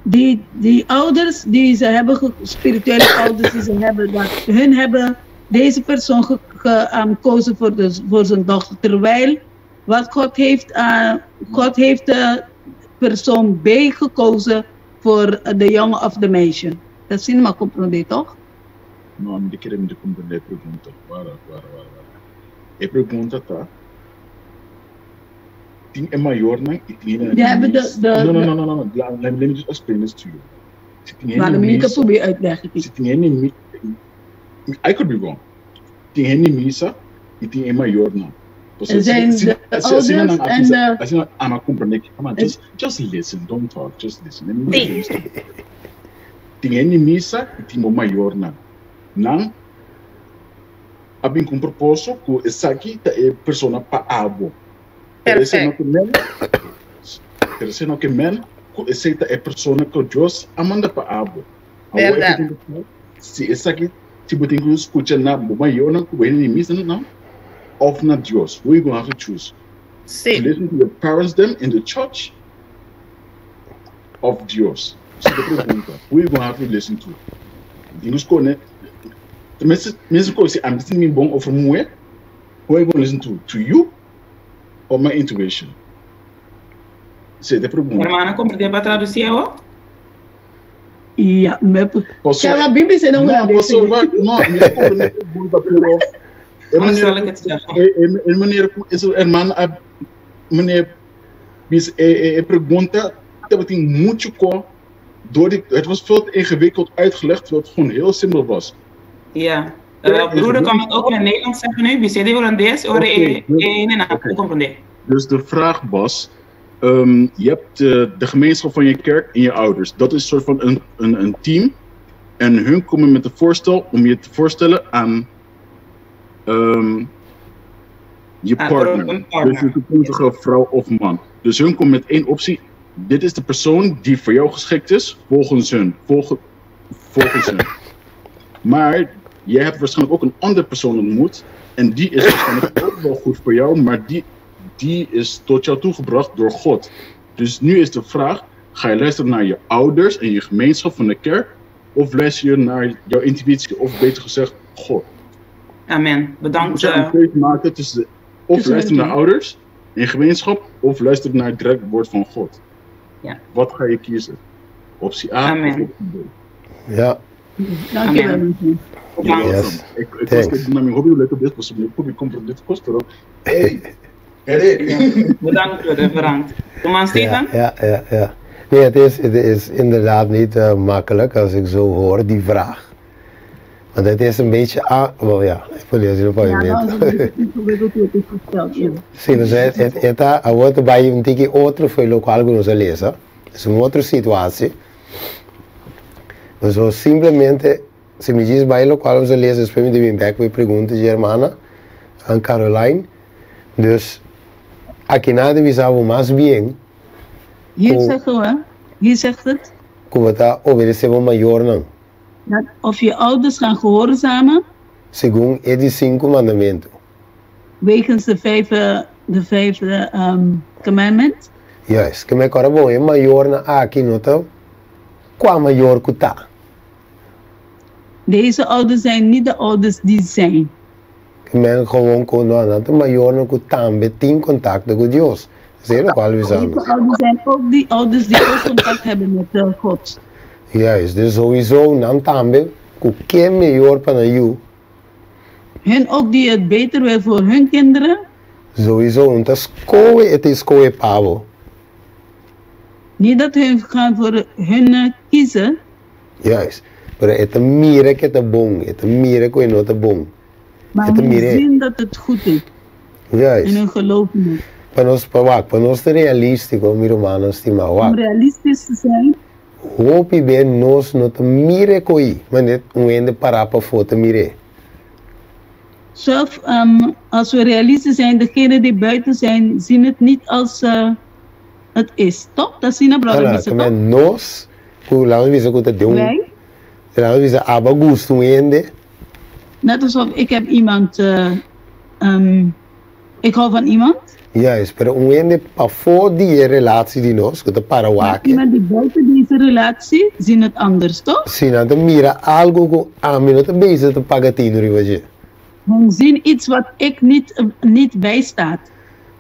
die, die ouders die ze hebben, spirituele ouders die ze hebben, dat hun hebben deze persoon gekozen voor, de, voor zijn dochter. Terwijl wat God heeft, God heeft de persoon B gekozen voor de jongen of de meisje. Dat is maar comprende, toch? No, mi ta kere mi ta comprende e pregunta. Wara, wara, wara, wara. E pregunta ta, tin e mayornan y tin e Die hebben de, de, No, no, no, no, no, no. Let me just explain this to you. Si tin Maar hende dan moet ik het misa, proberen uitleggen. si tin hende mi, I could be wrong. Tin hende misa y tin e mayornan. Er zijn de ouders en de... Asina ama comprende ki, ama just, just listen, don't talk, just listen. Let me Sí. finish. Tin hende misa y tin bo mayornan. Nan a bin cu un proposo cu esaki ta e persona pa abo. Pero esey no Perfecto. ke men, pero esey no ke men cu esey ta e persona cu Dios a manda pa abo. Awor e Verdad. pregunta ta, si esaki, si bo tin cu scucha na bo mayornan cu bo hende di misa nan of na Dios, who you gonna have to choose? To Sí. listen to your parents them in the church of Dios? Esey ta e pregunta, who you gonna have to listen to? Tin cu scoge, tenminste, mescos cu si ami ta sinti mi bon over muhe, who I gonna listen to? To you or my intuition? Esey ta e pregunta. Hermana, comprende pa traduci awo? Ja, me Paso, Kaya Biblia se não no, é paso, no, mi ta comprende e pregunta, pero e Hoe manera zal ik cu het zeggen? e, e, e manera cu ese hermana a meneer bis e, e, e pregunta tabatin mucho ko door die, het was veel te ingewikkeld uitgelegd, terwijl het gewoon heel simpel was. Ja. Per Broeder, kan ingewikkeld. het ook in het Nederlands zeggen nu? Bisé de Holandees, ora Oké, e, dus, e, nee, nou, oké. comprende. Dus de vraag was, je hebt de gemeenschap van je kerk en je ouders. Dat is een soort van een team. En hun komen met de voorstel om je te voorstellen aan je Aan partner. een Dus je partner. toekomstige vrouw of man. Dus hun komt met één optie. Dit is de persoon die voor jou geschikt is, volgens hun. Volgens hun. Maar jij hebt waarschijnlijk ook een andere persoon ontmoet. En die is waarschijnlijk ook wel goed voor jou, maar die is tot jou toegebracht door God. Dus nu is de vraag, ga je luisteren naar je ouders en je gemeenschap van de kerk? Of luister je naar jouw intuïtie, of beter gezegd, God? Amen. Bedankt. Moet je een keuze maken tussen de, of Tussen luisteren hun naar ouders en je gemeenschap, of luisteren naar het direct woord van God. Ja. Wat ga je kiezen? Optie A of Amen. optie B? Ja. Dankjewel. Amen. You're Bedankt. welcome. Yes. Ik, ik was Thanks. naar mijn hobby leuk op dit was op mijn komt op dit kost erop. Hey, hey. Ja. Bedankt, broeder. Bedankt. Kom aan, Ja, Steven. ja. Nee, het is inderdaad niet makkelijk als ik zo hoor, die vraag. Want het is een beetje... Wel ja, ik wil je op Ja, je nou is het een beetje ingewikkeld hoe het is gesteld. Ja. Sí, mas e ta awor ta bai un tiki otro foi lokual ku nos a lesa. Es un otro situashon. Mas simplemente, si mi djis bai lokual nos a lesa, despues mi ta bin bèk ku e pregunta di hermana Ann Caroline. Dus, aki nan ta bisa bo mas bien Hier ku zeggen we, hier zegt het, ku bo ta obedesé bo mayornan dat of je ouders gaan gehoorzamen segun e di sinku mandamentu. wegens de vijfde commandment. Juist, ke men kòrda bon, e mayornan aki no ta kua mayor ku ta. Deze ouders zijn niet de ouders die zijn. Ke men gewoon ku no, nan ta mayornan ku tambe tin kontakto ku Dios. Esei lokual Deze bisando. ouders zijn ook die ouders die ook contact hebben met God. Juist, dus sowieso nan tambe ku ke mehor pa nan yu. Hun ook die het beter wil voor hun kinderen. Sowieso un ta skohe e ta skohe pa bo. Niet dat hun gaan voor hun kiezen. Juist, pero e ta mira ku e ta bon, e ta mira ku e no ta bon. Maar E ta hun mir'é. zien dat het goed is. Juist. En hun geloven het. Pa nos, pa wak, pa nos ta realístiko, mi rumannan stimá, Om wak. realistisch te zijn. Hopi be nos no ta mira e koí, manera un hende pará pafó ta mir'é. Zelf, als we realistisch zijn, degenen die buiten zijn, zien het niet als het is. Toch? Dat zien de brother Ala, bisa, ta toch? men nos, ku laat nos bisa ku ta den un, Wij? laat nos bisa aba gusta un hende. Net alsof ik heb iemand, ik hou van iemand. Juist, pero un hende pafó di e relatie di nos, ku ta para Maar wak. iemand die buiten deze relatie, zien het anders, toch? Si nan ta mira algu ku ami no ta bezig ta paga tinu riba dje. Hun zien iets wat ik niet, niet bijstaat.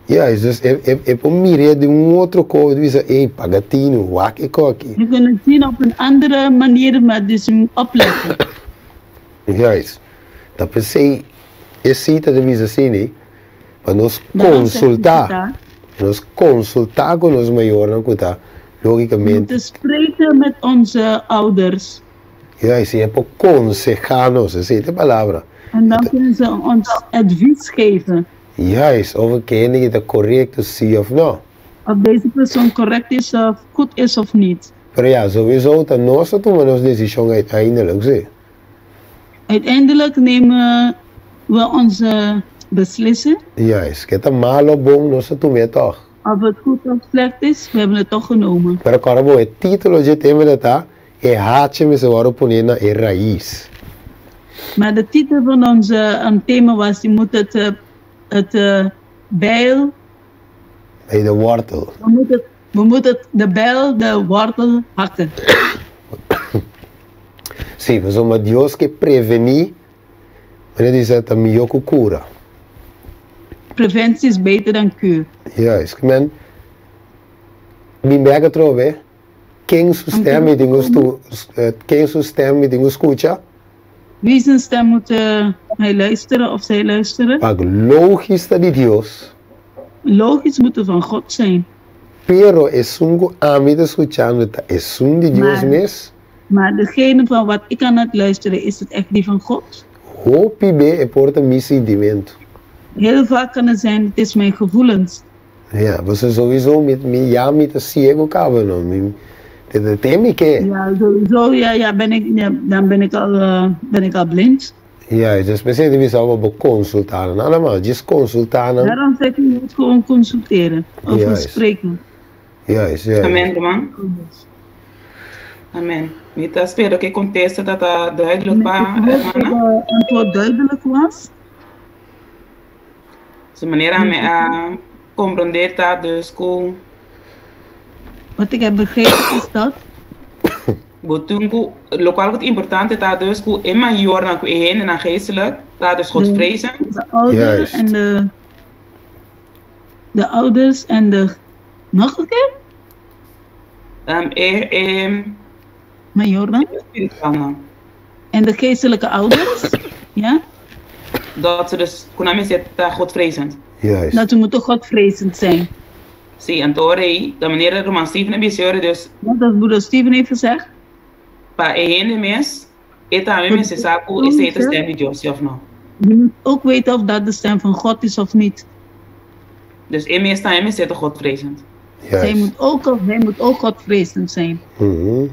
Juist, dus e, e, e por mir'é di un otro ko, bisa, ey, paga tinu, wak e koki. Je kunt het zien op een andere manier, maar dus je moet opletten. Juist. Ta p'esei e sita ta bisa asina, pa nos Daarom zegt de konsultá, cita, nos konsultá ku nos mayornan ku ta, We lógikamente. moeten spreken met onze ouders. Juist, i e por konsehá nos, esei ta e palabra. En dan kunnen ze ons advies geven. Juist, of e kende ki ta korekto si of no. Of deze persoon correct is of goed is of niet. Pero ya, souwiso ta nos ta tuma nos desishon uiteindelijk, si. Uiteindelijk nemen we onze beslissing. Juist, ke ta malo of bon, nos ta tum'é tòg. Of het goed of slecht is, we hebben het toch genomen. Pero kòrda bo, e título dje tema ta ta, E hachi mester wòrdu poné na e rais. Maar de titel van onze thema was, je moet het, het bijl... Bij de wortel. We moeten, we moeten de bijl, de wortel hakken. Sí, pasobra Dios ke prevení, manera di bisa, ta mihó ku kura. Preventie is beter dan kuur. Juist, ke men bin bek atrobe, ken su stem mi tin ku stu, ken su stem mi tin ku skucha? Wie zijn stem moet hij luisteren of zij luisteren? Pak logis ta di Dios. Logisch moet het van God zijn. Pero esun ku ami ta skuchando ta esun di Dios mes? Maar degene van wat ik aan het luisteren, is het echt die van God? Hopi be e por ta mi sintimentu. Heel vaak kan het zijn, het is mijn gevoelens. Ja, pasobra souwiso mi mi ya mi ta ciego caba no. Mi te te te mi ke. Ja, sowieso, ja, ja, ben ik, ja, dan ben ik al, ben ik al blind. Ja, dus p'esei ta bisa bo bo consulta nan. Nada mas, djis consulta nan. Daarom zeg ik, je moet gewoon consulteren of Juist. spreken. Juist, juist. Amen, ruman. Amen. Mi ta spera ku e kontesta ta ta duidelijk pa Ik hoop dat hermana. het antwoord duidelijk was. Su manera mi a komprondé ta dus ku. Wat ik heb begrepen is dat. Bo tin ku lokual ku ta importante ta dus ku e mayornan ku e hendenan geestelijk ta dus Godvrezen. De ouders en de, de ouders en de, nog een keer? E, e, Mayornan. Spiritualnan. En de geestelijke ouders, ja? Dat ze dus, ku nan mester ta Godvrezend. Juist. Dat ze moeten Godvrezend zijn. Sí, anto ora ei, ta manera ruman Steven a bisa ora dus. Ja, dat broeder Steven heeft gezegd. Pa e hende mes, e tambe mester sa ku esei ta stem di Dios, sí of no? Je moet ook weten of dat de stem van God is of niet. Dus e mes tambe mester ta Godvrezend. Zij moet ook, of hij moet ook Godvrezend zijn.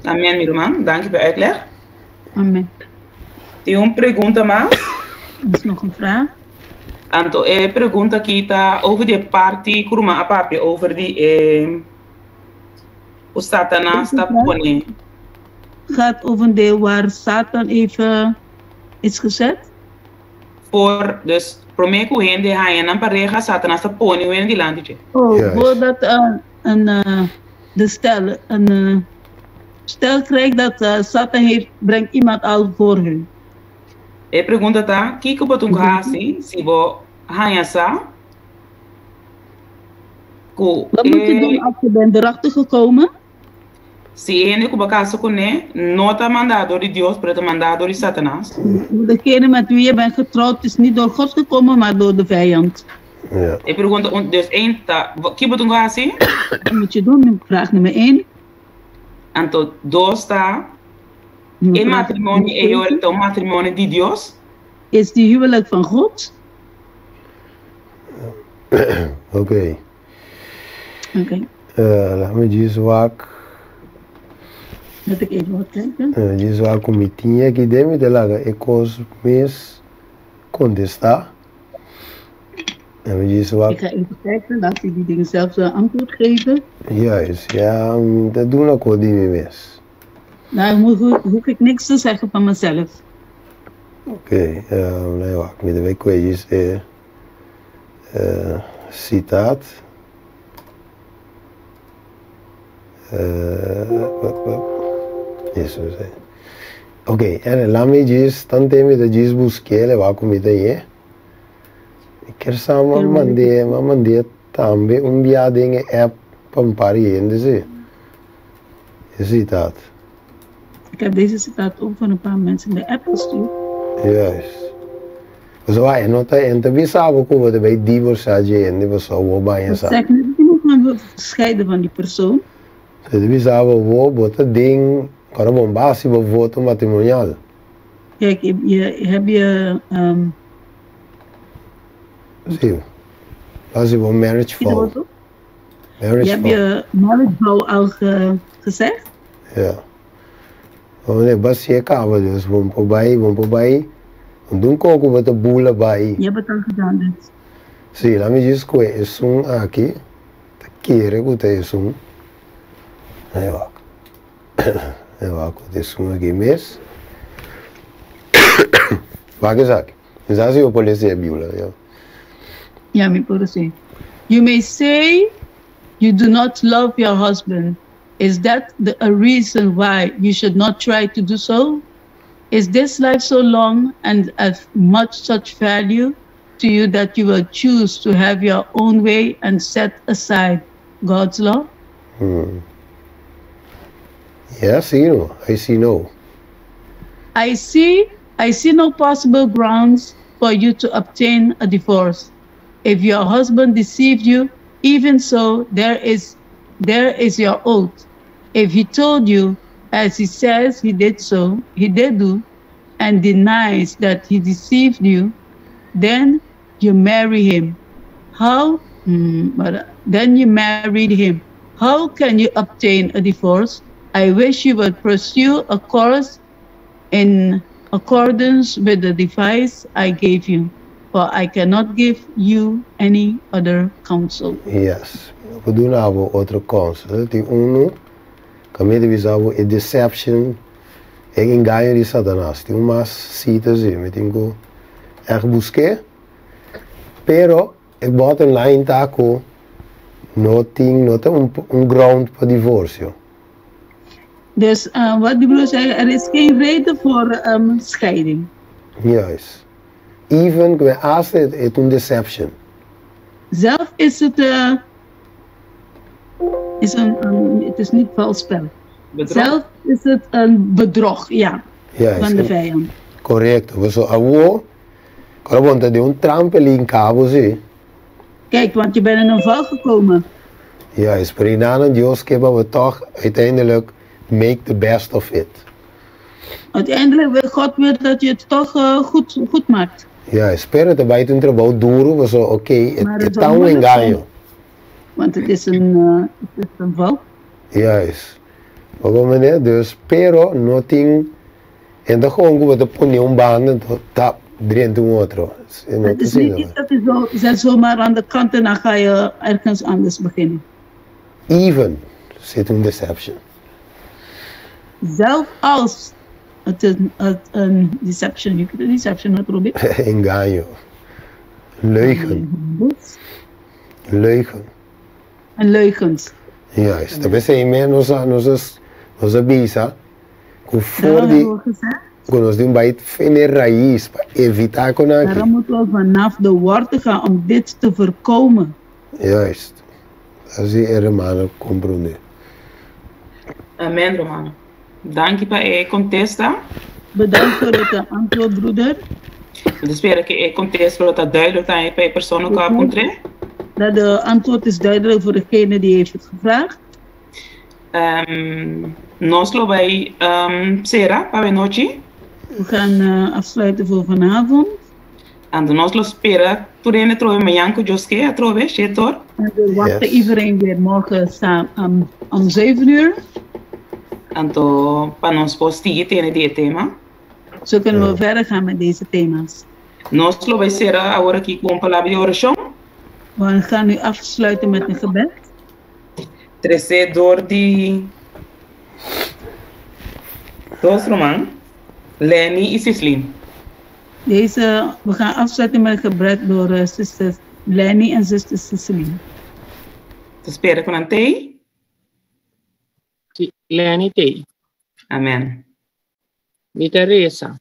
Amen, mi ruman. Danki pa e uitleg. Amen. Tin un pregunta mas? Er is nog een vraag. Anto e pregunta aki ta over di e parti ku ruman a papia over di e ku Satanas ta pone. Gaat over een deel waar Satan even is gezet. For, dus promé ku hende haña nan pareha, Satanas ta pone un hende dilanti dje. Oh, voordat een, de stel een stel krijgt dat Satan heeft, brengt iemand al voor hun. E pregunta ta, Kiko bo tin ku hasi si bo haña sa ku Wat moet je e doen als je bent erachter gekomen? Si e hende ku bo a kasa kuné no ta mandá dor di Dios, pero ta mandá dor di Satanas. Degene met wie je bent getrouwd is niet door God gekomen, maar door de vijand. Ja. E pregunta un, dus één ta, ki bo tin ku hasi? Wat moet je doen? Vraag nummer één. Anto dos ta, e matrimonio ei ora ta un matrimonio di Dios? Is die huwelijk van God? Oké. Oké. Laat me djis wak. Laat ik even wat kijken. Djis wak ku mi tin aki den mi ta laga e kos mes kontestá. Laat me djis wak. Ik ga even kijken, laat ik die dingen zelf antwoord geven. Juist, ja, mi ta duna kos di mi mes. Nou, hoef ik niks te zeggen van mezelf. Oké, laat wak. Mi ta bai kue djis e sitaat. Ok, ene lami djis tante mi ta djis busk'é le wak ku mi ta ye. Mi ker sa m'a mand'é, m'a mand'é tambe un bia den e app pa un par di hende si. E sitaat. Ik heb deze citaat ook van een paar mensen in de app gestuurd. Juist. Pasobra e no ta e no ta bisa bo ku bo ta bai divorsiá dje hende pasobra bo baña sa. Zeg net dat je moet maar scheiden van die persoon. E ta bisa bo bo bo ta den ora bo basi bo voto matrimonial. Kijk, je heb je um, Si, basi bo marriage vow. Marriage je hebt je marriage vow al ge, gezegd? Ja. Bo ne basi e kaba dus bo por bai bo por bai dun koko bo ta bula bai. Je hebt het al gedaan dus. Si, laat mi djis koe esun aki ta kere ku ta esun. Ai wak. Ai wak ku ta esun aki mes. Wak esaki. Mi sa si bo por lesa e Biblia. Ja. Ja, mi por lesa. You may say you do not love your husband. Is that the, a reason why you should not try to do so? Is this life so long and of much such value to you that you will choose to have your own way and set aside God's law? Yes, you know. I see no. I see I see no possible grounds for you to obtain a divorce. If your husband deceived you, even so there is there is your oath. If he told you, as he says he did so, he did do, and denies that he deceived you, then you marry him. How? Mm, then you married him. How can you obtain a divorce? I wish you would pursue a course in accordance with the advice I gave you, for I cannot give you any other counsel. Yes. No por duna bo otro counsel. Tin unu kaminda ta bisa bo e deception, e engaño di Satanas. Tin un mas cita si, mi tin ku ègt busk'é. Pero e bottom line ta ku no tin, no ta un ground pa divorcio. Dus wat die broer zei, er is geen reden voor um, scheiding. Juist. Even ku e hasta e ta un deception. Zelf is het, uh, is een, een, het is niet vals spel. Bedrog? Zelf is het een bedrog, ja, Juist. van de vijand. Korekto. Pasobra awor, ora bo ta den un trampelin kabo si. Kijk, want je bent in een val gekomen. Juist, pero enanan Dios ke pa bo tog uiteindelijk make the best of it. Uiteindelijk wil God wil dat je het toch uh, goed, goed maakt. Juist, pero ta bai ta un trabou duro pasobra oké, e Maar het ta un moeilijk zijn, engaño. want het is een, uh, het is een val. Juist. Bo comprende? Dus, pero no tin, e no ta gewoon ku bo ta pone un banda anto tap drenta un otro. E no Het ta is niet asina. iets dat je zo, zet zomaar aan de kant en dan ga je ergens anders beginnen. Even si ta un deception. Zelf als het een, het een deception, je kunt een deception not proberen. Engaño. Leugen. Leugen. En leugens. Juist. Ta p'esei mes nos a nos a nos a bisa ku for Daarom di hebben we gezegd, ku nos tin bai fene rais pa evitá kon aki. daarom moeten we vanaf de wortel gaan om dit te voorkomen. Juist. Asi e hermano komprondé. Amen ruman. Danki pa e kontesta. Bedankt voor het antwoord broeder. Mi ta spera ku e kontesta lo ta duidelijk tambe pa e persona ku a puntr'é. Dat de antwoord is duidelijk voor degene die heeft het gevraagd. Um, nos lo bai um, sera pa e nochi. We gaan uh, afsluiten voor vanavond. Anto nos lo spera tur hende trobe mañan ku Dios ke atrobe, shetor. En we wachten yes. iedereen weer morgen um, om 7 uur. Anto pa nos por sigui tene di e tema. Zo kunnen we verder gaan met deze thema's. Nos lo bai sera awor aki ku un palabra di orashon. We gaan nu afsluiten met een gebed. Trese dor di dos ruman, Lenny i Sislin. Deze, we gaan afsluiten met een gebed door uh, zuster Lenny en zuster Sislin. Ta spera ku nan tei. Si, Lenny tei. Amen. Mi ta resa.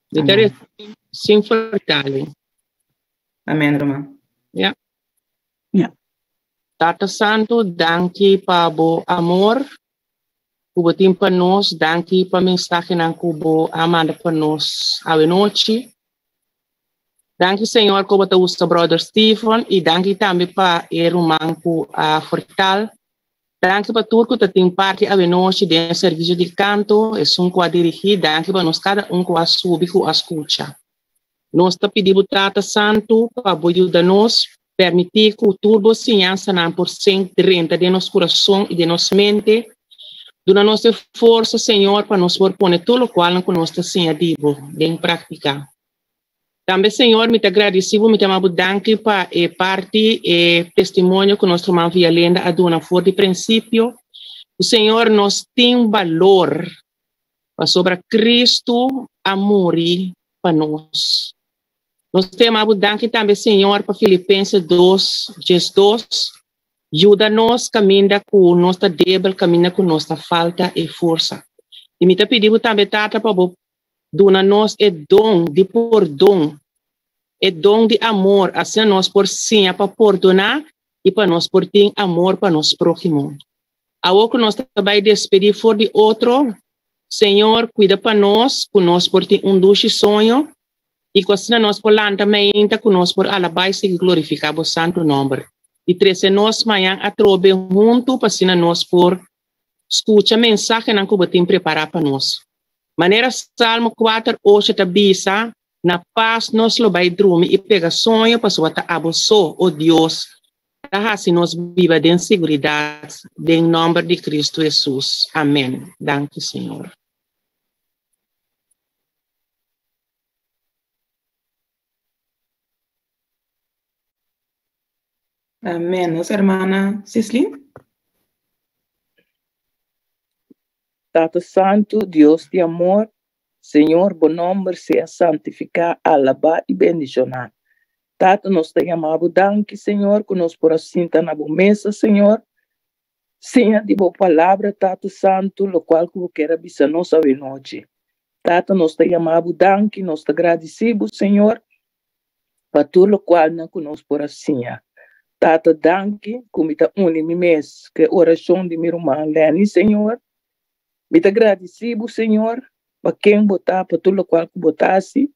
Mi ta resa sin vertaling. Amen, ruman. Ja. Ja. Tata Santu, danki pa bo amor ku bo tin pa nos. Danki pa mensahenan ku bo a manda pa nos awe nochi. Danki Señor ku bo ta usa Brother Steven i danki tambe pa e ruman ku a vertal. Danki pa tur ku ta tin parti awe nochi den e servisio di kanto, esun ku a dirigí. Danki pa nos kada un ku a subi ku a skucha. Nos ta pidi bo Tata Santu pa bo yuda nos permití ku tur bo siñansanan por sink drenta den nos kurason i den nos mente. Duna nos e forsa, Señor, pa nos por pone tur lokualnan ku nos ta siña di bo den práktika. Tambe, Señor, mi ta gradisí bo, mi ta yama bo danki pa e parti, e testimonio ku nos ruman Villalenda a duna for di prinsipio, ku, Señor, nos tin balor pasobra Kristu a muri pa nos. Nos ta yama bo danki tambe, Señor, pa Filipenses 2, 12, yuda nos kaminda ku nos ta debel, kaminda ku nos ta falta e forsa. I mi ta pidi bo tambe, Tata, pa bo Duna nos e don di pordon, e don di amor, asina nos por siña pa pordoná i pa nos por tin amor pa nos próhimo. Awor ku nos ta bai despedí for di otro, Señor, kuida pa nos ku nos por tin un dushi soño i ku asina nos por lanta meinta ku nos por alabá i sigui glorifiká bo santu nòmber. I trese nos mañan atrobe huntu pa asina nos por skucha mensahenan ku bo tin prepará pa nos. Manera Salmo kuater ocho ta bisa, Na pas nos lo bai drumi i pega soño, pasobra ta abo so, o Dios, ta hasi nos biba den siguridat, den nòmber di Kristu Hesus. Amèn. Danki, Señor. Amèn. Nos hermana Sislin. Tata Santu, Dios di amor, Señor, bo nomber sea santificá, alabá i bendishoná. Tata, nos ta yama bo danki, Señor, ku nos por a sinta na bo mesa, Señor. Siña di bo palabra, Tata Santu, lokual ku bo kier a bisa nos awenochi. Tata, nos ta yama bo danki, nos ta gradisí bo, Señor, pa tur lokualnan ku nos por a siña. Tata, danki ku mi ta uni mi mes ku e orashon di mi ruman Lenny, Señor. Mi ta gradisí bo, Señor, pa ken bo ta, pa tur lokual ku bo ta hasi.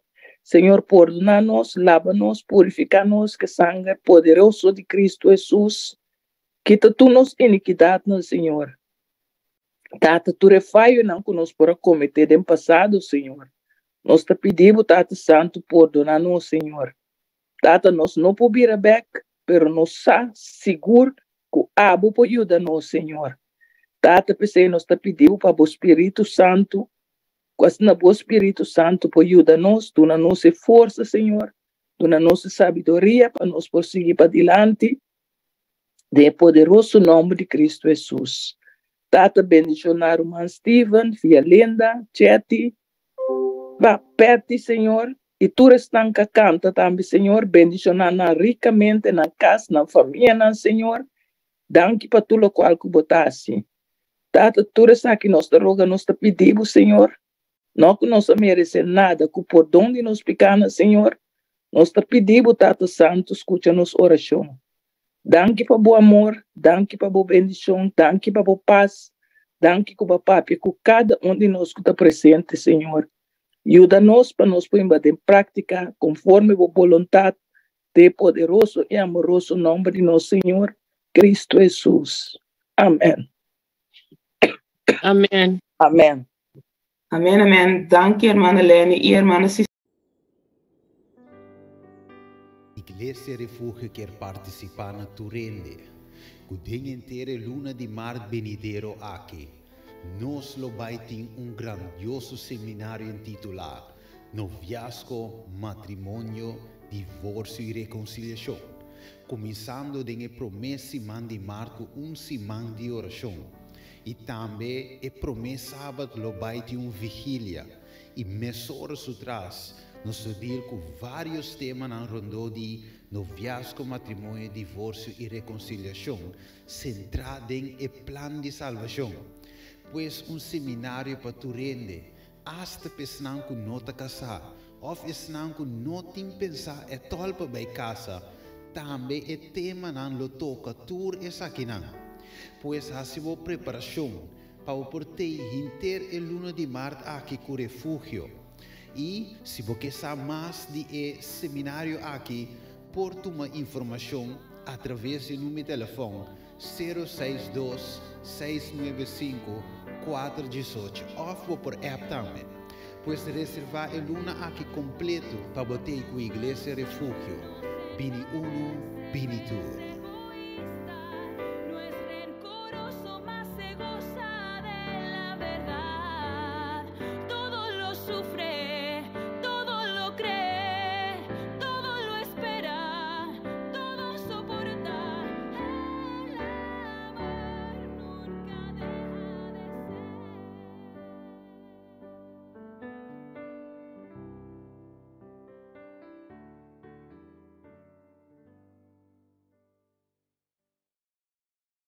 Señor, pordoná nos, laba nos, purifiká nos ku e sanger poderoso di Kristu Hesus. Kita tur nos inikidatnan, Señor. Tata, tur e fayonan ku nos por a kometé den pasado, Señor. Nos ta pidi bo, Tata Santu, pordoná nos, Señor. Tata, nos no por bira bèk, pero nos sa sigur ku abo por yuda nos, Señor. Tata, p'esei nos ta pidi bo pa bo Spiritu Santu, ku asina bo Spiritu Santu por yuda nos, duna nos e forsa, Señor, duna nos e sabiduria pa nos por sigui padilanti. Den e poderoso nòmber di Kristu Hesus. Tata bendishoná ruman Steven, Vialinda, Chetty, pa Patty, Señor, i tur esnan ka kanta tambe, Señor. Bendishoná nan rikamente, nan kas, nan famianan, Señor. Danki pa tur lokual ku bo ta hasi. Tata, tur esaki nos ta roga, nos ta pidi bo, Señor. No ku nos a meresé nada, ku pordon di nos pikánan, Señor, nos ta pidi bo, Tata Santu, skucha nos orashon. Danki pa bo amor, danki pa bo bendishon, danki pa bo pas, Danki ku bo a papia ku kada un di nos ku ta presente, Señor. Yuda nos pa nos por hiba den práktika konforme bo boluntat den e poderoso i amoroso nòmber di nos Señor Kristu Hesus. Amèn. Amèn. Amèn. Amèn amèn. Danki hermana Lenny i hermana Iglesia Refugio kier partisipá na tur hende ku den henter e luna di mart benidero aki nos lo bai tin un grandioso seminario intitulá Noviazgo, Matrimonio, Divorsio i Rekonsiliashon, kuminsando den e promé siman di mart ku un siman di orashon i tambe e promé sabat lo bai tin un vigilia I mesora su tras nos lo deal ku vários temanan rondó di noviazgo, matrimonio, divorsio i rekonsiliashon, sentrá den e plan di salbashon. Pues un seminario pa tur hende, asta pa esnan ku no ta kasá òf esnan ku no tin pensá ètòl pa bai kasa, tambe e temanan lo toka tur esakinan. Pues hasi bo preparashon Pa bo por tei henter e luna di mart aki ku Refugio. I si bo ke sa mas di e seminario aki, por tuma informashon atraves di number di telefòn sero seis dos, seis nuebe sinku, kuater diesocho òf bo por app tambe. Pues reservá e luna aki kompleto pa bo tei ku Iglesia Refugio. Bini unu, bini tur.